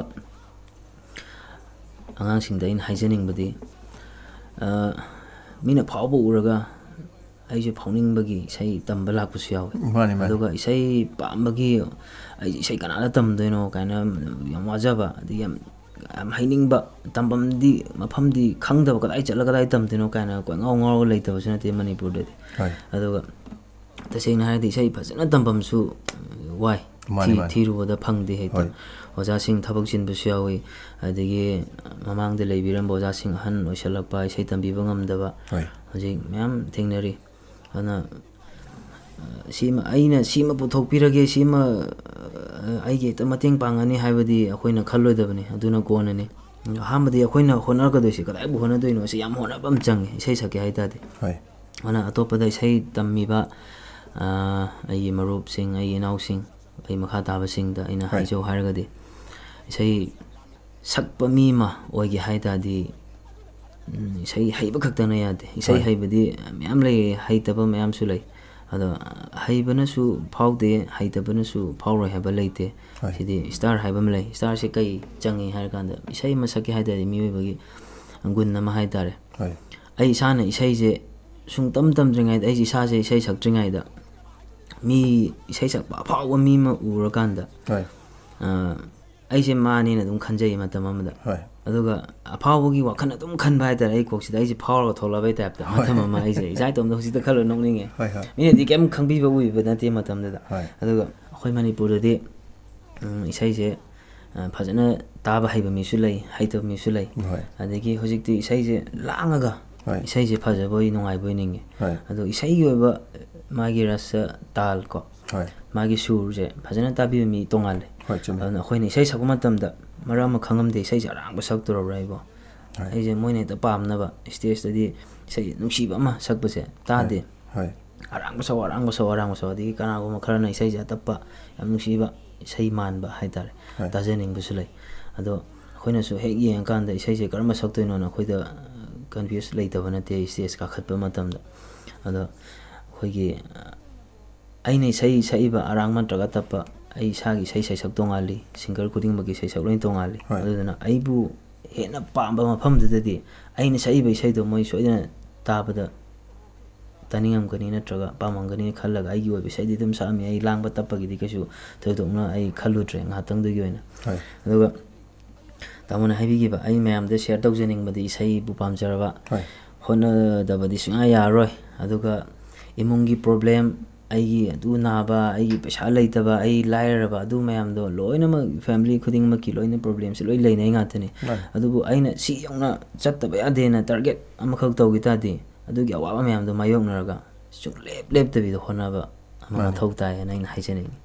ꯑꯉꯥꯡꯁꯤꯡꯗ ꯑꯩꯅ ꯍꯥꯏꯖꯅꯤꯡꯕꯗꯤ, ꯑ, ꯃꯤꯅ ꯐꯥꯎꯕ ꯎꯔꯒ ꯑꯩꯁꯨ ꯐꯥꯎꯅꯤꯡꯕꯒꯤ ꯏꯁꯩ ꯇꯝꯕ ꯂꯥꯛꯄꯁꯨ ꯌꯥꯎꯋꯤ꯫ ꯃꯥꯅꯤ, ꯃꯥꯅꯤ꯫ ꯑꯗꯨꯒ ꯏꯁꯩ ꯄꯥꯝꯕꯒꯤ, "ꯑꯩ ꯏꯁꯩ ꯀꯅꯥꯗ ꯇꯝꯗꯣꯏꯅꯣ?" ꯀꯥꯏꯅ ꯌꯥꯝ ꯋꯥꯖꯕ, ꯑꯗꯒꯤ ꯌꯥꯝ, ꯌꯥꯝ ꯍꯩꯅꯤꯡꯕ, ꯇꯝꯐꯝꯗꯤ, ꯃꯐꯝꯗꯤ ꯈꯪꯗꯕ, "ꯀꯗꯥꯏ ꯆꯠꯂꯒ ꯀꯗꯥꯏ ꯇꯝꯗꯣꯏꯅꯣ?" ꯀꯥꯏꯅ ꯀꯣꯏꯉꯥꯎ ꯉꯥꯎꯔꯒ ꯂꯩꯇꯕꯁꯨ ꯅꯠꯇꯦ ꯃꯅꯤꯄꯨꯔꯗꯗꯤ꯫ ꯍꯣꯏ꯫ ꯑꯗꯨꯒ ꯇꯁꯦꯡꯅ ꯍꯥꯏꯔꯗꯤ ꯏꯁꯩ ꯐꯖꯅ ꯇꯝꯐꯝꯁꯨ ꯋꯥꯏ꯫ ꯃꯥꯅꯤ, ꯊꯤ-, ꯃꯥꯅꯤ꯫ ꯊꯤꯔꯨꯕꯗ ꯐꯪꯗꯦ ꯍꯦꯛꯇ꯫ ꯍꯣꯏ꯫ ꯑꯣꯖꯥꯁꯤꯡ ꯊꯕꯛ ꯆꯤꯟꯕꯁꯨ ꯌꯥꯎꯏ, ꯑꯗꯒꯤ ꯃꯃꯥꯡꯗ ꯂꯩꯕꯤꯔꯝꯕ ꯑꯣꯖꯥꯁꯤꯡ ꯑꯍꯟ ꯑꯣꯏꯁꯜꯂꯛꯄ, ꯏꯁꯩ ꯇꯝꯕꯤꯕ ꯉꯝꯗꯕ, ꯍꯣꯏ꯫ ꯍꯧꯖꯤꯛ ꯃꯌꯥꯝ ꯊꯦꯡꯅꯔꯤ꯫ ꯑꯗꯨꯅ, ꯑ, ꯁꯤꯃ, ꯑꯩꯅ ꯁꯤꯃ ꯄꯨꯊꯣꯛꯄꯤꯔꯒꯦ, ꯁꯤꯃ, ꯑ, ꯑꯩꯒꯤ ꯍꯦꯛꯇ ꯃꯇꯦꯡ ꯄꯥꯡꯒꯅꯤ ꯍꯥꯏꯕꯗꯤ ꯑꯩꯈꯣꯏꯅ ꯈꯜꯂꯣꯏꯗꯕꯅꯤ, ꯑꯗꯨꯅ ꯀꯣꯟꯅꯅꯤ꯫ ꯑꯍꯥꯟꯕꯗꯤ ꯑꯩꯈꯣꯏꯅ ꯍꯣꯠꯅꯒꯗꯣꯏꯁꯦ, ꯀꯗꯥꯏꯕꯨ ꯍꯣꯠꯅꯗꯣꯏꯅꯣ? ꯁꯤ ꯌꯥꯝ ꯍꯣꯠꯅꯕ ꯑꯃ ꯆꯪꯉꯦ, ꯏꯁꯩ ꯁꯛꯀꯦ ꯍꯥꯏ ꯇꯥꯔꯗꯤ꯫ ꯍꯣꯏ꯫ ꯑꯗꯨꯅ ꯑꯇꯣꯞꯄꯗ ꯏꯁꯩ ꯇꯝꯃꯤꯕ, ꯑ, ꯑꯩꯒꯤ ꯃꯔꯨꯞꯁꯤꯡ, ꯑꯩꯒꯤ ꯏꯅꯥꯎꯁꯤꯡ, ꯑꯩ ꯃꯈꯥ ꯇꯥꯕꯁꯤꯡꯗ ꯑꯩꯅ ꯍꯣꯏ꯫ ꯍꯥꯏꯖꯧ ꯍꯥꯏꯔꯒꯗꯤ, ꯏꯁꯩ ꯁꯛꯄ ꯃꯤ ꯑꯃ ꯑꯣꯏꯒꯦ ꯍꯥꯏ ꯇꯥꯔꯗꯤ, ꯎꯝ, ꯏꯁꯩ ꯍꯩꯕ ꯈꯛꯇꯅ ꯌꯥꯗꯦ꯫ ꯏꯁꯩ ꯍꯣꯏ꯫ ꯍꯩꯕꯗꯤ ꯃꯌꯥꯝ ꯂꯩ, ꯍꯩꯇꯕ ꯃꯌꯥꯝꯁꯨ ꯂꯩ꯫ ꯑꯗꯣ, ꯍꯩꯕꯅꯁꯨ ꯐꯥꯎꯗꯦ, ꯍꯩꯇꯕꯅꯁꯨ ꯐꯥꯎꯔꯣꯏ ꯍꯥꯏꯕ ꯂꯩꯇꯦ꯫ ꯍꯣꯏ꯫ ꯁꯤꯗꯤ ꯏꯁꯇꯥꯔ ꯍꯥꯏꯕ ꯑꯃ ꯂꯩ꯫ ꯏꯁꯇꯥꯔꯁꯦ ꯀꯩ ꯆꯪꯉꯤ ꯍꯥꯏꯔ ꯀꯥꯟꯗ, ꯏꯁꯩ ꯑꯃ ꯁꯛꯀꯦ ꯍꯥꯏ ꯇꯥꯔꯗꯤ ꯃꯤꯑꯣꯏꯕꯒꯤ ꯒꯨꯟ ꯑꯃ ꯍꯥꯏ ꯇꯥꯔꯦ꯫ ꯍꯣꯏ꯫ ꯑꯩ ꯏꯁꯥꯅ ꯏꯁꯩꯁꯦ ꯁꯨꯡꯇꯝ ꯇꯝꯗ꯭ꯔꯤꯉꯩꯗ, ꯑꯩꯁꯦ ꯏꯁꯥꯁꯦ ꯏꯁꯩ ꯁꯛꯇ꯭ꯔꯤꯉꯩꯗ ꯃꯤ, ꯏꯁꯩ ꯁꯛꯄ ꯑꯐꯥꯎꯕ ꯃꯤ ꯑꯃ ꯎꯔꯀꯥꯟꯗ, ꯍꯣꯏ꯫ ꯑ, ꯑꯩꯁꯦ ꯃꯥꯅꯦꯅ ꯑꯗꯨꯝ ꯈꯟꯖꯩ ꯃꯇꯝ ꯑꯃꯗ꯫ ꯍꯣꯏ꯫ ꯑꯗꯨꯒ ꯑꯐꯥꯎꯕꯒꯤ ꯋꯥꯈꯜ ꯑꯗꯨꯝ ꯈꯟꯕ ꯍꯥꯏ ꯇꯥꯔꯦ, ꯑꯩ ꯀꯣꯛꯁꯤꯗ ꯑꯩꯁꯦ ꯐꯥꯎꯔꯒ ꯊꯣꯛꯂꯛꯑꯕꯩ ꯇꯥꯏꯞꯇ ꯍꯣꯏ꯫ ꯃꯇꯝ ꯑꯃ ꯑꯩꯁꯦ ꯏꯁꯥ ꯏꯇꯣꯝꯇ ꯍꯧꯖꯤꯛꯇ ꯈꯜꯂ ꯅꯣꯛꯅꯤꯡꯉꯦ꯫ ꯍꯣꯏ, ꯍꯣꯏ꯫ ꯃꯤꯅꯗꯤ ꯀꯩꯝ ꯈꯪꯕꯤꯕ ꯎꯕꯤꯕ ꯅꯠꯇꯦ ꯃꯇꯝꯗꯨꯗ꯫ ꯍꯣꯏ꯫ ꯑꯗꯨꯒ ꯑꯩꯈꯣꯏ ꯃꯅꯤꯄꯨꯔꯗꯗꯤ, ꯎꯝ, ꯏꯁꯩꯁꯦ, ꯑ, ꯐꯖꯅ ꯇꯥꯕ ꯍꯩꯕ ꯃꯤꯁꯨ ꯂꯩ, ꯍꯩꯇꯕ ꯃꯤꯁꯨ ꯂꯩ꯫ ꯍꯣꯏ꯫ ꯑꯗꯒꯤ ꯍꯧꯖꯤꯛꯇꯤ ꯏꯁꯩꯁꯦ ꯂꯥꯡꯉꯒ ꯍꯣꯏ꯫ ꯏꯁꯩꯁꯦ ꯐꯖꯕꯣꯏ ꯅꯨꯡꯉꯥꯏꯕꯣꯏ ꯅꯤꯡꯉꯤ꯫ ꯍꯣꯏ꯫ ꯑꯗꯣ ꯏꯁꯩꯒꯤ ꯑꯣꯏꯕ ꯃꯥꯒꯤ ꯔꯁ, ꯇꯥꯜ ꯀꯣ, ꯍꯣꯏ꯫ ꯃꯥꯒꯤ ꯁꯨꯔꯁꯦ ꯐꯖꯅ ꯇꯥꯕꯤꯕ ꯃꯤ ꯇꯣꯉꯥꯜꯂꯦ꯫ ꯍꯣꯏ, ꯆꯨꯝꯃꯦ꯫ ꯑꯗꯨꯅ ꯑꯩꯈꯣꯏꯅ ꯏꯁꯩ ꯁꯛꯄ ꯃꯇꯝꯗ ꯃꯔꯛ ꯑꯃ ꯈꯪꯉꯝꯗꯦ ꯏꯁꯩꯁꯦ ꯑꯔꯥꯡꯕ ꯁꯛꯇꯣꯔꯕ꯭ꯔꯥ ꯑꯩꯕꯣ꯫ ꯑꯩꯁꯦ ꯃꯣꯏꯅ ꯍꯦꯛꯇ ꯄꯥꯝꯅꯕ ꯏꯁꯇꯦꯖꯇꯗꯤ ꯏꯁꯩ ꯅꯨꯡꯁꯤꯕ ꯑꯃ ꯁꯛꯄꯁꯦ ꯇꯥꯗꯦ꯫ ꯍꯣꯏ꯫ ꯑꯔꯥꯡꯕ ꯁꯛꯑꯣ, ꯑꯔꯥꯡꯕ ꯁꯛꯑꯣ, ꯑꯔꯥꯡꯕ ꯁꯛꯑꯣ, ꯑꯗꯒꯤ ꯀꯅꯥꯒꯨꯝꯕ ꯈꯔꯅ ꯏꯁꯩꯁꯦ ꯑꯇꯞꯄ, ꯌꯥꯝ ꯅꯨꯡꯁꯤꯕ ꯏꯁꯩ ꯃꯥꯟꯕ ꯍꯥꯏꯇꯥꯔꯦ, ꯍꯣꯏ꯫ ꯇꯥꯖꯅꯤꯡꯕꯁꯨ ꯂꯩ꯫ ꯑꯗꯣ ꯑꯩꯈꯣꯏꯅꯁꯨ ꯍꯦꯛ ꯌꯦꯡꯉꯀꯥꯟꯗ ꯏꯁꯩꯁꯦ ꯀꯔꯝꯕ ꯁꯛꯇꯣꯏꯅꯣꯅ ꯑꯩꯈꯣꯏꯗ ꯀꯟꯐ꯭ꯌꯨꯁ ꯂꯩꯇꯕ ꯅꯠꯇꯦ ꯏꯁꯇꯦꯖ ꯀꯥꯈꯠꯄ ꯃꯇꯝꯗ꯫ ꯑꯗꯣ ꯑꯩꯈꯣꯏꯒꯤ, ꯑꯩꯅ ꯏꯁꯩ ꯁꯛꯏꯕ ꯑꯔꯥꯡꯕ ꯅꯠꯇ꯭ꯔꯒ ꯇꯞꯄ, ꯑꯩ ꯏꯁꯥꯒꯤ ꯏꯁꯩ ꯁꯩꯁꯛ ꯇꯣꯉꯥꯜꯂꯤ, ꯁꯤꯡꯒꯔ ꯈꯨꯗꯤꯡꯃꯛꯀꯤ ꯁꯩꯁꯛ ꯂꯣꯏ ꯇꯣꯉꯥꯜꯂꯤ꯫ ꯍꯣꯏ꯫ ꯑꯗꯨꯗꯨꯅ ꯑꯩꯕꯨ ꯍꯦꯟꯅ ꯄꯥꯝꯕ ꯃꯐꯝꯗꯨꯗꯗꯤ ꯑꯩꯅ ꯁꯛꯏꯕ ꯏꯁꯩꯗꯣ ꯃꯣꯏ ꯁꯣꯏꯗꯅ ꯇꯥꯕꯗ ꯇꯥꯅꯤꯡꯉꯝꯒꯅꯤ ꯅꯠꯇ꯭ꯔꯒ ꯄꯥꯝꯃꯝꯒꯅꯤ ꯈꯜꯂꯒ ꯑꯩꯒꯤ ꯑꯣꯏꯕ ꯏꯁꯩꯗꯤ ꯑꯗꯨꯝ ꯁꯛꯑꯝꯃꯤ꯫ ꯑꯩ ꯂꯥꯡꯕ ꯇꯞꯄꯒꯤꯗꯤ ꯀꯩꯁꯨ ꯊꯣꯏꯗꯣꯛꯅ ꯑꯩ ꯈꯜꯂꯨꯗ꯭ꯔꯦ ꯉꯥꯏꯍꯥꯛꯇꯪꯗꯨꯒꯤ ꯑꯣꯏꯅ꯫ ꯍꯣꯏ꯫ ꯑꯗꯨꯒ ꯇꯥꯃꯣꯅ ꯍꯥꯏꯕꯤꯈꯤꯕ, ꯑꯩ ꯃꯌꯥꯝꯗ ꯁꯤꯌꯔ ꯇꯧꯖꯅꯤꯡꯕꯗꯤ ꯏꯁꯩꯕꯨ ꯄꯥꯝꯖꯔꯕ, ꯍꯣꯏ꯫ ꯍꯣꯠꯅꯗꯕꯗꯤ ꯁꯨꯡꯌꯥ ꯌꯥꯔꯔꯣꯏ꯫ ꯑꯗꯨꯒ ꯏꯃꯨꯡꯒꯤ ꯄ꯭ꯔꯣꯕ꯭ꯂꯦꯝ, ꯑꯩꯒꯤ ꯑꯗꯨ ꯅꯥꯕ, ꯑꯩꯒꯤ ꯄꯩꯁꯥ ꯂꯩꯇꯕ, ꯑꯩ ꯂꯥꯏꯔꯔꯕ, ꯑꯗꯨ ꯃꯌꯥꯝꯗꯣ ꯂꯣꯏꯅꯃꯛ, ꯐꯦꯃꯤꯂꯤ ꯈꯨꯗꯤꯡꯃꯛꯀꯤ ꯂꯣꯏꯅ ꯄ꯭ꯔꯣꯕ꯭ꯂꯦꯝꯁꯦ ꯂꯣꯏ ꯂꯩꯅꯩ ꯉꯥꯛꯇꯅꯤ꯫ ꯃꯥꯅꯤ꯫ ꯑꯗꯨꯕꯨ ꯑꯩꯅ ꯁꯤ ꯌꯧꯅ ꯆꯠꯇꯕ ꯌꯥꯗꯦꯅ ꯇꯥꯔꯒꯦꯠ ꯑꯃꯈꯛ ꯇꯧꯈꯤ ꯇꯥꯔꯗꯤ, ꯑꯗꯨꯒꯤ ꯑꯋꯥꯕ ꯃꯌꯥꯝꯗꯣ ꯃꯥꯌꯣꯛꯅꯔꯒ ꯁꯨꯡꯂꯦꯞ ꯂꯦꯞꯇꯕꯤꯗ ꯍꯣꯠꯅꯕ ꯑꯃ ꯃꯥꯅꯤ꯫ ꯃꯊꯧ ꯇꯥꯏ ꯍꯥꯏꯅ ꯑꯩꯅ ꯍꯥꯏꯖꯅꯤꯡꯉꯤ꯫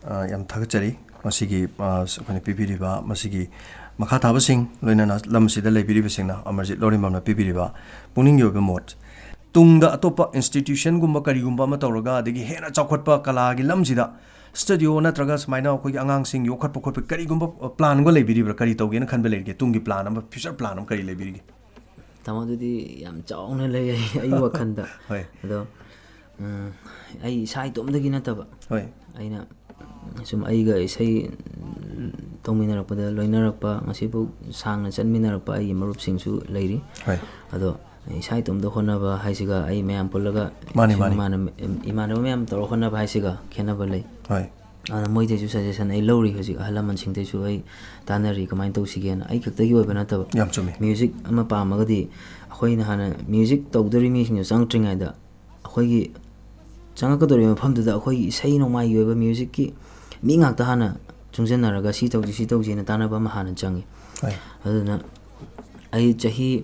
ꯑ, ꯌꯥꯝ ꯊꯥꯒꯠꯆꯔꯤ꯫ ꯃꯁꯤꯒꯤ, ꯑ, ꯑꯩꯈꯣꯏꯅ ꯄꯤꯕꯤꯔꯤꯕ, ꯃꯁꯤꯒꯤ ꯃꯈꯥ ꯊꯥꯕꯁꯤꯡ, ꯂꯣꯏꯅꯅ ꯂꯝ ꯑꯁꯤꯗ ꯂꯩꯕꯤꯔꯤꯕꯁꯤꯡꯅ, ꯑꯃꯔꯖꯤꯠ ꯂꯧꯔꯦꯝꯕꯝꯅ ꯄꯤꯕꯤꯔꯤꯕ ꯄꯨꯛꯅꯤꯡꯒꯤ ꯑꯣꯏꯕ ꯃꯣꯠ꯫ ꯇꯨꯡꯗ ꯑꯇꯣꯞꯄ ꯏꯟꯁꯇꯤꯇ꯭ꯌꯨꯁꯟꯒꯨꯝꯕ ꯀꯔꯤꯒꯨꯝꯕ ꯑꯃ ꯇꯧꯔꯒ, ꯑꯗꯒꯤ ꯍꯦꯟꯅ ꯆꯥꯎꯈꯠꯄ ꯀꯂꯥꯒꯤ ꯂꯝꯁꯤꯗ ꯁ꯭ꯇꯨꯗꯤꯑꯣ ꯅꯠꯇ꯭ꯔꯒ ꯁꯨꯃꯥꯏꯅ ꯑꯩꯈꯣꯏꯒꯤ ꯑꯉꯥꯡꯁꯤꯡ ꯌꯣꯛꯈꯠꯄ ꯈꯣꯠꯄ ꯀꯔꯤꯒꯨꯝꯕ, ꯑ, ꯄ꯭ꯂꯥꯟꯒ ꯂꯩꯕꯤꯔꯤꯕ꯭ꯔꯥ? ꯀꯔꯤ ꯇꯧꯒꯦꯅ ꯈꯟꯕ ꯂꯩꯔꯤꯒꯦ? ꯇꯨꯡꯒꯤ ꯄ꯭ꯂꯥꯟ ꯑꯃ, ꯐ꯭ꯌꯨꯆꯔ ꯄ꯭ꯂꯥꯟ ꯑꯃ ꯀꯔꯤ ꯂꯩꯕꯤꯔꯤꯒꯦ? ꯇꯥꯃꯣ, ꯑꯗꯨꯗꯤ ꯌꯥꯝ ꯆꯥꯎꯅ ꯂꯩ ꯑꯩ, ꯑꯩ ꯋꯥꯈꯜꯗ꯫ ꯍꯣꯏ꯫ ꯑꯗꯣ, ꯎꯝ, ꯑꯩ ꯏꯁꯥ ꯏꯇꯣꯝꯗꯒꯤ ꯅꯠꯇꯕ, ꯍꯣꯏ꯫ ꯑꯩꯅ ꯁꯨꯝ ꯑꯩꯒ ꯏꯁꯩ ꯇꯧꯃꯤꯟꯅꯔꯛꯄꯗ, ꯂꯣꯏꯅꯔꯛꯄ, ꯉꯁꯤꯐꯥꯎ ꯁꯥꯡꯅ ꯆꯠꯃꯤꯟꯅꯔꯛꯄ ꯑꯩꯒꯤ ꯃꯔꯨꯞꯁꯤꯡꯁꯨ ꯂꯩꯔꯤ꯫ ꯍꯣꯏ꯫ ꯑꯗꯣ ꯏꯁꯥ ꯏꯇꯣꯝꯇ ꯍꯣꯠꯅꯕ ꯍꯥꯏꯁꯤꯒ ꯑꯩ ꯃꯌꯥꯝ ꯄꯨꯜꯂꯒ, ꯃꯥꯅꯤ, ꯁꯨꯝ ꯃꯥꯅꯤ꯫ ꯏꯃꯥꯟꯅꯕ, ꯏꯃꯥꯟꯅꯕ ꯃꯌꯥꯝ ꯇꯧꯔꯒ ꯍꯣꯠꯅꯕ ꯍꯥꯏꯁꯤꯒ ꯈꯦꯠꯅꯕ ꯂꯩ꯫ ꯍꯣꯏ꯫ ꯑꯗꯨꯅ ꯃꯣꯏꯗꯩꯁꯨ ꯁꯖꯦꯁꯟ ꯑꯩ ꯂꯧꯔꯤ꯫ ꯍꯧꯖꯤꯛ ꯑꯍꯜ ꯂꯃꯟꯁꯤꯡꯗꯩꯁꯨ ꯑꯩ ꯇꯥꯟꯅꯔꯤ, ꯀꯃꯥꯏꯅ ꯇꯧꯁꯤꯒꯦꯅ꯫ ꯑꯩ ꯈꯛꯇꯒꯤ ꯑꯣꯏꯕ ꯅꯠꯇꯕ, ꯌꯥꯝ ꯆꯨꯝꯃꯤ꯫ ꯃ꯭ꯌꯨꯖꯤꯛ ꯑꯃ ꯄꯥꯝꯃꯒꯗꯤ ꯑꯩꯈꯣꯏꯅ ꯍꯥꯟꯅ ꯃ꯭ꯌꯨꯖꯤꯛ ꯇꯧꯗꯣꯔꯤ ꯃꯤꯁꯤꯡꯗꯣ ꯆꯪꯉꯛꯇ꯭ꯔꯤꯉꯩꯗ ꯑꯩꯈꯣꯏꯒꯤ ꯆꯪꯉꯛꯀꯗꯧꯔꯤꯕ ꯃꯐꯝꯗꯨꯗ ꯑꯩꯈꯣꯏꯒꯤ ꯏꯁꯩ ꯅꯣꯡꯃꯥꯏꯒꯤ ꯑꯣꯏꯕ ꯃ꯭ꯌꯨꯖꯤꯛꯀꯤ ꯃꯤ ꯉꯥꯛꯇ ꯍꯥꯟꯅ ꯆꯨꯡꯁꯤꯟꯅꯔꯒ ꯁꯤ ꯇꯧꯁꯤ, ꯁꯤ ꯇꯧꯁꯤꯅ ꯇꯥꯟꯅꯕ ꯑꯃ ꯍꯥꯟꯅ ꯆꯪꯉꯤ꯫ ꯍꯣꯏ꯫ ꯑꯗꯨꯅ ꯑꯩ ꯆꯍꯤ,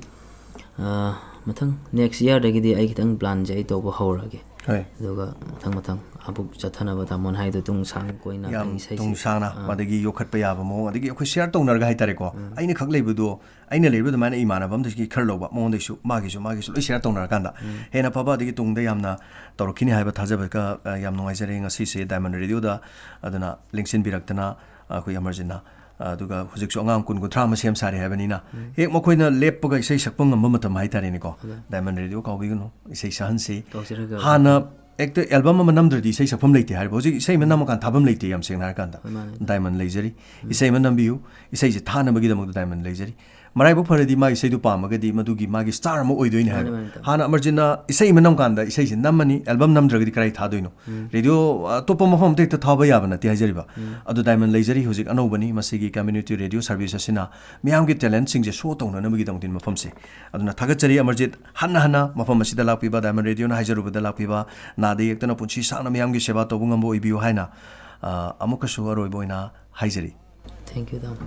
ꯑ, ꯃꯊꯪ ꯅꯦꯛꯁ ꯏꯌꯥꯔꯗꯒꯤꯗꯤ ꯑꯩ ꯈꯤꯇꯪ ꯄ꯭ꯂꯥꯟꯁꯦ ꯑꯩ ꯇꯧꯕ ꯍꯧꯔꯛꯑꯒꯦ꯫ ꯍꯣꯏ꯫ ꯑꯗꯨꯒ ꯃꯊꯪ ꯃꯊꯪ ꯑꯃꯨꯛ ꯆꯠꯊꯅꯕ ꯇꯥꯃꯣꯅ ꯍꯥꯏꯗꯣ ꯇꯨꯡ ꯁꯥꯡ ꯀꯣꯏꯅ ꯌꯥꯝ ꯑꯩ ꯏꯁꯩꯁꯦ ꯇꯨꯡ ꯁꯥꯡꯅ ꯑꯥ꯫ ꯑꯗꯒꯤ ꯌꯣꯛꯈꯠꯄ ꯌꯥꯕ ꯃꯑꯣꯡ, ꯑꯗꯒꯤ ꯑꯩꯈꯣꯏ ꯁꯤꯌꯥꯔ ꯇꯧꯅꯔꯒ ꯍꯥꯏꯇꯥꯔꯦꯀꯣ, ꯎꯝ꯫ ꯑꯩꯅ ꯈꯛ ꯂꯩꯕꯗꯣ, ꯑꯩꯅ ꯂꯩꯕ ꯑꯗꯨꯃꯥꯏꯅ ꯏꯃꯥꯟꯅꯕ ꯑꯃꯗꯒꯤ ꯈꯔ ꯂꯧꯕ, ꯃꯉꯣꯟꯗꯒꯤꯁꯨ, ꯃꯥꯒꯤꯁꯨ ꯃꯥꯒꯤꯁꯨ ꯂꯣꯏ ꯁꯤꯌꯥꯔ ꯇꯧꯅꯔꯀꯥꯟꯗ ꯎꯝ꯫ ꯍꯦꯟꯅ ꯐꯕ, ꯑꯗꯒꯤ ꯇꯨꯡꯗ ꯌꯥꯝꯅ ꯇꯧꯔꯛꯈꯤꯅꯤ ꯍꯥꯏꯕ ꯊꯥꯖꯕꯒ ꯑ, ꯌꯥꯝ ꯅꯨꯡꯉꯥꯏꯖꯔꯦ ꯉꯁꯤꯁꯦ ꯗꯥꯏꯃꯟ ꯔꯦꯗꯤꯑꯣꯗ ꯑꯗꯨꯅ ꯂꯦꯡꯁꯤꯟꯕꯤꯔꯛꯇꯅ ꯑꯩꯈꯣꯏ ꯑꯃꯔꯖꯤꯠꯅ, ꯑꯗꯨꯒ ꯍꯧꯖꯤꯛꯁꯨ ꯑꯉꯥꯡ ꯀꯨꯟ ꯀꯨꯟꯊ꯭ꯔꯥ ꯑꯃ ꯁꯦꯝ ꯁꯥꯔꯦ ꯍꯥꯏꯕꯅꯤꯅ, ꯎꯝ꯫ ꯍꯦꯛ ꯃꯈꯣꯏꯅ ꯂꯦꯞꯄꯒ ꯏꯁꯩ ꯁꯛꯄ ꯉꯝꯕ ꯃꯇꯝ ꯍꯥꯏꯇꯥꯔꯦꯅꯦꯀꯣ, ꯑꯗ꯫ ꯗꯥꯏꯃꯟ ꯔꯦꯗꯤꯑꯣ ꯀꯥꯎꯕꯤꯒꯅꯨ, ꯏꯁꯩ ꯁꯛꯍꯟꯁꯤ꯫ ꯀꯥꯎꯖꯔꯒ ꯍꯥꯟꯅ ꯍꯦꯛꯇ ꯑꯦꯜꯕꯝ ꯑꯃ ꯅꯝꯗ꯭ꯔꯗꯤ ꯏꯁꯩ ꯁꯛꯐꯝ ꯂꯩꯇꯦ ꯍꯥꯏꯔꯤꯕ, ꯍꯧꯖꯤꯛ ꯏꯁꯩ ꯑꯃ ꯅꯝꯃꯀꯥꯟꯗ ꯊꯥꯐꯝ ꯂꯩꯇꯦ, ꯌꯥꯝ ꯁꯦꯡꯅ ꯍꯥꯏꯔꯀꯥꯟꯗ꯫ ꯍꯣꯏ, ꯃꯥꯅꯦ꯫ ꯗꯥꯏꯃꯟ ꯂꯩꯖꯔꯤ, ꯏꯁꯩ ꯑꯃ ꯅꯝꯕꯤꯌꯨ, ꯏꯁꯩꯁꯦ ꯊꯥꯅꯕꯒꯤꯗꯃꯛꯇ ꯗꯥꯏꯃꯟ ꯂꯩꯖꯔꯤ꯫ ꯃꯔꯥꯏꯕꯛ ꯐꯔꯗꯤ ꯃꯥꯒꯤ ꯏꯁꯩꯗꯨ ꯄꯥꯝꯃꯒꯗꯤ ꯃꯗꯨꯒꯤ ꯃꯥꯒꯤ ꯁ꯭ꯇꯥꯔ ꯑꯃ ꯑꯣꯏꯗꯣꯏꯅꯦ ꯃꯥꯅꯦ, ꯍꯥꯏꯕ꯫ ꯃꯥꯅꯦ, ꯇꯥꯃꯣ꯫ ꯍꯥꯟꯅ ꯑꯃꯔꯖꯤꯠꯅ ꯏꯁꯩ ꯑꯃ ꯅꯝꯀꯥꯟꯗ ꯏꯁꯩꯁꯦ ꯅꯝꯃꯅꯤ, ꯑꯦꯜꯕꯝ ꯅꯝꯗ꯭ꯔꯒꯗꯤ ꯀꯗꯥꯏ ꯊꯥꯗꯣꯏꯅꯣ? ꯎꯝ꯫ ꯔꯦꯗꯤꯑꯣ ꯑꯇꯣꯞꯄ ꯃꯐꯝ ꯑꯝꯇ ꯍꯦꯛꯇ ꯊꯥꯕ ꯌꯥꯕ ꯅꯠꯇꯦ ꯍꯥꯏꯖꯔꯤꯕ꯫ ꯎꯝ꯫ ꯑꯗꯨ ꯗꯥꯏꯃꯟ ꯂꯩꯖꯔꯤ, ꯍꯧꯖꯤꯛ ꯑꯅꯧꯕꯅꯤ, ꯃꯁꯤꯒꯤ ꯀꯝꯃ꯭ꯌꯨꯅꯤꯇꯤ ꯔꯦꯗꯤꯑꯣ ꯁꯥꯔꯚꯤꯁ ꯑꯁꯤꯅ ꯃꯤꯌꯥꯝꯒꯤ ꯇꯦꯂꯦꯟꯠꯁꯤꯡꯁꯦ ꯁꯣ ꯇꯧꯅꯅꯕꯒꯤꯗꯃꯛꯇꯤ ꯃꯐꯝꯁꯦ꯫ ꯑꯗꯨꯅ ꯊꯥꯒꯠꯆꯔꯤ ꯑꯃꯔꯖꯤꯠ, ꯍꯟꯅ ꯍꯟꯅ ꯃꯐꯝ ꯑꯁꯤꯗ ꯂꯥꯛꯄꯤꯕ, ꯗꯥꯏꯃꯟ ꯔꯦꯗꯤꯑꯣꯅ ꯍꯥꯏꯖꯔꯨꯕꯗ ꯂꯥꯛꯄꯤꯕ, ꯅꯥꯗ ꯌꯦꯛꯇꯅ ꯄꯨꯟꯁꯤ ꯁꯥꯡꯅ ꯃꯤꯌꯥꯝꯒꯤ ꯁꯦꯕꯥ ꯇꯧꯕ ꯉꯝꯕ ꯑꯣꯏꯕꯤꯌꯨ ꯍꯥꯏꯅ, ꯑ, ꯑꯃꯨꯛꯀꯁꯨ ꯑꯔꯣꯏꯕ ꯑꯣꯏꯅ ꯍꯥꯏꯖꯔꯤ꯫ Thank you, ꯇꯥꯃꯣ꯫